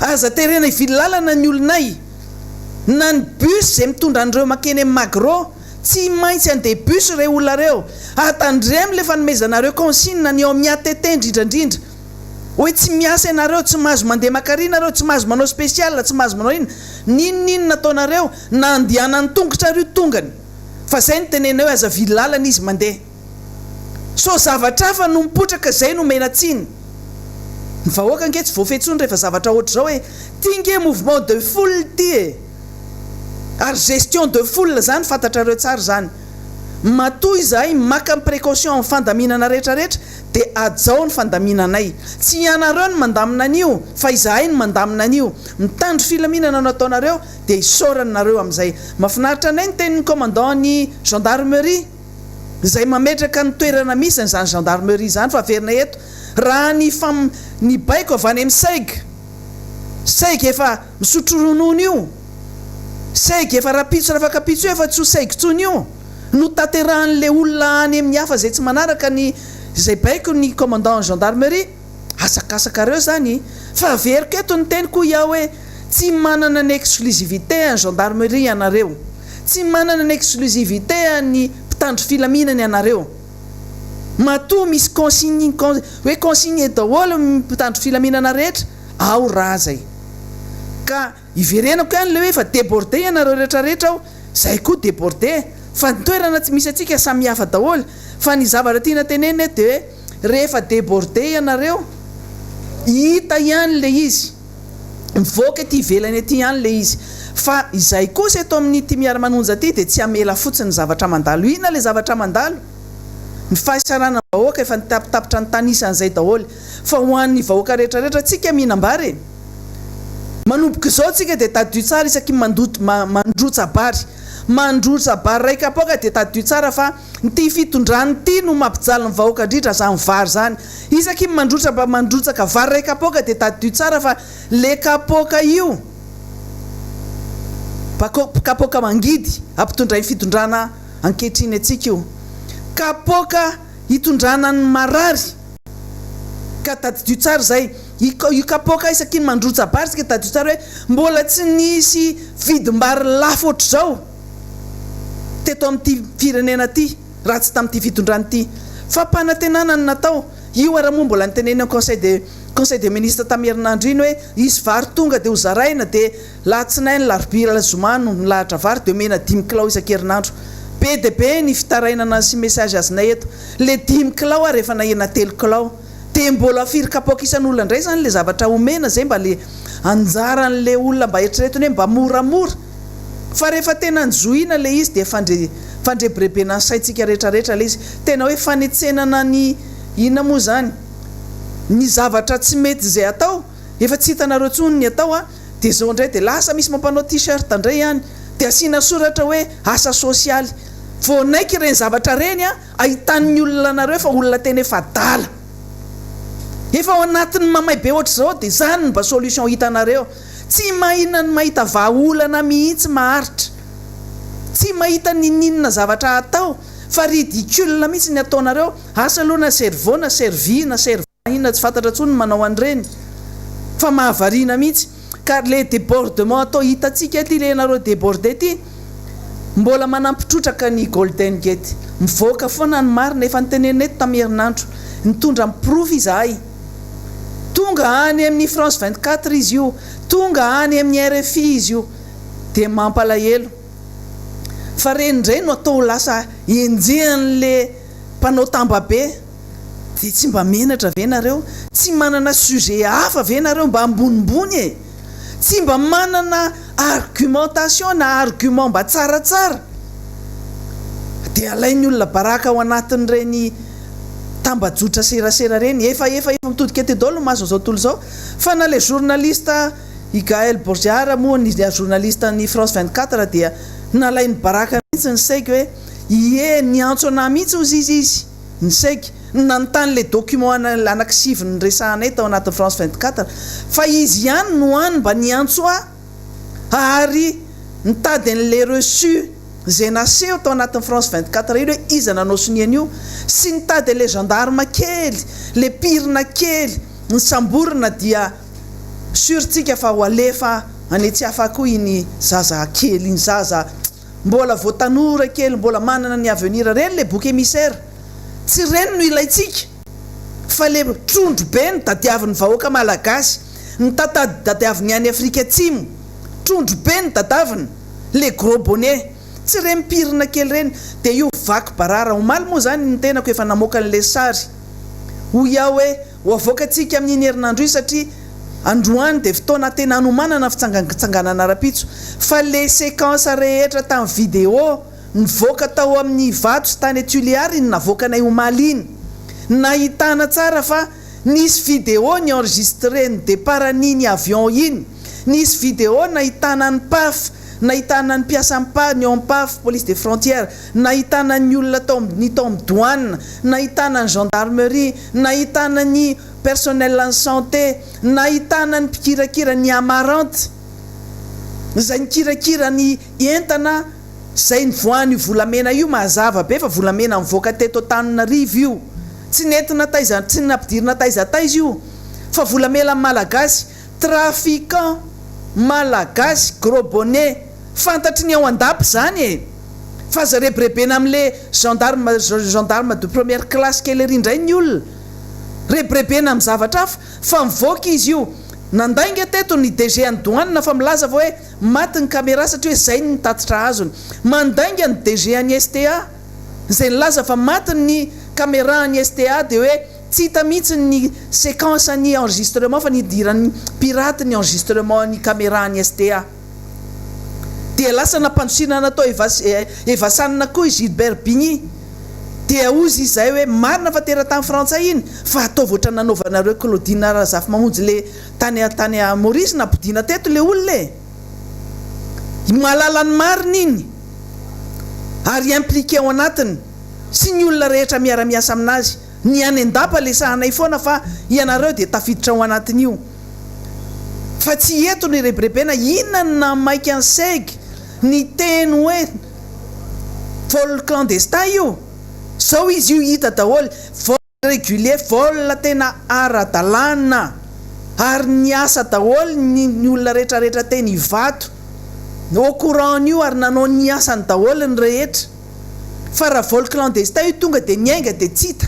Aza terena hivily lalana ny olonay. Na ny bus izay mitondra an'ireo makeny amin'ny Magro, tsy maintsy handeha bus ireo olona ireo. Atandremo ilay fanomezanareo consigne ny ao amin'ny ATT indrindra indrindra. Hoe tsy miasa ianareo, tsy mahazo mandeha maka ary nareo, tsy mahazo manao spécial, tsy mahazo manao inona, n'inon'inona ataonareo, na andehanan'ny tongotra ary io tongany. Fa zay no tenenay hoe aza vily lalana izy mandeha. Sao zavatra hafa no mipoitra ka zay no omena tsiny. Ny vahoaka ange tsy voafehy intsony rehefa zavatra ohatr'izao e. Ty nge mouvement de foule ty e. Ary gestion de foule zany fantatrareo tsara izany. Matoa izahay maka ny précaution amin'ny fandaminana rehetra rehetra dia hajao ny fandaminanay. Tsy ianareo no mandamina an'io fa izahay no mandamina an'io. Mitandro filaminana no ataonareo dia isaorana nareo amin'izay. Mahafinaritra anay ny tenin'ny commandant ny gendarmerie izay mametraka ny toerana misy an'izany gendarmerie izany fa averina eto raha ny fam ny baiko avy any amin'ny seg seg efa misotro ronono io seg efa rapitso rafakapitso io efa tsy ho seg intsony io. no tanterahan'ilay olona any amin'ny hafa izay tsy manaraka ny izay baiko ny commandant gendarmerie, asakasakareo zany, fa averiko eto ny teniko hoy aho hoe tsy manana ny exclusivité an'ny gendarmerie ianareo, tsy manana ny exclusivité an'ny mpitandro filaminana ianareo, matoa misy consigne hoe consigne daholo ny mpitandro filaminana rehetra ao raha zay ka Iverenako ihany le hoe efa deborde ianareo rehetra rehetra ao, zahay koa deborde fa ny toerana tsy misy antsika samihafa daholo fa ny zavatra tiana tenenina eto de hoe rehefa deborde ianareo hita ihany le izy, mivoaka ety ivelany ety ihany le izy fa izahay kosa eto amin'ity Miara-manonja ity de tsy hamela fotsiny ny zavatra mandalo, inona le zavatra mandalo? Ny fahasaranam-bahoaka efa nitapitapitra nitanisa an'izay daholo fa ho an'ny vahoaka rehetra rehetra tsika mihinam-bary e! Manomboka izao tsika dia tadidio tsara isaky ny mandoto mandrotsa-bary mandrotsa-bary iray kapoaka dia tadidio tsara fa ity fitondrana ity no mampijaly ny vahoaka indrindra zany vary zany isaky ny mandrotsa mandrotsaka vary iray kapoaka dia tadidio tsara fa le kapoaka io kapoaka mangidy ampitondrain'ny fitondrana ankehitriny antsika io. Kapoaka hitondrana ny marary. Ka tadidio tsara izay. Io kapoaka isaky ny mandrotsa-bary isika tadidio tsara hoe mbola tsy nisy vidim-bary lafo ohatr'izao teto amin'ity firenena ity raha tsy tamin'ity fitondrana ity. Fampanantenana no natao. Io ara moa mbola notenenina conseil de conseil des ministres tamin'ny herinandro iny hoe hisy vary tonga dia hozaraina dia Latsinainy, larobia, zoma no milahatra vary dia omena dimy kilao isan-kerinandro. Be dia be ny fitarainana sy message azonay eto. Le dimy kilao ary efa nahena telo kilao. Dia mbola firy kapoaka isan'olona indray izany le zavatra omena zay mba le anjaran'le olona mba eritreretiny hoe mba moramora. Fa rehefa tena nozohina le izy dia fandre fandrebirebena ny saintsika rehetra rehetra le izy. Tena hoe fanetsenana ny inona moa izany? Ny zavatra tsy mety izay atao. Efa tsy hitanareo tsony ny atao a! Dia zao indray dia lasa misy mampanao t-shirt indray any dia asiana soratra hoe asa sosialy. Vao naiky ireny zavatra ireny a, ahitan'ny olona anareo fa olona tena efa adala. Efa ao anatin'ny mamay be ohatr'izao dia izany no mba solution hitanareo. Tsy mahina ny mahita vahaolana mihitsy maharitra. Tsy mahita ninoninona zavatra atao fa ridicule mihitsy ny ataonareo. Asa aloha na cerveau na cervi na cerveau. Inona tsy fantatra tsony ny manao an'ireny fa mahavariana mihitsy ka le debordement atao hitantsika ity le nareo deborde ity mbola manampy trotraka ny golden gate mivoaka foana ny marina efa notenenina eto tamin'ny herinandro nitondra ny porofo izahay tonga any amin'ny France 24 izy io tonga any amin'ny rfi izy io dia mampalahelo fa reny indray no atao lasa enjehan'le mpanao tambabe Dia tsy mba menatra ve nareo? Tsy manana sujet hafa ve nareo mba ambonimbony e? Tsy mba manana argumentation na argument mba tsaratsara? Dia alain'ny olona baraka ao anatin'ireny tambajotra serasera ireny. Efa efa efa mitodika aty daholo ny mason'izao tontolo izao. Fa na ilay journaliste i Gaël Borgeard moa ny journaliste ny France 24 dia nalainy baraka mihitsy ny saiko hoe ie niantso anah mihitsy hozy izy izy. Ny saika, nanontany ilay document anaky sivy niresahanay tao anatin'ny France 24 fa izy ihany no hany mba niantso ahy ary nitady an'ilay reçu izay naseho tao anatin'ny France 24 iny hoe iza nanao sonia an'io sy nitady an'ilay gendarme kely, ilay pirina kely nisamborina dia sur tsika fa ho alefa any Tsiafahy koa iny zaza kely iny zaza Mbola vao tanora kely mbola manana ny avenir reny le bouc émissaire tsy reny no ilaintsika fa le trondro be no tadiavin'ny vahoaka malagasy ny tatadadiavin'ny any Afrika atsimo trondro be no tadavina le gros bonnet tsy reny pirina kely reny dia io vaky barara omaly moa zany ny tenako efa namoaka an'le sary hoy aho hoe Ho avoakantsika amin'iny herinandro iny satria androany dia fotoana tena hanomanana fitsangantsanganana rahampitso fa le séquence rehetra tamin'ny vidéo nivoaka tao amin'ny Ivato sy tany Tuléar iny navoakanay omaly iny. Nahitana tsara fa nisy vidéo ni enregistré ny départ an'iny avion iny. Nisy vidéo nahitana ny paf, nahitana ny mpiasan'ny pa, ny OMPAF, police des frontières, nahitana ny olona tao ny tao amin'ny douane, nahitana ny gendarmerie, nahitana ny personnel an'ny santé, nahitana ny mpikirakira ny Amarante izay nikirakira ny entana izay nivoahan'io volamena io, mazava be fa volamena nivoaka teto Antananarivo io, tsy nentina taiza, tsy nampidirina taiza taiza io fa volamena malagasy, trafiquant malagasy gros bonnet, fantatry ny ao an-dapa izany e! Fa aza rebirebena amle gendarme gendarme de première classe kely ery indray ny olona. Rebirebena am zavatra hafa fa mivoaka izy io. Nandainga teto ny DG an'ny douane fa milaza fa hoe maty ny camera satria hoe zay ny tatitra azony. Mandainga ny DG an'ny STA izay nilaza fa maty ny camera an'ny STA dia hoe tsy hita mihitsy ny séquence ny enregistrement fa nidiran'ny pirate ny enregistrement ny camera an'ny STA. Dia lasa nampandosirana natao Evasanina koa i Gilbert Bigny. Dia hozy izahay hoe marina fa teratany frantsay iny fa ataovy ohatran'ny nanaovanareo Claudine Razafimamonjy le tany tany Maurice nampodiana teto le olona e! Mahalala ny marina iny ary impliqué ao anatiny sy ny olona rehetra miara miasa aminazy. Ny any an-dapa le sahanay foana fa ianareo dia tafiditra ao anatin'io. Fa tsy eto no irebirebena, inona no nahamaika an'i Seg niteny hoe vol clandestin io? Zao izy io hita daholo, vol régulier, vol tena ara-dalàna ary niasa daholo ny ny olona retraretra teny Ivato, au courant an'io ary nanao ny asany daholo ny rehetra. Fa raha vol clandestin io tonga dia niainga dia tsy hita.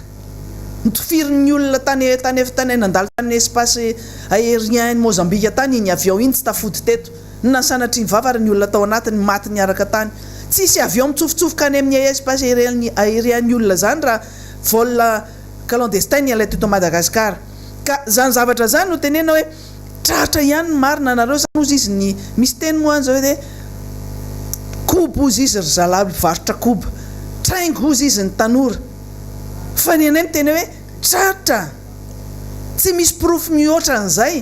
Notifirin'ny olona tany tany tany nandalo tany espace aérien ny Mozambique tany iny avion iny tsy tafody teto. Na sanatria ny vava ary ny olona tao anatiny maty niaraka tany. Tsisy avion mitsofotsofoka any amin'ny espace aérien aérien ny olona zany raha vol clandestin niala teto Madagascar. Ka zany zavatra zany no tenenina hoe Tratra ihany ny marina nareo zany ozy izy ny misy teny moa any zao hoe koba ozy izy ry zalahy mpivarotra koba traingo ozy izy ny tanora fa ny anay miteny hoe tratra tsy misy porofo mihoatra an'izay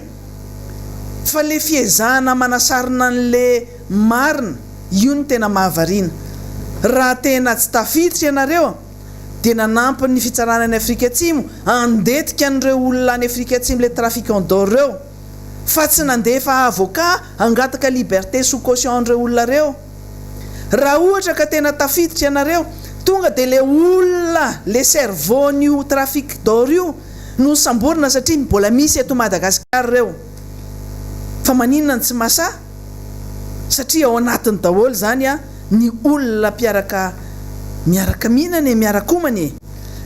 fa le fiezahana manasarona an'le marina io no tena mahavariana raha tena tsy tafiditra ianareo dia nanampy ny fitsarana any Afrika Atsimo handetika an'ireo olona any Afrika Atsimo ilay trafiquant d'or ireo fa tsy nandefa avocat hangataka liberté sous caution an'ireo olona ireo. Raha ohatra ka tena tafiditra ianareo, tonga dia ilay olona, le cerveau-n'io trafic d'or io no nosamborina satria mbola misy eto Madagasikara ireo. Fa maninona no tsy masahy? Satria ao anatiny daholo izany an! ny olona mpiaraka miaraka mihinana e, miara-komana e!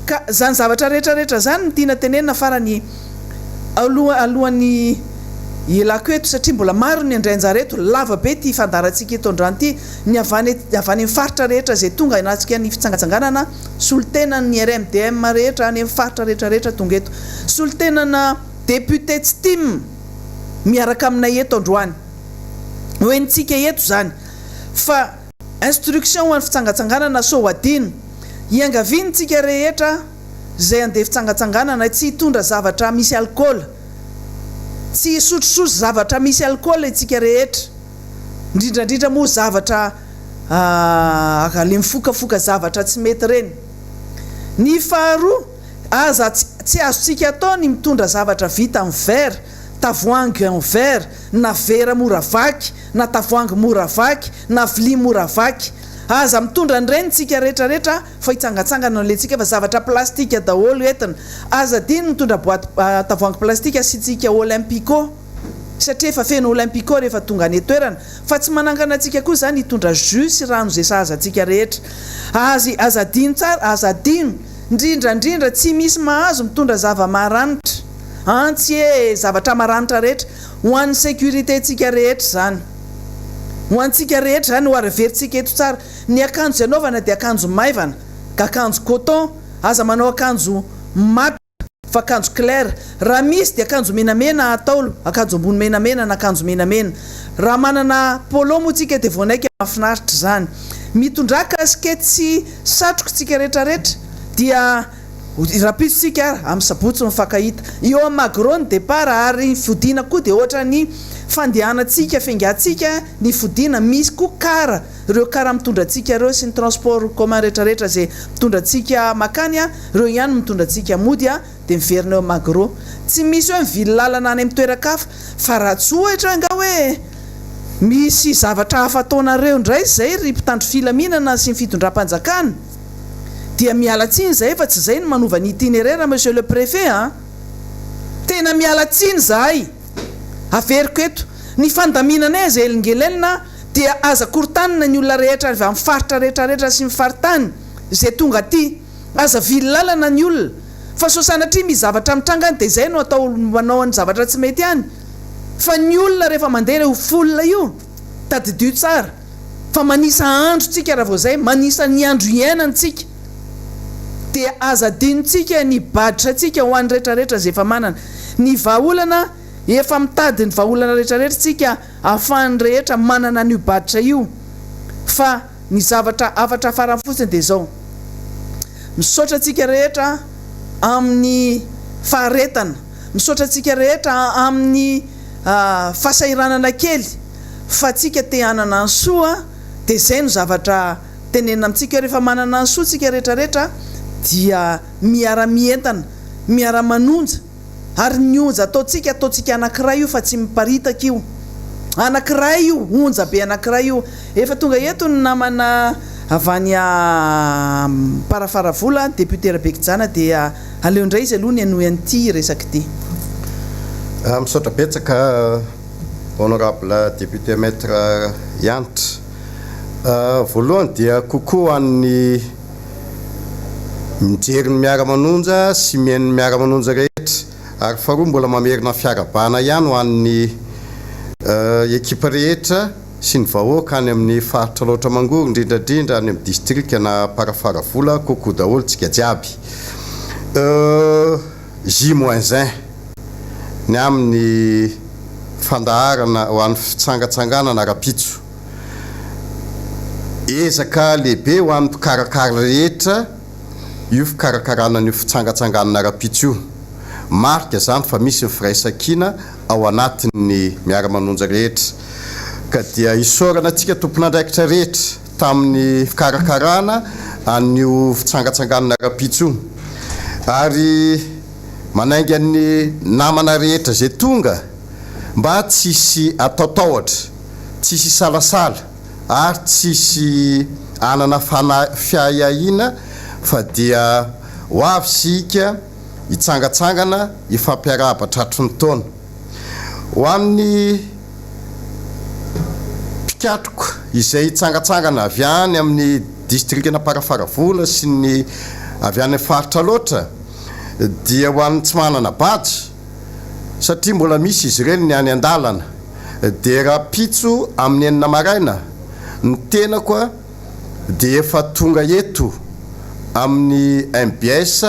Ka zany zavatra rehetra rehetra zany no tiana tenenina farany aloha alohan'ny hialako eto satria mbola maro ny handray anjara eto, lava be ity fandaharantsika eto androany ity, ny avy any avy any amin'ny faritra rehetra izay tonga hanatrika ny fitsangatsanganana, solontenan'ny RMDM rehetra any amin'ny faritra rehetra rehetra tonga eto, solontenana député tsy tim miaraka aminay eto androany, ho henontsika eto izany. Fa instruction ho an'ny fitsangatsanganana sao adino. Iangaviany tsika rehetra izay handeha fitsangatsanganana tsy hitondra zavatra misy alikaola. Tsy hisotrosotro zavatra misy alikaola itsika rehetra. Indrindra indrindra moa zavatra le mifokafoka zavatra tsy mety ireny. Ny faharoa, aza tsy azontsika atao ny mitondra zavatra vita amin'ny verre, tavoahangy en verre, na vera mora vaky, na tavoahangy mora vaky, na vilia mora vaky. Aza mitondra an'ireny tsika rehetra rehetra fa hitsangatsangana no alentsika fa zavatra plastique daholo entina. Aza adino mitondra boite tavoahangy plastique asiantsika olympico satria efa feno olympico rehefa tonga any an-toerana fa tsy manangana antsika koa izany hitondra jus sy rano izay sahaza antsika rehetra. Aza aza adino tsara, aza adino ndrindra ndrindra tsy misy mahazo mitondra zava-maranitra, antsy e, zavatra maranitra rehetra. Ho an'ny sécurité ntsika rehetra izany. Ho antsika rehetra izany, ho ariverintsika eto tsara. Ny akanjo izay anaovana dia akanjo maivana, akanjo coton, aza manao akanjo mat fa akanjo clair. Raha misy dia akanjo menamena atao, akanjo ambony menamena na akanjo menamena. Raha manana polo moa tsika dia vao naika mahafinaritra izany. Mitondrà casquette sy satroka tsika rehetrarehetra dia. Rahampitso tsika ary amin'ny sabotsy mifankahita. Eo amin'ny Magro ny départ ary ny fodiana koa dia ohatran'ny fandehanantsika fiangantsika ny fodiana, misy koa car, ireo car mitondra antsika ireo sy ny transport commun rehetra rehetra izay mitondra antsika makany, ireo ihany mitondra antsika mody dia miverina eo amin'ny Magro. Tsy misy hoe mivily lalana any amin'ny toeran-kafa fa raha tsy ohatra angaha hoe misy zavatra hafa ataonareo indray izay ry mpitandro filaminana sy ny fitondram-panjakana. Dia miala tsiny zahay fa tsy zay no manova ny itinéraire monsieur le préfet a! Tena miala tsiny zahay! Averiko eto, ny fandaminanay aza elingelenina dia aza korontanina ny olona rehetra avy amin'ny faritra rehetra rehetra sy ny faritany izay tonga aty. Aza vily lalana ny olona fa sao sanatria misy zavatra mitranga any dia izay no atao manao ny zavatra tsy mety any fa ny olona rehefa mandeha ireo foule io tadidio tsara. Fa manisa andro tsika raha vao zay, manisa ny andro iainany tsika. Dia aza adinontsika ny badge tsika ho an'ny retraretra zay efa manana. Ny vahaolana, efa mitady ny vahaolana retraretra tsika ahafahan'ny rehetra manana an'io badge io. Fa ny zavatra hafatra farany fotsiny dia zao. Misaotra antsika rehetra amin'ny faharetana, misaotra antsika rehetra amin'ny fahasahiranana kely fa tsika te hanana ny soa dia izay no zavatra tenenina amintsika hoe rehefa manana ny soa tsika rehetra rehetra dia miara mientana, miara manonja ary ny onja ataontsika ataontsika anankiray io fa tsy miparitaka io. Anankiray io, onja be anankiray io. Efa tonga eto ny namana avy any Amparafaravola, député Rabekijana dia aleo indray izy aloha ny hanohy an'ity resaka ity. Misaotra betsaka Honorable Député Maître Hanitra. Voalohany dia coucou ho an'ny mijery ny miara-manonja sy mihaino ny miara-manonja rehetra ary faharoa mbola mamerina fiarahabana ihany ho an'ny ekipa rehetra sy ny vahoaka any amin'ny faritra Alaotra Mangoro indrindra indrindra any amin'ny distrika na Amparafaravola coucou daholo tsika jiaby. J moins un ny amin'ny fandaharana ho an'ny fitsangatsanganana rahampitso. Ezaka lehibe ho an'ny mpikarakara rehetra io fikarakarana an'io fitsangatsanganana rahampitso io. Marika izany fa misy ny firaisankina ao anatin'ny miara-manonja rehetra. Ka dia isaorana antsika tompon'andraikitra rehetra tamin'ny fikarakarana an'io fitsangatsanganana rahampitso io. Ary manainga ny namana rehetra izay tonga mba tsy hisy ataotahotra, tsy hisy hisalasala ary tsy hisy hanana fanahy fiahiahiana fa dia ho avy isika hitsangatsangana hifampiarahaba tratry ny taona. Ho an'ny mpikatroka izay hitsangatsangana avy any amin'ny distrikan'Amparafaravola sy ny avy any amin'ny faritra Alaotra dia ho an'ny tsy manana badge satria mbola misy izy ireny ny any an-dalana dia rahampitso amin'ny enina maraina ny tenako dia efa tonga eto amin'ny mbs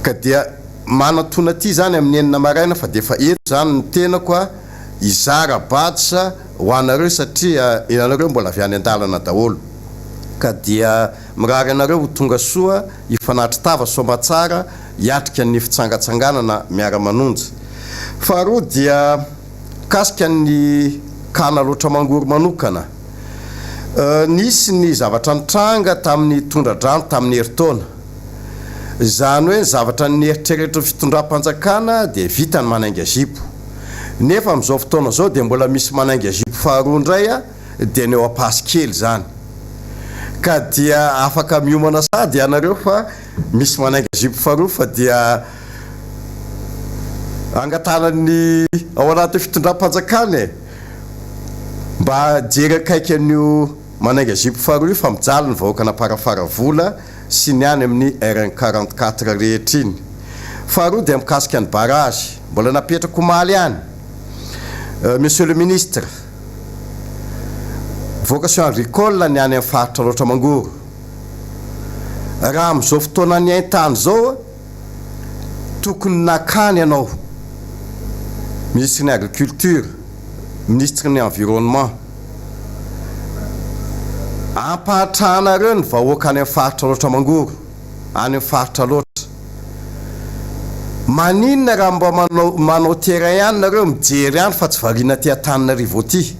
ka dia manatona aty izany amin'ny enina maraina fa dia efa eto izany ny tenako a hizara badge ho anareo satria ianareo mbola avy any an-dalana daholo ka dia mirary anareo ho tonga soa hifanatri-tava soamatsara hiatrika ny fitsangatsanganana miara-manonja. Faharoa dia mikasika ny cas Alaotra Mangoro manokana. Nisy ny zavatra nitranga tamin'ny tondra-drano tamin'ny herintaona. Izany hoe ny zavatra nieritreretin'ny fitondram-panjakana dia vita ny manainga zipo. Nefa amin'izao fotoana izao dia mbola misy manainga zipo faharoa indray dia ny eo Ampasikely izany. Ka dia afaka miomana sahady ianareo fa misy manainga zipo faharoa fa dia angatahana ny ao anatin'ny fitondram-panjakana e! Mba jery akaiky an'io manainga zipo faharoa io fa mijaly ny vahoakan'Amparafaravola sy ny any amin'ny RN 44 rehetra iny. Faharoa dia mikasika ny barrage, mbola napetrako omaly ihany. Monsieur le Ministre, vocation agricole ny any amin'ny faritra Alaotra Mangoro. Raha amin'izao fotoanan'ny haintany izao, tokony nakany ianao, Minisitry ny Agriculture, Minisitry ny Environnement. Ampahantrahanareo ny vahoaka any amin'ny faritra Alaotra Mangoro, any amin'ny faritra Alaotra. Maninona raha mba manao manao terrain ihany nareo mijery any fa tsy variana aty Antananarivo aty.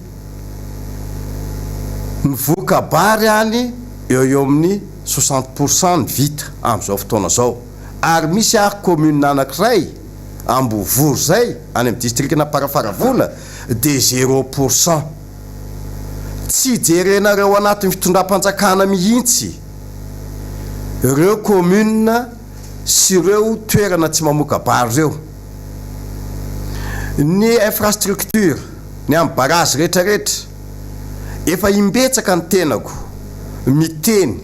Ny voka-bary any eo eo amin'ny 60 pour cent ny vita amin'izao fotoana izao. Ary misy ary commune anankiray Ambovory izay any amin'ny distrikan'Amparafaravola dia zéro pour cent. Tsy jerenareo anatin'ny fitondram-panjakana mihitsy ireo commune sy ireo toerana tsy mamoka-bary ireo. Ny infrastructure, ny amin'ny barrage rehetra rehetra, efa imbetsaka ny tenako miteny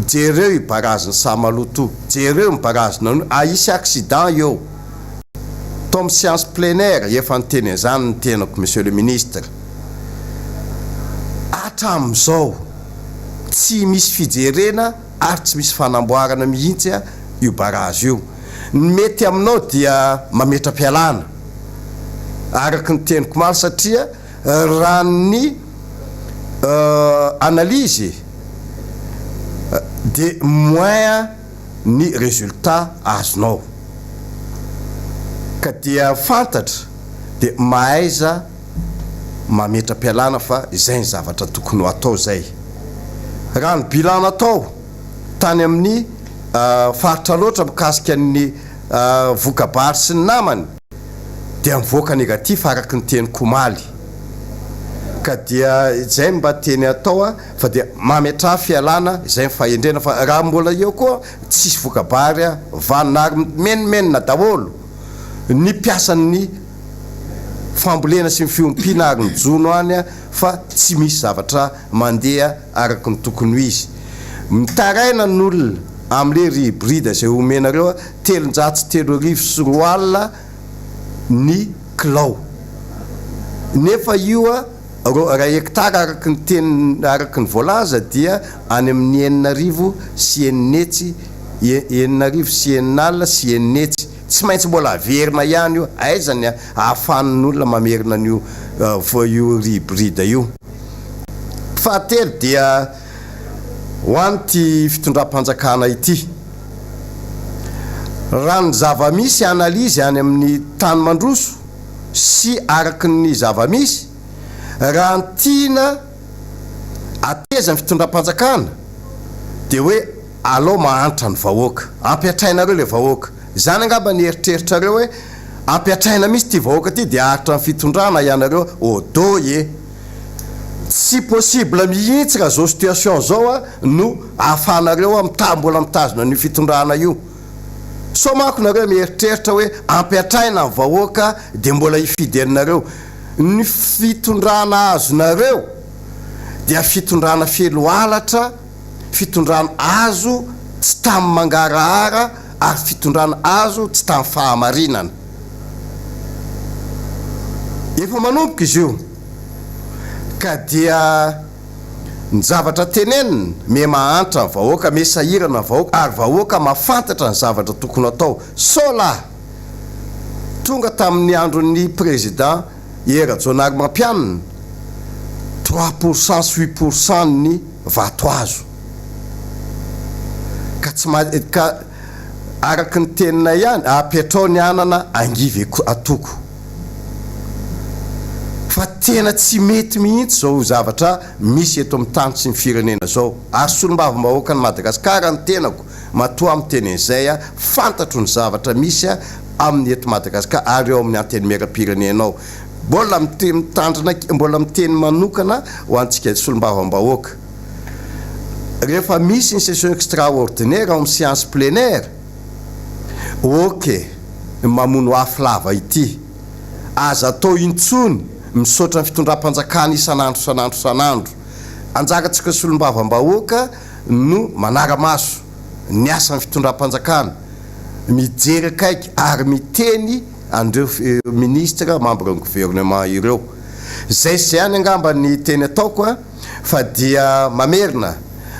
jereo i barrage-n'i Sahamaloto, jereo ny barrage-n'i ah hisy accident eo. Tao amin'ny séance plenaire efa niteny an'izany ny tenako Monsieur le Ministre. Hatramin'izao tsy misy fijerena ary tsy misy fanamboarana mihitsy io barrage io. Ny mety aminao dia mametra-pialana araka ny teniko omaly satria raha ny analyse. dia moins ny résultat azonao. Ka dia fantatra dia mahaiza mametra-pialana fa izay ny zavatra tokony ho atao izay. Raha ny bilan natao tany amin'ny faritra loatra mikasika ny voka-bary sy ny namany dia mivoaka négatif araka ny teniko omaly. Ka dia izay no mba teny atao fa dia mametraha fialana izay ny fahendrena fa raha mbola eo koa tsisy voka-bary vanona ary mimenomenona daholo ny mpiasan'ny fambolena sy ny fiompiana ary ny jono any fa tsy misy zavatra mandeha araka ny tokony ho izy. Mitaraina ny olona amle ry hybride izay omenareo 23 300 ny kilao nefa io raha hectare araka ny teny araka ny voalaza dia any amin'ny 6600 6600. Tsy maintsy mbola averina ihany io, aiza ny ahafahan'ny olona mamerina an'io io riz hybride io. Fahatelo dia ho an'ity fitondram-panjakana ity, raha ny zava-misy analyse any amin'ny tany mandroso sy araka ny zava-misy, raha ny tiana ateza ny fitondram-panjakana dia hoe Alao mahantra ny vahoaka. Ampiatrainareo ilay vahoaka. Izany angamba ny eritreritrareo hoe ampiatraina mihitsy ity vahoaka ity dia haharitra ny fitondrana ianareo odo e! Tsy possible mihitsy raha zao situation zao no ahafahanareo mita mbola mitazona an'io fitondrana io. Sao manko nareo mieritreritra hoe ampiatraina ny vahoaka dia mbola hifidy anareo. Ny fitondrana azonareo dia fitondrana feno halatra. fitondrana azo tsy tamin'ny mangarahara ary fitondrana azo tsy tamin'ny fahamarinana. Efa manomboka izy io ka dia ny zavatra tenenina, miha mahantra ny vahoaka, miha sahirana ny vahoaka ary vahoaka mahafantatra ny zavatra tokony atao. Sao lahy tonga tamin'ny andron'ny président Hery Rajaonarimampianina, 3 pour cent sy 8 pour cent ny vato azo. Ka tsy ma ka araka ny teninay ihany, apetrao ny anana angivy atoko. Fa tena tsy mety mihitsy izao zavatra misy eto amin'ny tany sy ny firenena izao. Ary solombavambahoakan'i Madagasikara ny tenako, matoa miteny an'izay aho, fantatro ny zavatra misy amin'ny eto Madagasikara ary ao amin'ny Antenimierampirenena ao. Mbola mitandrina, mbola miteny manokana ho antsika solombavambahoaka. Rehefa misy ny session extraordinaire ao amin'ny séance plénière, ok, ny mamono afo lava ity. Aza atao intsony misaotra ny fitondram-panjakana isan'andro isan'andro isan'andro. Anjarantsika solombavambahoaka no manara-maso ny asan'ny fitondram-panjakana, mijery akaiky ary miteny an'ireo ministres membres ny gouvernement ireo. Izay sy izay ihany angamba ny teny ataoko fa dia mamerina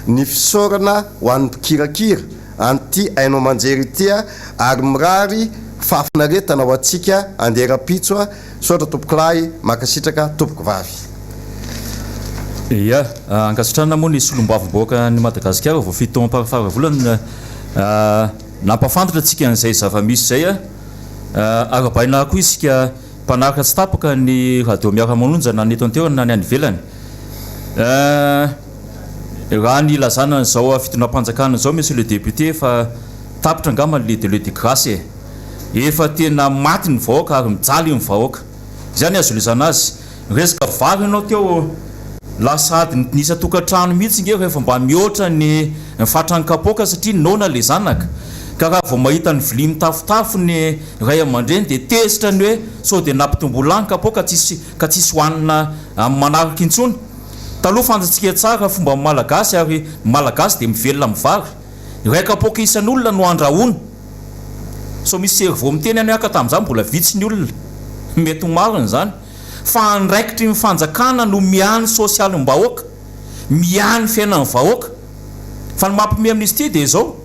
ny fisaorana ho an'ny mpikirakira an'ity haino aman-jery ity ary mirary fahafinaretana ho antsika andeha rahampitso. Misaotra tompokolahy, mankasitraka tompokovavy. Ia, ankasitrahana moa ny solombavambahoakan'i Madagasikara voafidy tao Amparafaravola nampahafantatra antsika an'izay zava-misy izay. Arahabaina koa isika mpanaraka tsy tapaka ny radio Miara-manonja na ny eto an-toerana na ny any ivelany. Raha ny ilazana an'izao fitondram-panjakana izao Monsieur le député efa tapitra angamba ny délai de grâce e. Efa tena maty ny vahoaka ary mijaly ny vahoaka. Izay ny azo ilazana azy. Resaka vary ianao teo lasa ady ny isan-tokantrano mihitsy nge rehefa mba mihoatra ny fatran'ny kapoaka satria noana le zanaka. Ka raha vao mahita ny vilia mitafotafo ny ray aman-dreny dia tezitra ny hoe sao dia nampitomboa lany kapoaka tsisy ka tsisy hohanina amin'ny manaraka intsony. Taloha fantatsika tsara fomban'ny Malagasy ary ny Malagasy dia mivelona amin'ny vary. Iray kapoaka isan'olona no andrahoina. Sao misy cerveau miteny any aka tamin'izany mbola vitsy ny olona. Mety ho marina izany. Fa andraikitry ny fanjakana no miahy ny sosialim-bahoaka, miahy ny fiainan'ny vahoaka. Fa ny mampiomehy amin'izy ity dia izao,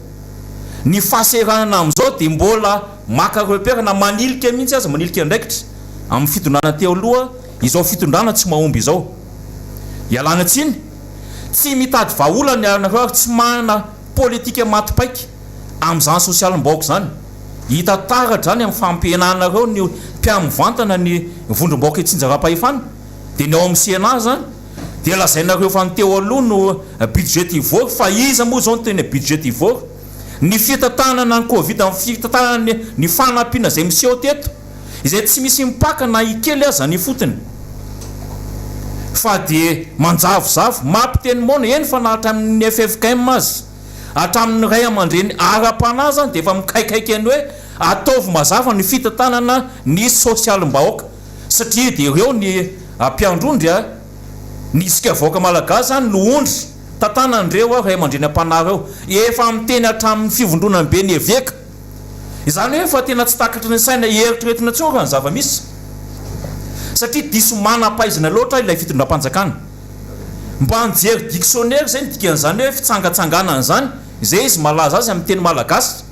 ny fahasahiranana amin'izao dia mbola maka repère na manilika mihitsy aza, manilika andraikitra amin'ny fitondrana teo aloha, izao fitondrana tsy mahomby izao. Ialana tsiny, tsy mitady vahaolana ianareo ary tsy manana. politika maty paika amin'izany sosialim-bahoaka izany. Hita taratra izany amin'ny fampihenanareo ny mpihamivantana ny vondrom-bahoaka itsinjaram-pahefana, dia ny ao amin'ny Sénat izany dia lazainareo fa ny teo aloha no budgetivore fa iza moa izao no tena budgetivore? Ny fitantanana ny covid, ny fitantanana ny fanampiana izay miseho teto izay tsy misy mipaka na ikely aza ny ifotony fa dia manjavozavo, mampiteny moana, eny fa na hatramin'ny ffkm aza, hatramin'ny ray aman-dreny ara-panahy azany dia efa mikaikaika ny hoe ataovy mazava ny fitantanana ny sosialim-bahoaka satria dia ireo ny mpiandrondry a, ny isika vahoaka malagasy izany no ondry tantanan'ireo ray aman-dreny am-panahy ireo, efa miteny hatramin'ny fivondronam-be ny eveka. Izany hoe efa tena tsy takatry ny saina eritreretina intsony raha ny zava-misy satria diso manam-pahaizana loatra ilay fitondram-panjakana. Mba nijery dictionnaire izay ny dikan'izany hoe fitsangatsanganana izany, izay izy malaza azy amin'ny teny malagasy,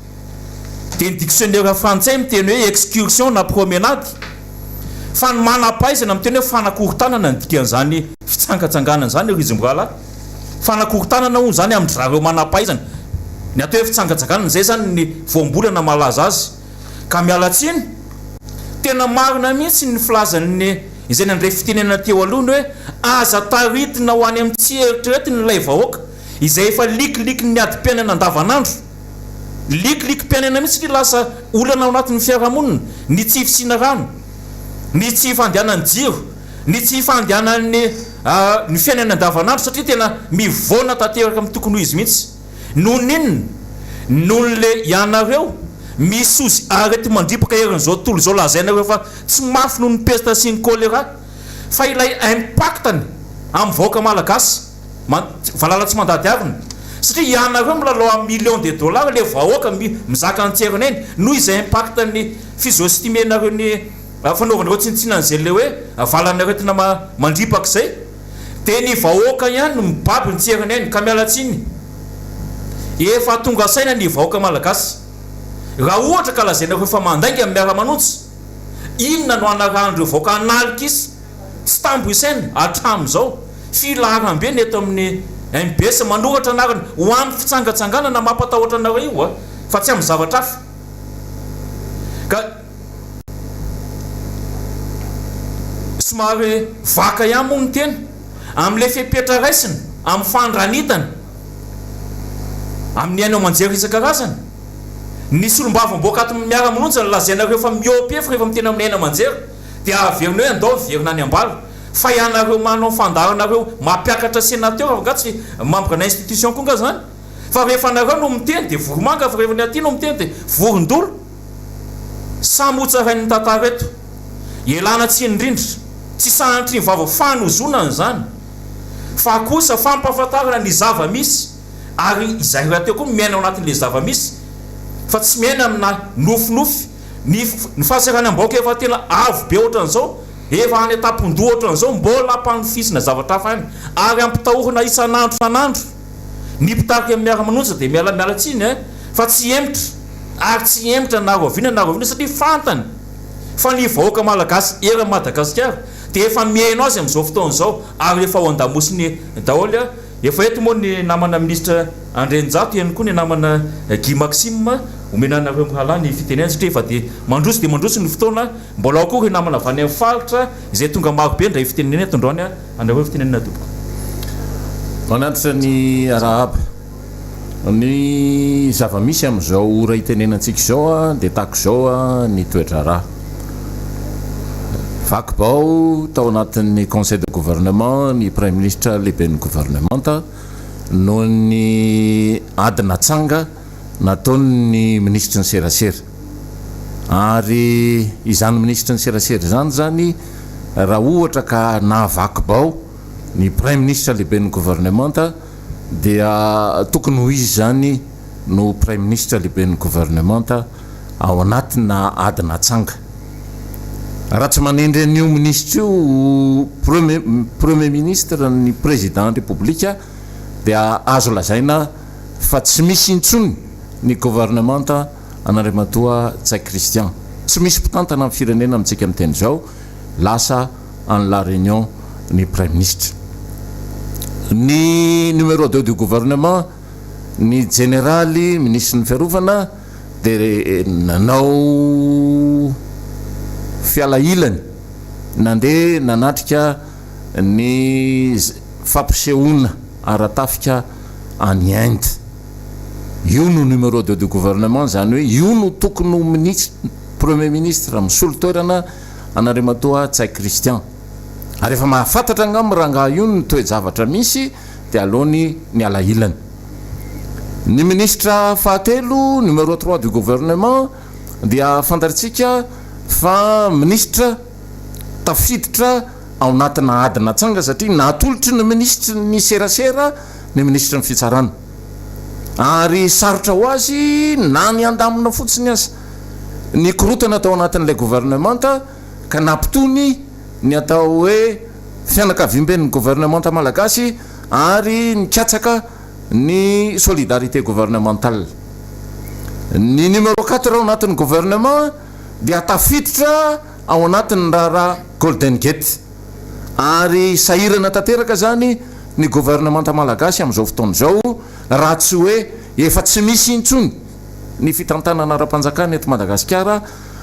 dia ny dictionnaire frantsay miteny hoe excursion na promenade, fa ny manam-pahaizana miteny hoe fanakorontanana ny dikan'izany fitsangatsanganana izany ry izy mirahalahy. Fanakorontanana hono izany amin-dry zareo manam-pahaizana. Ny atao hoe fitsangatsanganana izay izany ny voambolana malaza azy. Ka miala tsiny, tena marina mihitsy ny filazan'ny izay nandray fitenenana teo aloha ny hoe aza taritina ho any amin'ny tsy eritreretiny ilay vahoaka izay efa likilikin'ny adim-piainana andavanandro. Likilikim-piainana mihitsy satria lasa olana ao anatin'ny fiarahamonina ny tsy fisiana rano, ny tsy fandehanan'ny jiro. Ny tsy fandehanan'ny ny fiainana andavanandro satria tena mivoana tanteraka amin'ny tokony ho izy mihitsy. Noho ny inona? Noho ny le ianareo misozy areti-mandripaka eran'izao tontolo izao lazainareo fa tsy mafy noho ny pesta sy ny choléra fa ilay impact-ny amin'ny vahoaka malagasy valala tsy mandady harona satria ianareo milalao amin'ny millions de dollars le vahoaka mizaka ny tserin'ainy noho izay impact-ny fizoestimer-nareo ny Fanaovanareo tsinontsinona an'izay ilay hoe valan'aretina mandripaka izay dia ny vahoaka ihany no mibaby ny tsy eran'ny ainy ka miala tsiny efa tonga saina ny vahoaka malagasy raha ohatra ka lazainareo fa mandainga ny miara-manonja inona no hanarahan'ireo vahoaka analikisa tsy tambo isaina hatramin'izao filaharambe ny eto amin'ny mbs manoratra anarana ho amin'ny fitsangatsanganana mampatahotra anareo io fa tsy amin'ny zavatra hafa ka Somary vaka ihany moa ny tena amin'ilay fepetra raisina amin'ny fandranitana amin'ny haino aman-jery isan-karazany. Ny solombavambahoaka ato amin'ny Miara-mononja no lazainareo fa mihoa-pefy rehefa miteny amin'ny haino aman-jery dia averina hoe andao hiverina any am-bala. Fa ianareo manao fandaharanareo mampiakatra sénateur fa nga tsy membre-na institution koa nga zany? Fa rehefa nareo no miteny dia voromanga fa rehefa ny aty no miteny dia vorondolo. Samy ho tsarain'ny tantara eto. Ialana tsiny indrindra. Tsy sanatria ny vava fanozonana izany. Fa kosa fampahafantarana ny zava-misy. Ary izahay rahateo koa miaina ao anatin'ilay zava-misy. Fa tsy miaina amina nofinofy. Ny ny fahasahiranam-bahoaka efa tena avo be ohatran'izao, efa any an-tampon-doha ohatran'izao, mbola ampanofisina zavatra hafa ihany. Ary ampitahorina isan'andro isan'andro. Ny mpitarika ny miara-manonja dia miala miala tsiny eh, fa tsy hihemotra ary tsy hihemotra na rahoviana na rahoviana satria fantany fa ny vahoaka malagasy eran'i Madagasikara dia efa mihaino azy amin'izao fotoana izao ary efa ao an-damosiny daholo eh. Efa eto moa ny namana minisitra Andrianjato ihany koa ny namana Guy Maxime, omena anareo mirahalahy ny fitenenana satria efa dia mandroso dia mandroso ny fotoana, mbola ao koa ireo namana avy any amin'ny faritra izay tonga marobe indray fitenenana eto androany. Anareo fitenenana tompoko. Manantitra ny arahaba. Ny zava-misy amin'izao ora itenenantsika izao dia tahaka izao ny toe-draharaha. Vaky bao tao anatin'ny conseil de gouvernement ny praiminisitra lehiben'ny governemanta noho ny ady natsanga nataon'ny minisitry ny serasera. Ary izany minisitry ny serasera izany izany raha ohatra ka nahavaky bao ny praiminisitra lehiben'ny governemanta dia tokony ho izy izany no praiminisitra lehiben'ny governemanta ao anatina ady natsanga. Raha tsy manendry an'io minisitra io ho premier premier ministre ny président repoblika dia azo lazaina fa tsy misy intsony ny governemanta an'Andriamatoa Ntsay Christian. Tsy misy mpitantana ny firenena amintsika miteny izao, lasa any La Réunion ny Praiminisitra. Ny numéro deux du gouvernement. Ny jeneraly minisitry ny fiarovana dia nanao fialahilany nandeha nanatrika ny fampisehoana ara-tafika any Inde. Io no numéro deux du gouvernement, izany hoe io no tokony ho minisitra, premier ministre misolo toerana an'Andriamatoa Ntsay Christian. Ary efa mahafantatra angamba rangahy io ny toe-javatra misy dia aleony miala ilany. Ny minisitra fahatelo, numéro trois du gouvernement, dia fantatritsika fa minisitra tafiditra ao anatina ady natsanga satria natolotry ny minisitry ny serasera ny minisitry ny fitsarana. Ary sarotra ho azy na ny handamina fotsiny aza ny korontana tao anatin'ilay governemanta ka nampitony ny atao hoe fianakaviamben'ny governemanta malagasy ary nikatsaka ny solidarité gouvernementale. Ny numéro quatre ao anatin'ny gouvernement dia tafiditra ao anatin'ny raharaha Golden Gate ary sahirana tanteraka izany ny governemanta malagasy amin'izao fotoana izao raha tsy hoe efa tsy misy intsony ny fitantanana ara-panjakana eto Madagasikara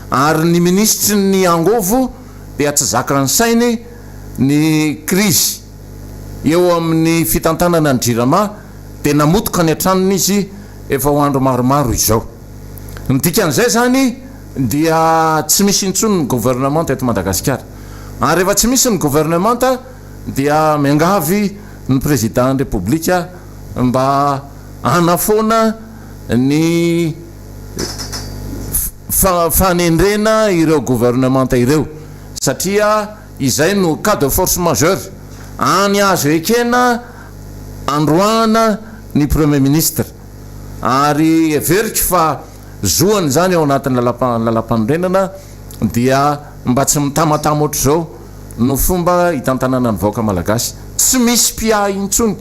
ary ny minisitry ny angovo dia tsy zakan'ny sainy ny krizy eo amin'ny fitantanana ny Jirama dia namotoka ny an-tranony izy efa ho andro maromaro izao. Ny dikan'izay izany dia tsy misy intsony ny governemanta eto Madagasikara. Ary rehefa tsy misy ny governemanta dia miangavy ny Prezidà ny Repoblika mba hanafoana ny fanendrena ireo governemanta ireo satria izay no cas de force majeure any azo ekena androahana ny Premier ministre ary heveriko fa zoany izany ao anatin'ny lalampanorenana dia mba tsy mitamatama ohatr'izao no fomba hitantanana ny vahoaka malagasy. Tsy misy mpiahy intsony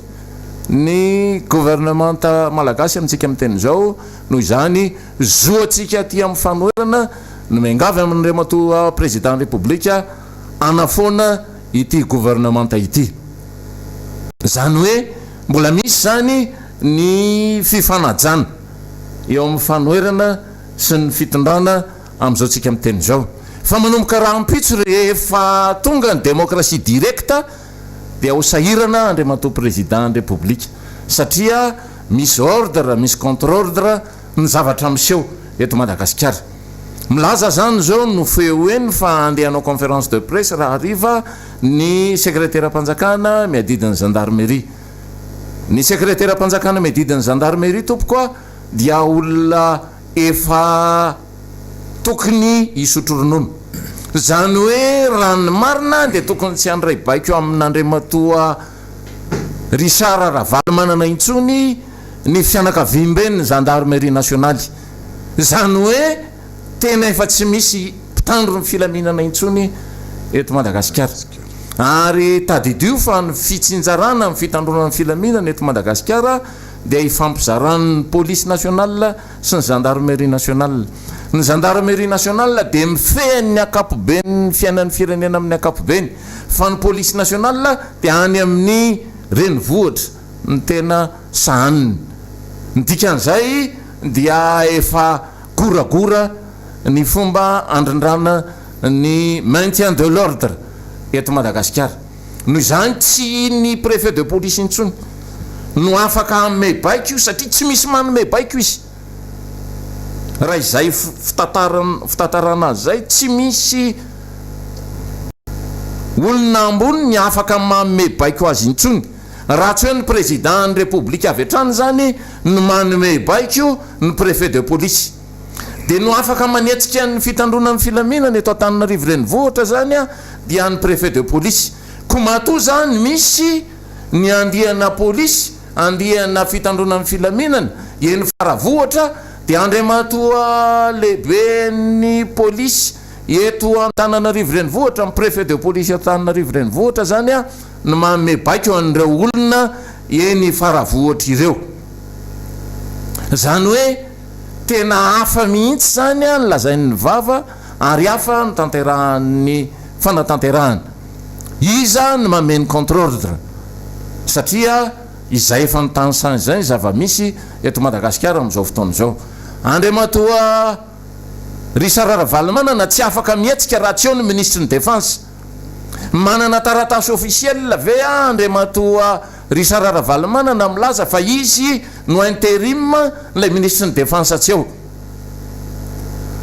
ny governemanta malagasy amintsika miteny izao, noho izany zo antsika aty amin'ny fanoherana no miangavy amin'Andriamatoa Président Repoblika hanafoana ity governemanta ity. Izany hoe mbola misy izany ny fifanajana eo amin'ny fanoherana sy ny fitondrana amin'izao tsika miteny izao. Fa manomboka rahampitso rehefa tonga ny démocratie directe dia ho sahirana Andriamatoa Président ny Repoblika satria misy ordre, misy contre ordre ny zavatra miseho eto Madagasikara. Milaza izany izao no feo heno fa handeha hanao conférence de presse rahariva ny sekreteram-panjakana miadidy ny gendarmerie. Ny sekreteram-panjakana miadidy ny gendarmerie tompoko a dia olona efa tokony hisotro ronono. Izany hoe raha ny marina dia tokony tsy handray baiko amin'Andriamatoa Richard Ravalomanana intsony ny fianakaviamben'ny Gendarmerie Nationale. Izany hoe tena efa tsy misy mpitandro ny filaminana intsony eto Madagasikara. Ary tadidio fa ny fitsinjarana ny fitandroana ny filaminana eto Madagasikara dia ifampizaran'ny Police Nationale sy ny Gendarmerie Nationale. Ny Gendarmerie Nationale dia mifehy ny ankapoben'ny fiainan'ny firenena amin'ny ankapobeny, fa ny Police Nationale dia any amin'ny renivohitra no tena sahaniny. Ny dikan'izay dia efa goragora ny fomba andrindrana ny maintien de l'ordre eto Madagasikara. Noho izany tsy ny préfet de police intsony no afaka hanome baiko satria tsy misy manome baiko izy. Raha izay fitantarana azy izay, tsy misy olona ambony ny afaka manome baiko azy intsony. Raha tsy hoe ny président ny Repoblika avy hatrany izany no manome baiko ny préfet de police. Dia no afaka manetsika ny fitandroana ny filaminana eto Antananarivo renivohitra izany dia ny préfet de police. Koa matoa izany misy ny andiana polisy, andiana fitandroana ny filaminana eny Faravohitra dia Andriamatoa lehiben'ny polisy eto Antananarivo renivohitra, ny préfet de police Antananarivo renivohitra izany no manome baiko an'ireo olona eny Faravohitra ireo. Izany hoe tena hafa mihitsy izany ny lazain'ny vava ary hafa ny tanterahan'ny fanatanterahana. Iza no manome ny contre ordre? Satria. izay efa notanisaina izay ny zava-misy eto Madagasikara amin'izao fotoana izao. Andriamatoa Richard Ravalomanana tsy afaka mihetsika raha tsy eo ny minisitry ny Défense. Manana taratasy officiel ve Andriamatoa Richard Ravalomanana milaza fa izy no interim ilay minisitry ny Défense tsy eo?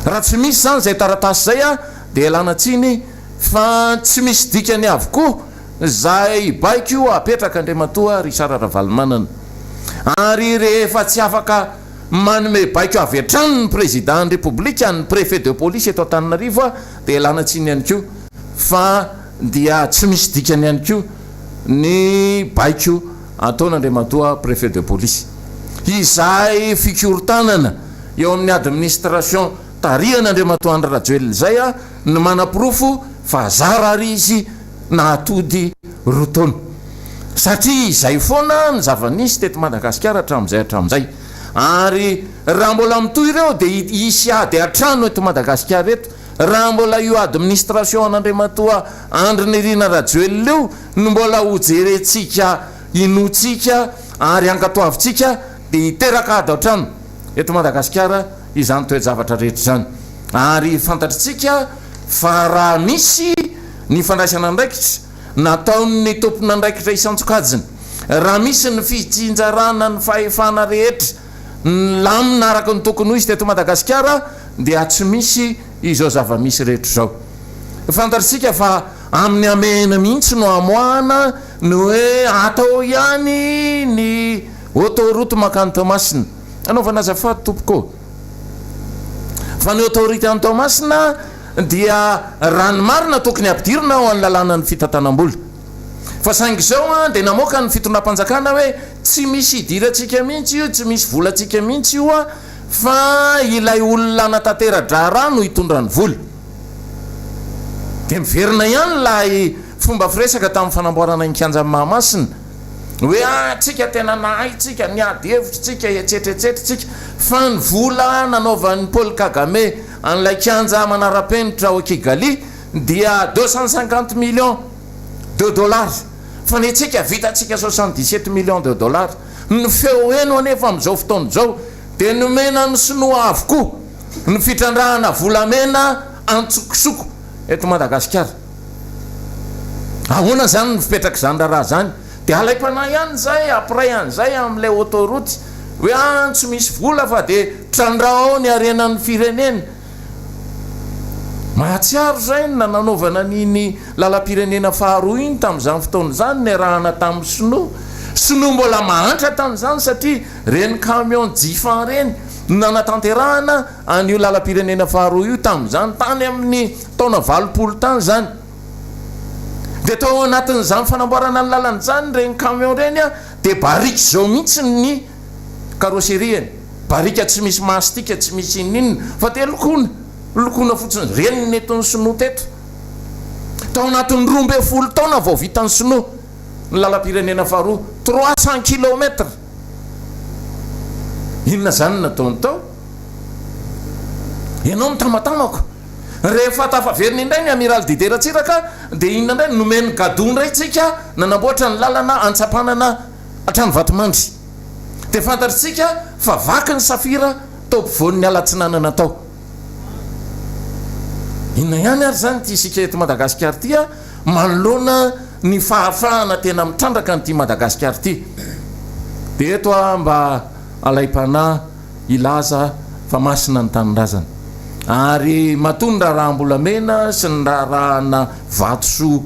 Raha tsy misy izany izay taratasy izay dia ialana tsiny fa tsy misy dikany avokoa izay baiko apetraka Andriamatoa Richard Ravalomanana. Ary rehefa tsy afaka manome baiko avy hatrany ny Président ny Repoblika ny Préfet de police eto Antananarivo dia ialana tsiny ihany koa fa dia tsy misy dikany ihany koa ny baiko ataon'Andriamatoa Préfet de police. Izay fikorontanana eo amin'ny administration tarihan'Andriamatoa Andry Rajoelina izay no manaporofo fa zara ary izy nahatody roa taona. Satria izay foana ny zava-nisy teto Madagasikara hatramin'izay hatramin'izay. Ary raha mbola mitohy ireo dia hisy ady an-trano eto Madagasikara eto. Raha mbola io administration an'Andriamatoa Andry Nirina Rajoelina io no mbola ho jerentsika, inoantsika ary ankatoavintsika dia hiteraka ady an-trano eto Madagasikara izany toe-javatra rehetra izany. Ary fantatritsika fa raha misy ny fandraisana andraikitra nataon'ny tompon'andraikitra isan-tsokajiny, raha misy ny fitsinjarana ny fahefana rehetra nilamina araka ny tokony ho izy teto Madagasikara dia tsy misy izao zava-misy rehetra izao. Fantatritsika fa amin'ny hamehana mihitsy no amoahana ny hoe atao ihany ny autoroute mankany Toamasina. Anaovana azafady tompoko ô. Fa ny autorité any Toamasina dia raha ny marina tokony ampidirina ao an'ny lalànan'ny fitantanam-bola. Fa saingy izao dia namoaka ny fitondram-panjakana hoe tsy misy idirantsika mihitsy io, tsy misy volantsika mihitsy io fa ilay olona hanatantera-draharaha no hitondra ny vola. Dia miverina ihany ilay fomba firesaka tamin'ny fanamboarana ny kianjan'i Mahamasina hoe ah tsika tena nahay tsika, niady hevitra tsika, etsetra etsetra tsika fa ny vola nanaovan'i Paul Kagame an'ilay kianja manara-penitra ao Kigali dia 250 millions de dollars fa ny antsika vitantsika 77 millions de dollars. Ny feo heno anefa amin'izao fotoana izao dia nomena ny sinoa avokoa ny fitrandrahana volamena antsokosoko eto Madagasikara. Ahoana izany ny fipetrak'izany raharaha izany? Dia alaim-panahy ihany izay hampiray an'izay amin'ilay autoroute hoe an tsy misy vola fa dia trandraho ao ny harenan'ny firenena. Mahatsiaro izay ny nanaovana an'iny lalam-pirenena faharoa iny tamin'izany fotoana izany niarahana tamin'ny sinoa. Sinoa mbola mahantra tamin'izany satria ireny camion Jifan ireny no nanatanterahana an'io lalam-pirenena faharoa io tamin'izany, tany amin'ny taona 80 tany izany. Dia tao anatin'izany fanamboarana ny lalana izany ireny camion ireny dia barika izao mihitsy ny carrosserie-ny. Barika tsy misy mastika, tsy misy inon'inona fa dia lokoina, lokoina fotsiny. Ireny no nentin'ny sinoa teto. Tao anatin'ny 12 taona vao vitan'ny sinoa ny lalam-pirenena faharoa, 300 kilomètres. Inona izany no nataony tao? Ianao mitamatamako. Rehefa tafaverina indray ny Amiral Didier Ratsiraka dia inona indray? Nomeny gadon indray tsika nanamboatra ny lalana Antsapanana hatrany Vatomandry. Dia fantatritsika fa vaky ny safira tao ampovoan'ny ala atsinanana tao. Inona ihany ary izany ity isika eto Madagasikara ity a, manoloana ny fahafahana tena mitrandraka an'ity Madagasikara ity. Dia eto aho mba alaim-panahy hilaza fa masina ny tanindrazana. Ary matoa ny raharaham-bolamena sy ny raharahana vatosoa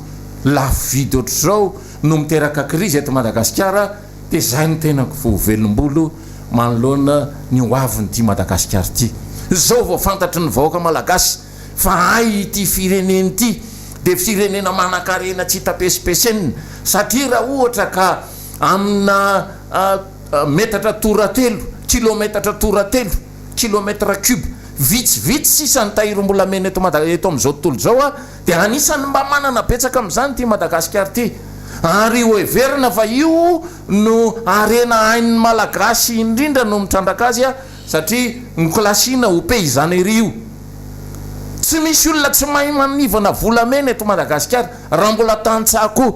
lafo vidy ohatr'izao no miteraka krizy eto Madagasikara, Dia izay ny tenako vao velom-bolo manoloana ny ho avin'ity Madagasikara ity. Izao vao fantatry ny vahoaka Malagasy fa hay ity firenena ity dia firenena manankarena tsy hita pesipesenina satria raha ohatra ka amina metatra toratelo, kilometatra toratelo, kilomètre cube, vitsivitsy sisa ny tahirim-bolamena eto Mada, eto amin'izao tontolo izao dia anisan'ny mba manana betsaka amin'izany ity Madagasikara ity. Ary hoheverina fa io no harena hain'ny Malagasy indrindra no mitrandraka azy satria nokilasiana ho paysannerie io. Tsy misy olona tsy mahay manivana volamena eto Madagasikara raha mbola tantsaha koa.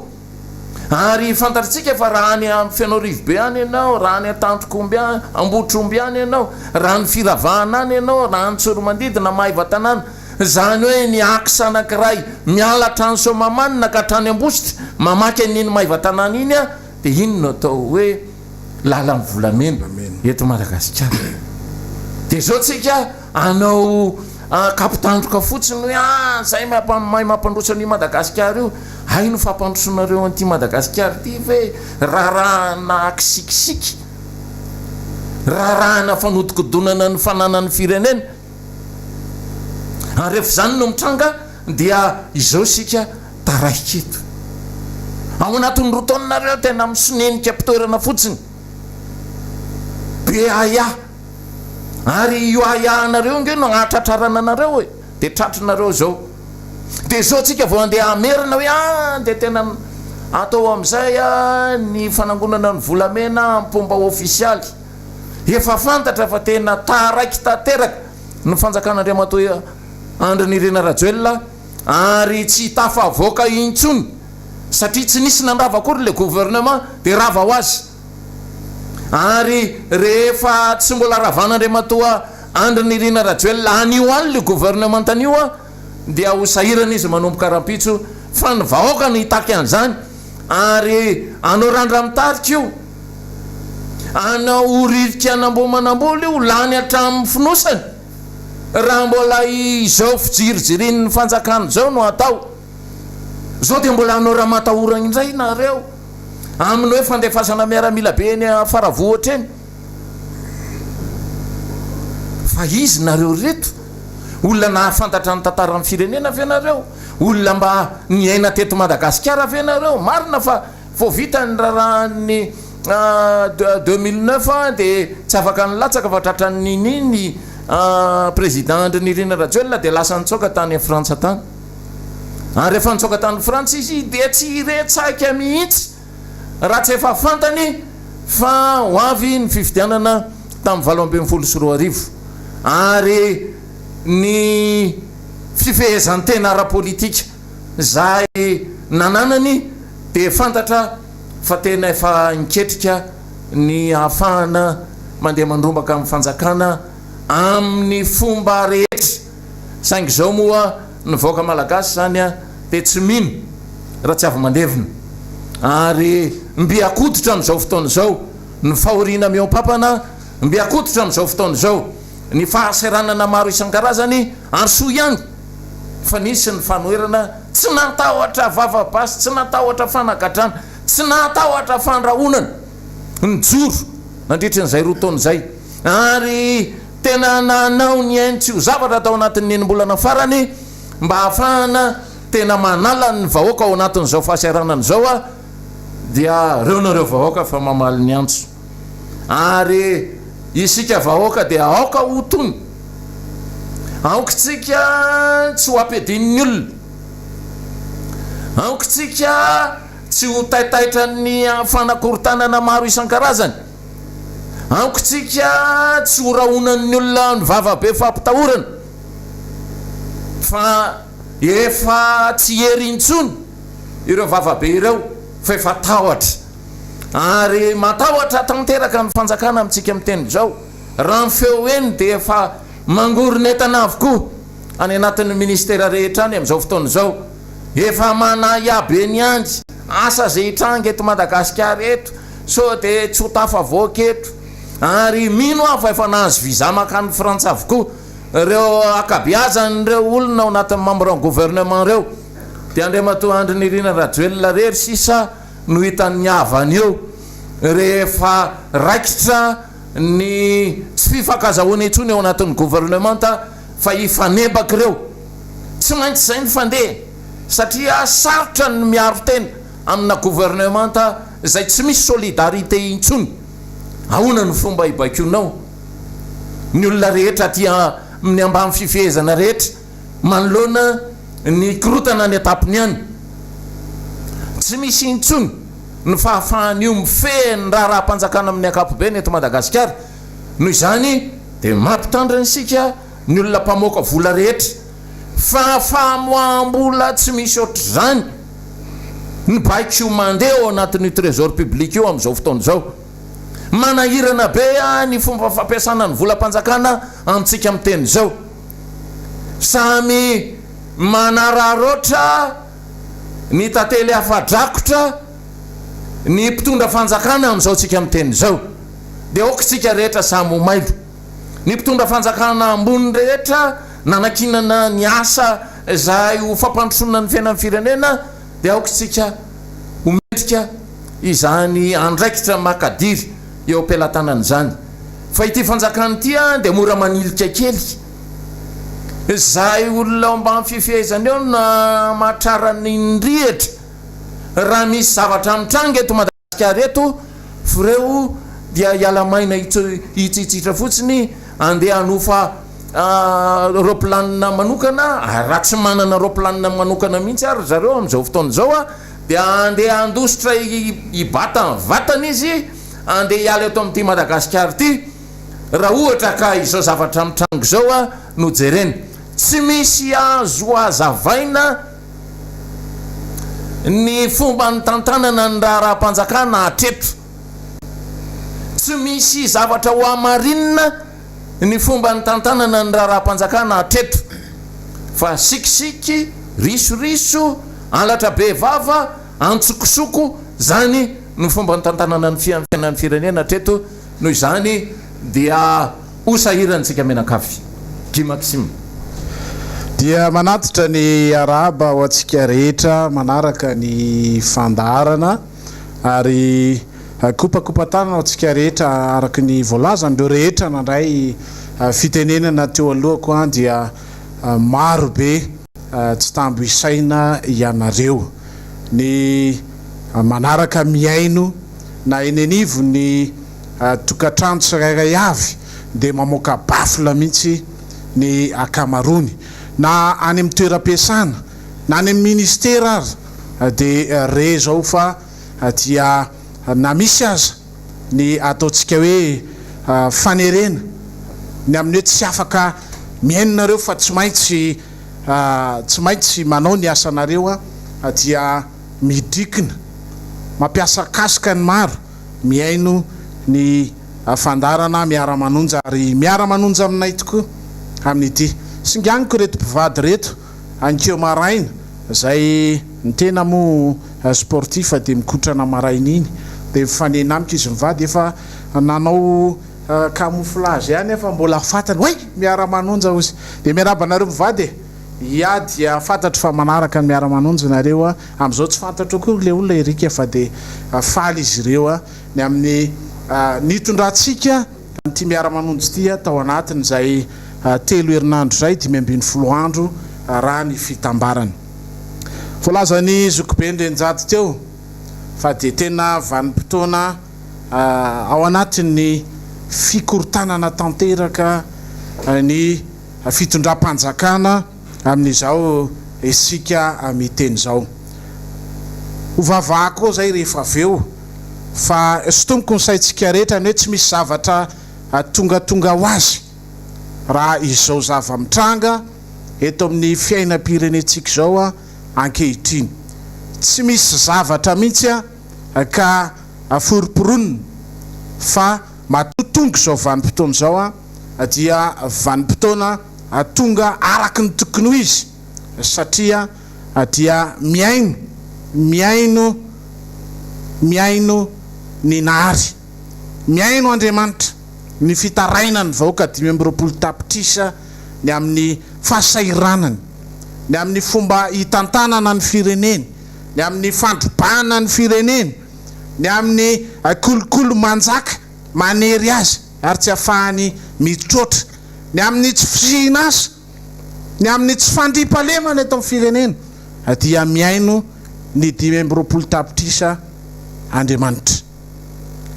Ary fantatritsika fa raha any Fenoarivobe any ianao, raha any Antandrokomby any, Ambohitromby any ianao, raha any Firavahana any ianao, raha any Tsoromandidy na Maevatanàna, izany hoe ny axe anankiray miala hatrany Soamahamanina ka hatrany Ambositra, mamaky an'iny Maevatanàna iny dia iny no atao hoe lalan'ny volamena eto Madagasikara. Dia izao tsika hanao kapo-tandroka fotsiny hoe ah zay mahay mampandroso an'io Madagasikara io. Hay no fampandrosoanareo an'ity Madagasikara ity ve rarahana akisikitsiky, rarahana fanodikodonana ny fananan'ny firenena? Ary rehefa izany no mitranga dia izao isika taraiky eto. Ao anatin'ny roa taona nareo tena misonenika am-pitoerana fotsiny. Be ahiahy. Ary io ahiahinareo ange no ahatratrarana anareo e. Dia tratrinareo izao. Dia izao tsika vao andeha hamerina hoe ah dia tena atao amin'izay ny fanangonana ny volamena am-pomba ofisialy. Efa fantatra fa tena taraiky tanteraka ny fanjakan'Andriamatoa Andry Nirina Rajoelina ary tsy tafavoaka intsony satria tsy nisy nandrava akory ilay gouvernement dia rava ho azy. Ary rehefa tsy mbola ravan'Andriamatoa Andry Nirina Rajoelina anio alina io gouvernement anio dia ho sahirana izy manomboka rahampitso fa ny vahoaka no hitaky an'izany ary anao randra-mitarika io, anao horirika an'Ambohimanambola io, lany hatramin'ny fonosany raha mbola izao fijirijirian'ny fanjakana izao no atao. Zao dia mbola hanao ramatahora indray nareo amin'ny hoe fandefasana miaramila be eny Faravohitra eny. Fa izy nareo reto? Olona nahafantatra ny tantaran'ny firenena ve nareo? Olona mba niaina teto Madagasikara ve nareo? Marina fa vao vita ny raharahan'ny 2009 dia tsy afaka nilatsaka fa tratran'ny nini ny président Andry Nirina Rajoelina dia lasa nitsoaka tany Frantsa tany. Ary rehefa nitsoaka tany Frantsa izy dia tsy hiretsaika mihitsy raha tsy efa fantany fa ho avy ny fifidianana tamin'ny 2018 ary ny fifehezan-tena ara-politika izay nananany dia fantatra fa tena efa niketrika ny hahafahana mandeha mandrombaka amin'ny fanjakana amin'ny fomba rehetra. Saingy izao moa ny vahoaka malagasy izany dia tsy mino raha tsy avy mandevina. Ary mby akoditra amin'izao fotoana izao ny fahoriana mihoam-pampana, mby akoditra amin'izao fotoana izao ny fahaseranana maro isan-karazany ary soa ihany fa nisy ny fanoherana tsy natahotra vava basy, tsy natahotra fanagadrana, tsy natahotra fandrahonana nijoro nandritry ny izay roa taona izay ary Tena nanao ny ainy tsy ho zavatra tao anatin'ny enim-bolana farany mba hahafahana tena manala ny vahoaka ao anatin'izao fahasahiranana izao aho dia reo nareo vahoaka fa mamaly ny antso ary isika vahoaka dia aoka ho tony aoka tsika tsy ho ampiadian'ny olona aoka tsika tsy ho taitaitran'ny fanakorontanana maro isan-karazany Aoka tsika tsy ho rahonan'ny olona ny vava be fampitahorana fa efa tsy hery intsony ireo vava be ireo fa efa tahotra ary matahotra tanteraka ny fanjakana amintsika miteny izao. Raha ny feo heno dia efa mangoron'entana avokoa any anatin'ny ministera rehetra any amin'izao fotoana izao. Efa manahiahy be ny andry, asa izay hitranga eto Madagasikara eto. Sao dia tsy ho tafavoaka eto. Ary mino aho fa efa nahazo visa mankany Frantsa avokoa ireo ankabeazan'ireo olona ao anatin'ny membre ny gouvernement ireo. Dia Andriamatoa Andry Nirina Rajoelina irery sisa no hitan'ny havany eo rehefa raikitra ny tsy fifankazahoana intsony ao anatin'ny gouvernement fa hifanebaka ireo. Tsy maintsy izay ny fandeha satria sarotra ny miaro tena. Amina gouvernemanta izay tsy misy solidarité intsony, ahoana no fomba hibaikoanao ny olona rehetra aty amin'ny ambany fifehezana rehetra manoloana ny korotana any an-tampony any? Tsy misy intsony ny fahafahan'io mifehy ny raharaham-panjakana amin'ny ankapobeny eto Madagasikara. Noho izany dia mampitandrina isika ny olona mpamoaka vola rehetra fa famoaham-bola tsy misy ohatr'izany. Ny baiko mandeha ao anatin'io Trésor public io amin'izao fotoana izao. Manahirana be ny fomba fampiasana ny volam-panjakana amintsika miteny izao. Samy manararaotra ny tantely afa-drakotra ny mpitondra fanjakana amin'izao tsika miteny izao. Dia aoka isika rehetra samy ho mailo. Ny mpitondra fanjakana ambony rehetra nanankinana ny asa izay ho fampandrosoana ny fiainan'ny firenena dia aoka isika ho mendrika izany andraikitra makadiry eo am-pelatanana izany. Fa ity fanjakana ity dia mora manilika kely. Izay olona ao ambany fifehezana eo no hamatrarany ny rihatra raha misy zavatra mitranga eto Madagasikara eto f'ireo dia hiala maina hitsitsitra fotsiny andeha hanofa roaplanina manokana ary raha tsy manana roaplanina manokana mihitsy ary ry zareo amin'izao fotoana izao dia andeha handositra hibata ny vatany izy andeha hiala eto amin'ity Madagasikara ity raha ohatra ka izao zavatra mitranga izao no jerena. Tsy misy azo hazavaina ny fomba nitantanana ny raharaham-panjakana hatreto. Tsy misy zavatra ho hamarinina ny fomba nitantanana ny raharaham-panjakana hatreto fa sikitsiky, risoriso, halatra be vava, antsokosoko, izany no fomba nitantanana ny fiainan'ny firenena hatreto, noho izany dia ho sahirantsika mianakavy. Guy Maxime. Dia manatitra ny arahaba ho antsika rehetra manaraka ny fandaharana ary kopakopa-tanana ho antsika rehetra araka ny voalazan'ireo rehetra nandray fitenenana teo alohako dia maro be tsy tambo isaina ianareo ny manaraka mihaino na eny anivon'ny tokantrano tsirairay avy dia mamoaka baffle mihitsy ny ankamaroany. Na any amin'ny toeram-piasana, na any amin'ny ministera ary dia re izao fa dia na misy aza ny ataontsika hoe fanerena ny amin'ny hoe tsy afaka mihaino nareo fa tsy maintsy tsy maintsy manao ny asanareo dia midrikina mampiasa casque ny maro mihaino ny fandaharana miara-manonja ary miara-manonja aminay tokoa amin'ity. Singaniko ireto mpivady ireto anikeo maraina izay ny tena moa sportif dia mikotrana maraina iny dia mifanena amiko izy mivady efa nanao camouflage ihany aho fa mbola fantany oay miara-manonja ozy dia miarahaba anareo mivady e! Ia dia fantatro fa manaraka ny miara-manonja nareo a! Amin'izao tsy fantatro akory ilay olona Eric fa dia faly izy ireo a! Ny amin'ny nitondrantsika an'ity miara-manonja ity tao anatin'izay telo herinandro izay, 15 andro raha ny fitambarany. Voalazan'i Zokibe Ndrenjato teo fa dia tena vanim-potoana ao anatin'ny fikorontanana tanteraka ny fitondram-panjakana amin'izao isika miteny izao. Ho vavahako koa izay rehefa avy eo fa sintomiko ny saintsika rehetra ny hoe tsy misy zavatra tongatonga ho azy raha izao zava-mitranga eto amin'ny fiainam-pirenentsika izao ankehitriny. Tsy misy zavatra mihitsy ka foromporonina fa matoa tonga izao vanim-potoana izao dia vanim-potoana tonga araka ny tokony ho izy satria dia mihaino, mihaino, mihaino ny Nahary. Mihaino Andriamanitra ny fitarainan'ny vahoaka 25 tapitrisa ny amin'ny fahasahiranany, ny amin'ny fomba hitantanana ny fireneny, ny amin'ny fandrobana ny fireneny, ny amin'ny kolikoly manjaka manery azy ary tsy afahany mitroatra, ny amin'ny tsy fisian'asa, ny amin'ny tsy fandriampahalemana eto amin'ny firenena dia mihaino ny 25 tapitrisa Andriamanitra.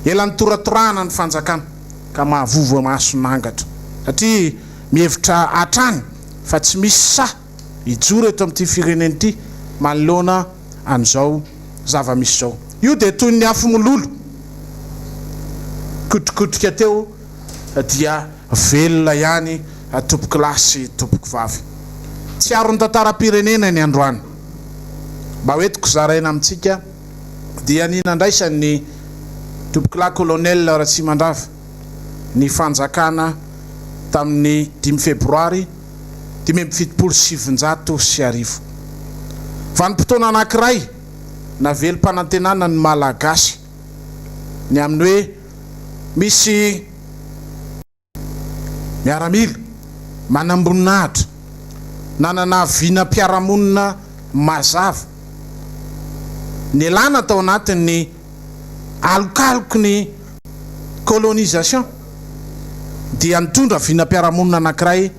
Ela nitoratorahana ny fanjakana ka mahavoa voamason'angatra satria mihevitra hatrany fa tsy misy sahy hijoro eto amin'ity firenena ity manoloana an'izao zava-misy izao. Io dia toy ny afo mololo kotrikotrika teo dia velona ihany tompokolahy sy tompokovavy. Tsiaron'ny tantaram-pirenena ny androany. mba hoentiko zaraina amintsika dia ny nandraisan'ny Tompokolahy Colonel Ratsimandrava ny fanjakana tamin'ny dimy febroary 1975. Vanim-potoana anankiray navelom-panantenana ny Malagasy ny amin'ny hoe misy miaramila manamboninahitra nanana vinam-piarahamonina mazava nialana tao anatin'ny alokaloky ny colonisation dia nitondra vinam-piarahamonina anankiray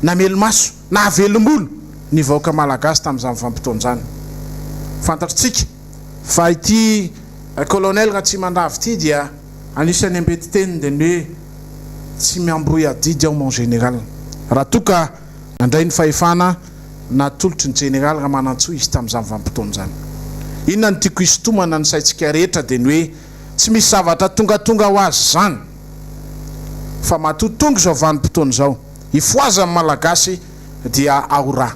namelo-maso, nahavelom-bolo ny vahoaka malagasy tamin'izany vanim-potoana izany. Fantatritsika fa ity Colonel Ratsimandrava ity dia anisan'ny ambetiteniny dia ny hoe tsy miamboho adidy aho mon général. Raha toa ka nandray ny fahefana natolotry ny Jeneraly Ramanantsoa izy tamin'izany vanim-potoana izany. Inona no tiako hisintomana ny saintsika rehetra dia ny hoe tsy misy zavatra tongatonga ho azy izany fa matoa tonga izao vanim-potoana izao hifohazan'ny Malagasy dia ao raha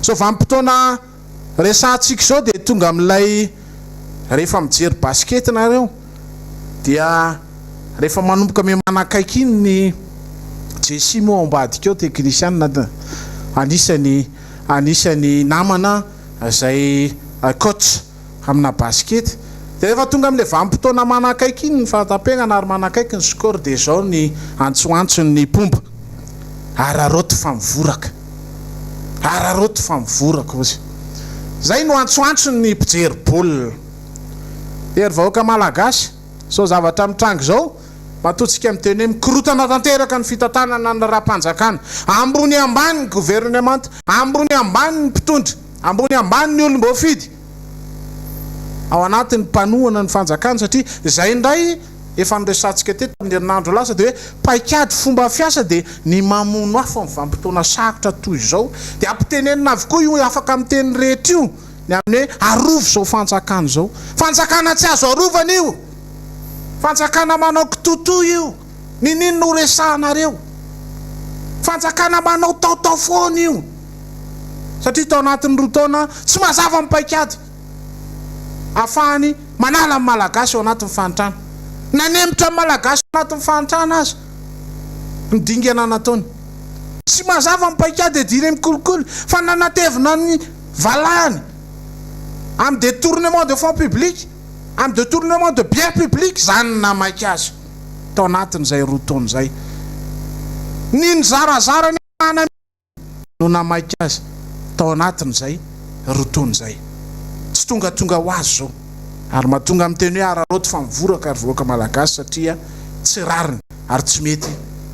izao vanim-potoana resahantsika izao dia tonga amin'ilay rehefa mijery basikety nareo dia rehefa manomboka miha-manakaiky iny ny Jessy moa ao ambadika ao teknisianina anisany anisany namana izay coach amina basikety dia rehefa tonga amin'ilay vanim-potoana manakaiky iny ny fahataperana ary manakaiky ny score dia izao ny antsoantson'ny mpomba araraoty fa mivoraka araraoty fa mivoraka hozy izay no antsoantson'ny mpijery baolina dia ry vahoaka malagasy izao zavatra mitranga izao matoa tsika miteny hoe mikorotana tanteraka ny fitantanana ny raharaham-panjakana ambony ambany ny governemanta ambony ambany ny mpitondra ambony ambany ny olom-boafidy ao anatin'ny mpanohana ny fanjakana satria izay indray efa noresahantsika teto tamin'ny herinandro lasa dia hoe paikady fomba fiasa dia ny mamono afo amin'ny vanim-potoana sarotra toy izao dia ampitenenina avokoa io afaka miteny rehetra io ny amin'ny hoe arovy izao fanjakana izao. Fanjakana tsy azo arovana io. Fanjakana manao kitotoa io. Ninin no resahanareo. Fanjakana manao taotao foana io. Satria tao anatin'ny roa taona tsy mazava ny paikady ahafahany manala ny Malagasy ao anatin'ny fahantrana. Nanemitra ny Malagasy ao anatin'ny fahantrana aza ny dingana nataony. Tsy mazava ny paikady iadiana amin'ny kolikoly fa nanatevina ny valahany amin'ny detournement de fonds publics, amin'ny detournement de biens publics, izany no nahamaika azy tao anatin'izay roa taona izay. Ny nizarazara ny fahana mihitsy no nahamaika azy tao anatin'izay roa taona izay. Tsy tongatonga ho azy izao ary mahatonga miteny hoe araraoty fa mivoraka ry vahoaka malagasy satria tsy rariny ary tsy mety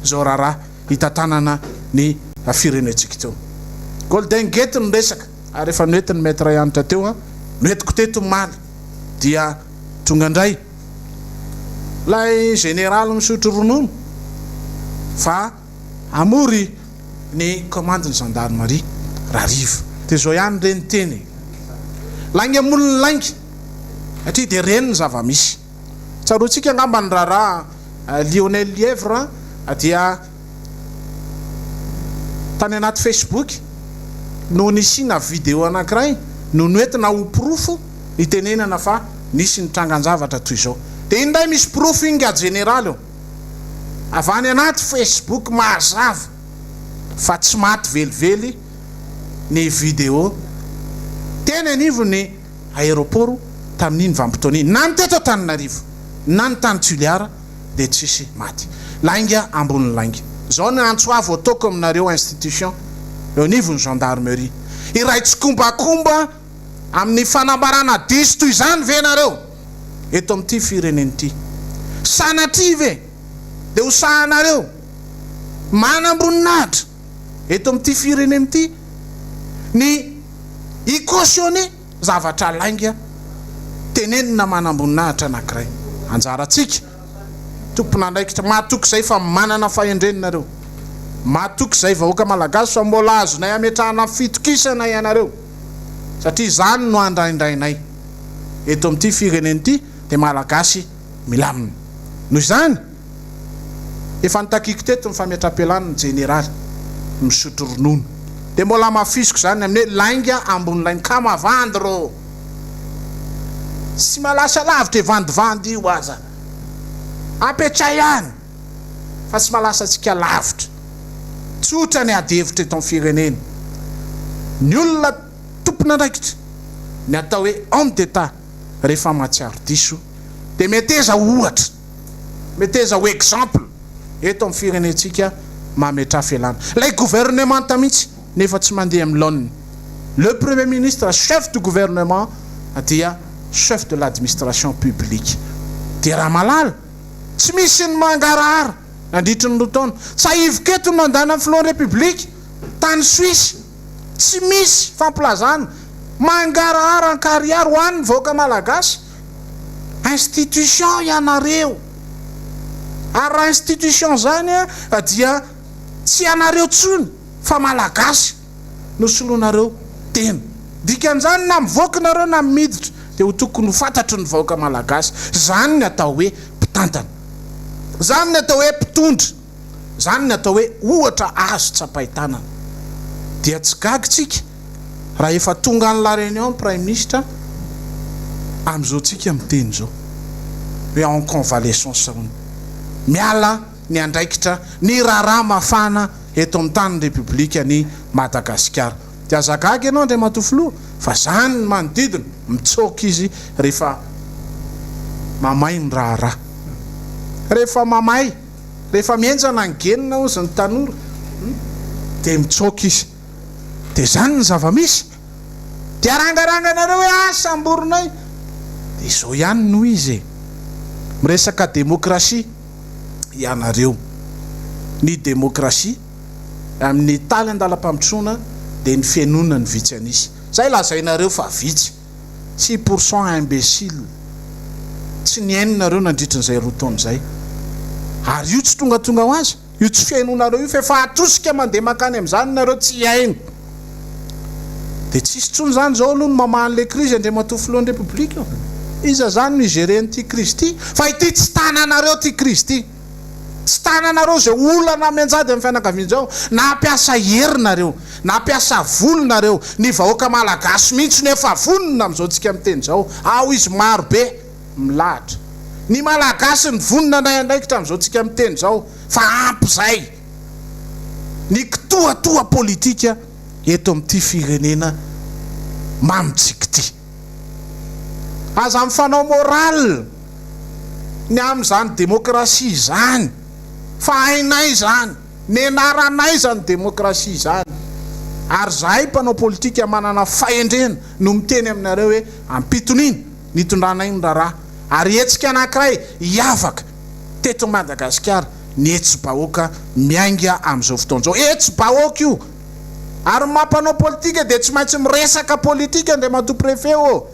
izao raharaha hitantanana ny firenentsika teo. Golden Gate no resaka ary efa noentin'ny Maître Hanitra teo, noentiko teto omaly dia tonga indray ilay général misotro ronono fa hamory ny commande ny gendarmerie rahariva. Dia izao ihany re ny teny e! Lainga molony lainga satria dia reny ny zava-misy. Tsaroantsika angamba ny raharaha Lionel Lièvre dia tany anaty Facebook no nisiana video anankiray no noentina ho porofo nitenenana fa nisy nitrangan-javatra toy izao. Dia iny indray misy porofo iny nga jeneraly ô! Avy any anaty Facebook mazava fa tsy maty velively ny video teny anivon'ny aéroport tamin'iny vanim-potoana iny, na ny teto Antananarivo na ny tany Toliara dia tsisy maty. Lainga ambony lainga. Izao ny antso avo ataoko aminareo institution eo anivon'ny gendarmerie. Hiray tsikombakomba amin'ny fanambarana diso toy izany ve nareo eto amin'ity firenena ity? Sanatria ve dia ho sahanareo manamboninahitra eto amin'ity firenena ity ny hi-cautionner zavatra lainga tenenina manamboninahitra anankiray. Anjarantsika, tompon'andraikitra, matoky izay fa manana fahendrena nareo. Matoky izay vahoaka malagasy fa mbola azonay ametrahana fitokisana ianareo satria izany no andraindrainay eto amin'ity firenena ity dia malagasy milamina. Noho izany, efa notakiko teto ny fametraham-pialana ny jeneraly misotro ronono. Dia mbola hamafisiko izany amin'ny hoe lainga ambony lainga. Ka mavandy rô! Tsy mahalasa lavitra e vandivandy io aza. Apetray any fa tsy mahalasa antsika lavitra. Tsotra ny ady hevitra eto amin'ny firenena. Ny olona tompon'andraikitra, ny atao hoe homme d'Etat rehefa mahatsiaro diso dia meteza ho ohatra, meteza ho exemple eto amin'ny firenentsika mametraha fialana. Ilay gouvernemanta mihitsy nefa tsy mandeha amin'ny laoniny. Le premier ministre chef du gouvernement dia chef de l'admistration publique. Dia Ramalala, tsy misy ny mangarahara nandritry ny roa taona. Tsahiviko eto ny nandana ny filohan'ny République tany Suisse. Tsy misy fampilazana. Mangarahara an-karihary ho an'ny vahoaka Malagasy. Institution ianareo. Ary raha institution izany dia tsy ianareo intsony fa Malagasy no soloinareo tena. Dikan'izany na mivoaka nareo na miditra dia ho tokony ho fantatry ny vahoaka Malagasy. Izany ny atao hoe mpitantana. Izany ny atao hoe mpitondra. Izany ny atao hoe ohatra azo tsapain-tanana. Dia tsy gaga tsika raha efa tonga any La Réunion ny Praiminisitra amin'izao tsika miteny izao hoe en convalescence hono. Miala ny andraikitra ny raharaha mafana eto amin'ny tanin'ny Repoblikan'i Madagasikara. Dia aza gaga ianao Andriamatoa Filoha fa zany ny manodidina, mitsoaka izy rehefa mamay ny raharaha. Rehefa mamay. Rehefa mihenjana ny genina hozy ny tanora dia mitsoaka izy. Dia izany ny zava-misy. Dia arangaranganareo hoe ah samborinay. Dia izao ihany no izy e. Miresaka demokrasia ianareo. Ny demokrasia amin'ny taly andalam-pandrosoana dia ny fihenoana ny vitsy an'isa. Izay lazainareo fa vitsy. Six pour cent imbécile. Tsy nihaino nareo nandritry izay roa taona izay. Ary io tsy tongatonga ho azy, io tsy fihainoanareo io fa efa atosika mandeha mankany amin'izany nareo tsy hihaino. Dia tsisy intsony izany izao aloha ny mamaha an'ilay krizy Andriamatoa Filohan'ny Repoblika ô. Iza izany no hi-gérer an'ity krizy ity? Fa ity tsy tananareo ity krizy ity. Tsy tananareo izay olana mianjady amin'ny fianakaviana izao. Nampiasa hery nareo, nampiasa vola nareo, ny vahoaka malagasy mihitsy no efa vonona amin'izao tsika miteny izao. Ao izy maro be milahatra. Ny malagasy ny vonona handray andraikitra amin'izao tsika miteny izao fa ampy izay ny kitoatoa politika eto amin'ity firenena mamintsika ity. Aza mifanao morale ny amin'izany demokrasia izany fa hainay izany, nianaranay izany demokrasia izany ary izahay mpanao politika manana fahendrena no miteny aminareo hoe ampitoniana ny hitondranay ny raharaha ary hetsika anankiray hiavaka teto Madagasikara ny hetsi-bahoaka miainga amin'izao fotoana izao. Hetsi-bahoaka io! Ary ny maha mpanao politika dia tsy maintsy miresaka politika Andriamatoa Préfet ô!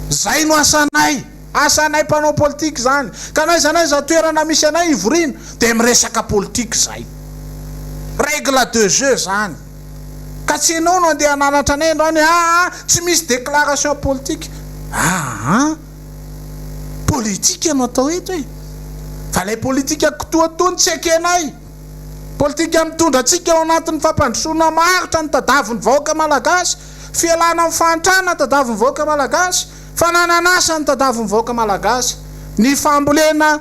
Zay no asanay! Asanay mpanao politika izany! Ka n'aiza n'aiza toerana misy anay ivoriana dia miresaka politika izay! Règle de jeu zany! Ka tsy ianao no andeha hananatra anay androany hoe aa tsy misy déclaration politique! Aa! Politika no atao eto e! Fa ilay politika kitoatoa no tsy ekenay! Politika mitondra antsika ao anatin'ny fampandrosoana maharitra ny tadavin'ny vahoaka Malagasy, fialana amin'ny fahantrana ny tadavin'ny vahoaka Malagasy, fananan'asa ny tadavin'ny vahoaka Malagasy, ny fambolena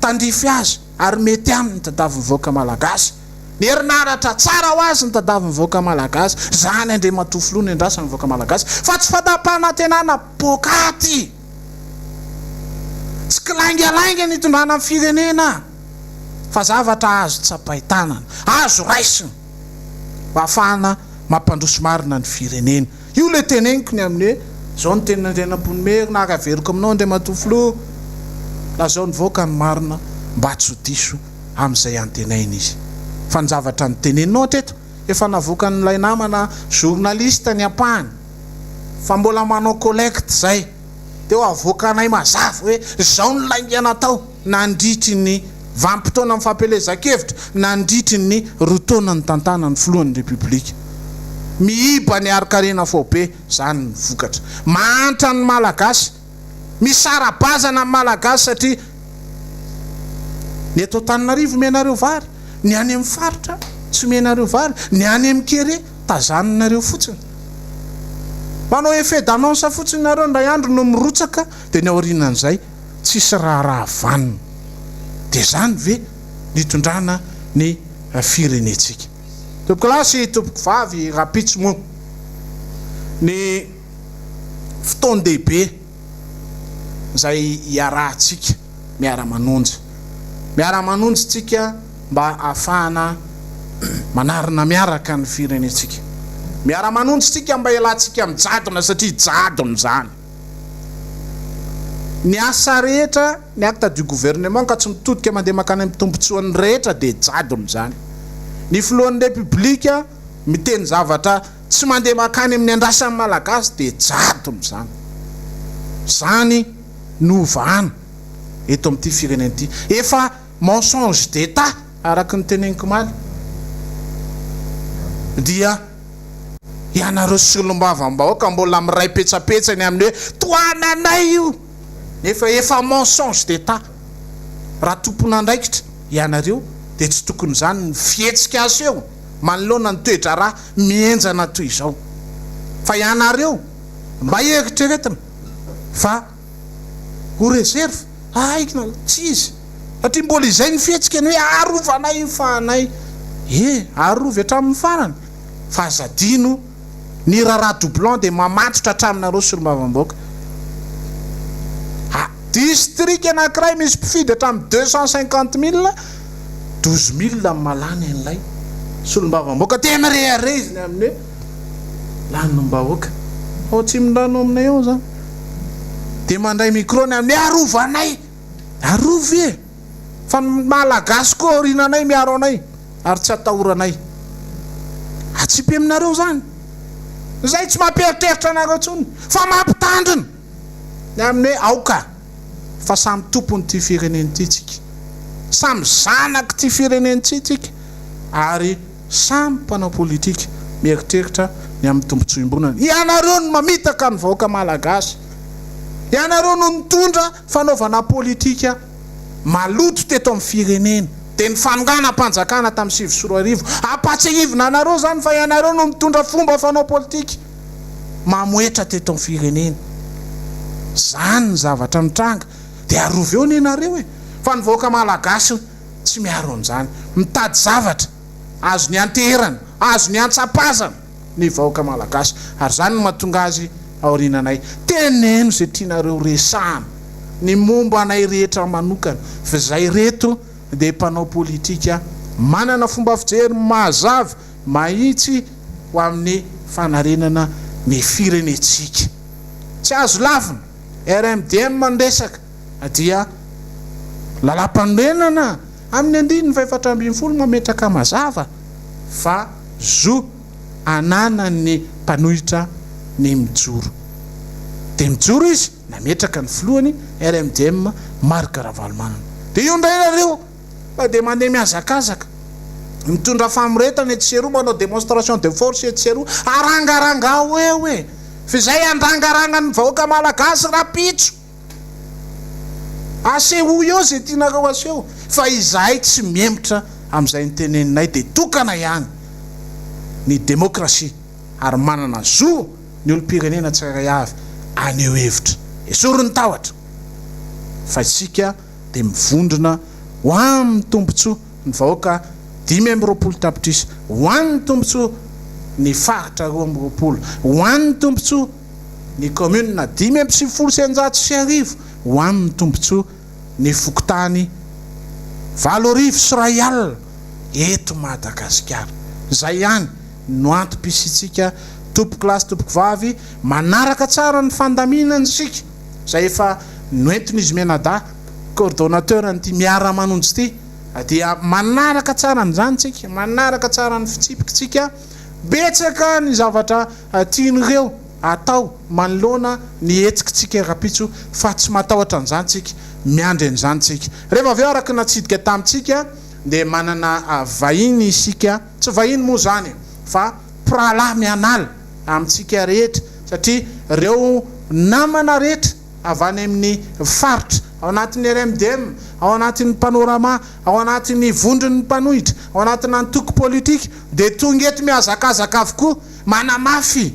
tandrify azy ary mety aminy ny tadavin'ny vahoaka Malagasy, ny herinaratra tsara ho azy ny tadavin'ny vahoaka Malagasy. Izany Andriamatoa Filoha no iandrasan'ny vahoaka Malagasy fa tsy fandampanantenana poakaty! Tsy kilaingalainga ny hitondrana ny firenena! fa zavatra azo tsapain-tanana, azo raisina mba hahafahana mampandroso marina ny firenena. Io ilay teneniko ny amin'ny hoe, izao ny tenin'Andrianampoinimerina ary averiko aminao Andriamatoa Filoha, lazao ny vahoaka ny marina mba tsy ho diso amin'izay antenainy izy. Fa ny zavatra noteneninao hatreto, efa navoakan'ilay namana journaliste ny ampahany, fa mbola manao collecte izay. Teo avoakanay mazava hoe izao ny lainga natao nandritry ny vanim-potoanan'ny fampielezan-kevitra nandritry ny roa taona nitantanan'ny filohan'ny Repoblika. Miiba ny harin-karena faobe, izany ny vokatra. Mahantra ny Malagasy, misara-bazana ny Malagasy satria ny eto Antananarivo omenareo vary, ny any amin'ny faritra. Tsy omenareo vary. Ny any amin'ny kere tazaninareo fotsiny. Manao effet d'annonce fotsiny nareo indray andro no mirotsaka dia ny aorianan'izay tsisy raharaha vanona. Dia izany ve ny hitondrana ny firenentsika? Tompokolahy sy tompokovavy rahampitso moa ny fotoan-dehibe izay iarahantsika miara-manonja. Miara-manonja isika mba hahafahana manarina miaraka ny firenentsika. Miara-manonja isika mba hialantsika amin'ny jadona satria jadona izany. Ny asa rehetra, ny acte du gouvernement ka tsy mitodika mandeha mankany amin'ny tombotsoan'ny rehetra dia jadona izany. Ny filohan'ny Repoblika miteny zavatra tsy mandeha mankany amin'ny andrasan'ny Malagasy dia jadona izany. Izany no hovahana eto amin'ity firenena ity. Efa mensonge d'Etat araka ny teneniko omaly dia ianareo solombavambahoaka mbola miray petsapetsa ny amin'ny hoe tohananay io nefa efa mensonge d'Etat. Raha tompon'andraikitra ianareo dia tsy tokony izany ny fihetsika aseho manoloana ny toe-draharaha mihenjana toy izao. Fa ianareo mba eritreretina fa ho reserve ahaikina tsy izy satria mbola izay ny fihetsika ny hoe arovanay io fahanay e arovy hatramin'ny farany fa aza adino ny raharaha doublon dia mamatotra hatraminareo solombavambahoaka a district anakiray misy mpifidy hatramin'ny 250000 12000 ny mahalany an'ilay solombavambahoaka dia mirehareha izy ny amin'ny hoe lanim-bahoaka ao atsimondrano aminay ao zany dia mandray micro ny amin'ny arovanay, arovy e! Fa ny Malagasy koa aoriananay miaro anay ary tsy atahoranay. Atsipy aminareo izany. Izay tsy mampieritreritra anareo intsony fa mampitandrina ny amin'ny hoe aoka fa samy tompon'ity firenena ity tsika. Samy zanak'ity firenena ity tsika ary Samy mpanao politika mieritreritra ny amin'ny tombontsoa iombonana. Ianareo no mamitaka ny vahoaka malagasy. Ianareo no nitondra fanaovana politika maloto teto amin'ny firenena. Dia ny fanonganam-panjakana tamin'ny 2009. Ampatsiahivina anareo izany fa ianareo no nitondra fomba fanao politika mamoetra teto amin'ny firenena. Izany ny zavatra mitranga. Dia arovy eo anie nareo e. Fa ny vahoaka malagasy. tsy miaro an'izany. Mitady zavatra azony ianteherana, azony iantsapazana ny vahoaka malagasy ary izany no mahatonga azy aoriananay. Teneno izay tianareo resahana, ny momba anay rehetra manokana, fa izay reto dia mpanao politika manana fomba fijery mazava, mahitsy ho amin'ny fanarenana ny firenentsika. Tsy azo lavina, RMDM ny resaka. dia Lalàmpanorenana amin'ny andininy faha-14 mametraka mazava fa zo ananan'ny mpanohitra ny mijoro. Dia mijoro izy nametraka ny filohany RMDM Marc Ravalomanana. Dia io indray nareo fa dia mandeha mihazakazaka, mitondra famoretana etsy sy eroa, manao démonstration de force etsy sy eroa, arangarangao eo e! F'izay handrangaranga ny vahoaka malagasy rapitso. Asehoy eo izay tianareo aseho fa izahay tsy mihemotra amin'izay noteneninay dia tokana ihany ny demokrasia ary manana zo ny olom-pirenena tsirairay avy haneho hevitra. Esory ny tahotra fa isika dia mivondrona ho amin'ny tombotsoa ny vahoaka 25 tapitrisa, ho an'ny tombotsoa ny faritra 22, ho an'ny tombotsoa ny kaominina 1695 ho an'ny tombontsoa ny fokontany 2108 eto Madagasikara. Izay ihany no antom-pisiantsika tompokolahy sy tompokovavy manaraka tsara ny fandaminana isika izay efa noentin'izy mianadahy coordonnateur an'ity miara-manonjy ity dia manaraka tsara an'izany tsika, manaraka tsara ny fitsipikitsika, betsaka ny zavatra tian'ireo atao manoloana ny hetsikitsika rahampitso fa tsy matahotra an'izany tsika, miandry an'izany tsika. Rehefa avy eo araka ny natsidika tamintsika dia manana vahiny isika, tsy vahiny moa izany fa mpirahalahy mianala amintsika rehetra satria ireo namana rehetra avy any amin'ny faritra. Ao anatin'ny RMDM, ao anatin'ny Panorama, ao anatin'ny vondron'ny mpanohitra, ao anatina antoko politika dia tonga eto mihazakazaka avokoa manamafy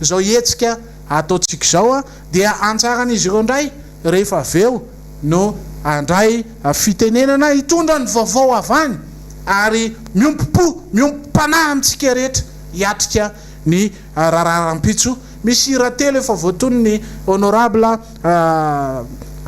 izao hetsika ataontsika izao dia anjaran'izy ireo indray rehefa avy eo no handray fitenenana hitondra ny vaovao avy any ary miombom-po, miombom-panahy amintsika rehetra hiatrika ny raharaha rahampitso. Misy hira telo efa voatonon'ny Honorable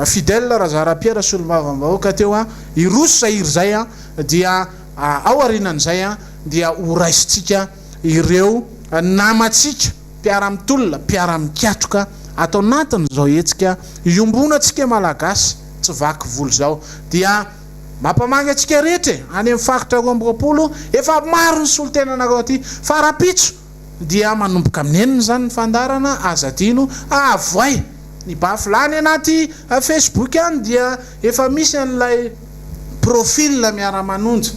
Fidèle Razara Pierre solombavambahoaka teo, hiroso izay hira izay dia ao aorianan'izay dia ho raisintsika ireo namantsika mpiara-mitolona, mpiara-mikatroka ato anatin'izao hetsika iombonantsika Malagasy tsy vaky volo izao dia mampamangy antsika rehetra e! Any amin'ny faritra 22 efa maro ny solontenanareo aty fa rahampitso dia manomboka amin'ny enina izany ny fandaharana, aza adino, avoay ny bafle any anaty facebook any dia efa misy an'ilay profil miara-manonja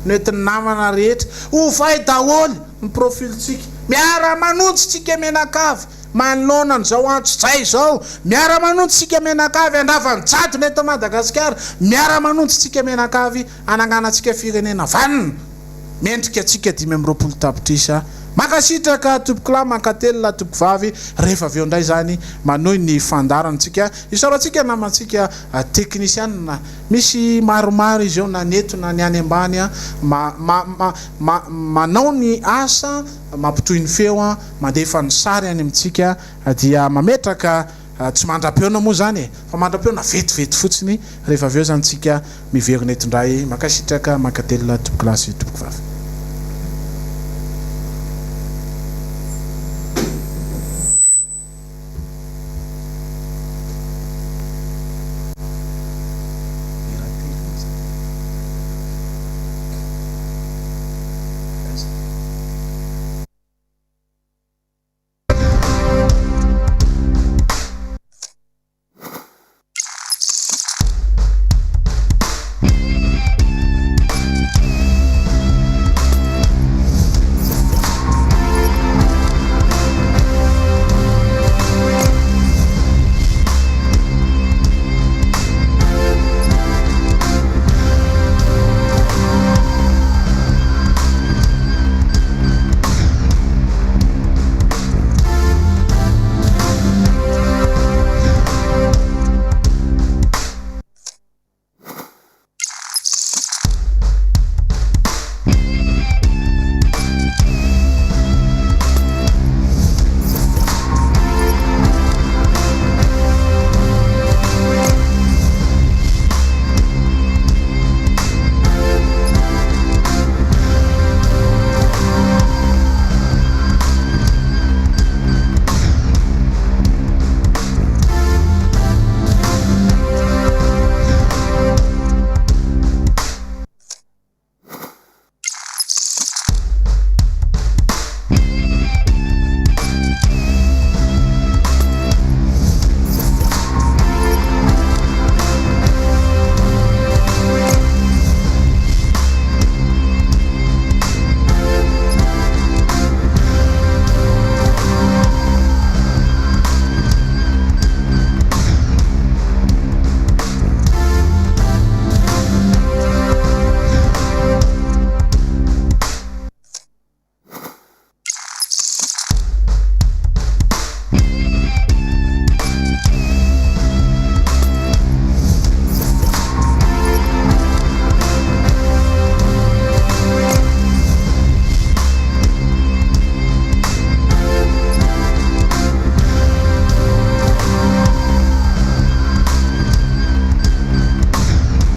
noentin'ny namana rehetra, ovay daholo ny profil-tsika, miara-manonja tsika mianakavy manoloana an'izao antsojay izao, miara-manonja tsika mianakavy handrava ny jadona eto Madagasikara, miara-manonja tsika mianakavy hananganantsika firenena vanona. Mendrika antsika 25 tapitrisa. Mankasitraka tompokolahy mankatelina tompokovavy rehefa avy eo indray izany manohy ny fandaharana tsika. Isaorantsika namantsika teknisianina. Misy maromaro izy eo na ny eto na ny any ambany ma ma ma ma manao ny asa mampitohy ny feo mandefa ny sary any amintsika dia mametraka Tsy mandra-pihaona moa izany e! Fa mandra-pihaona vetivety fotsiny, rehefa avy eo izany tsika miverina eto indray. Mankasitraka, mankatelina tompokolahy sy tompokovavy.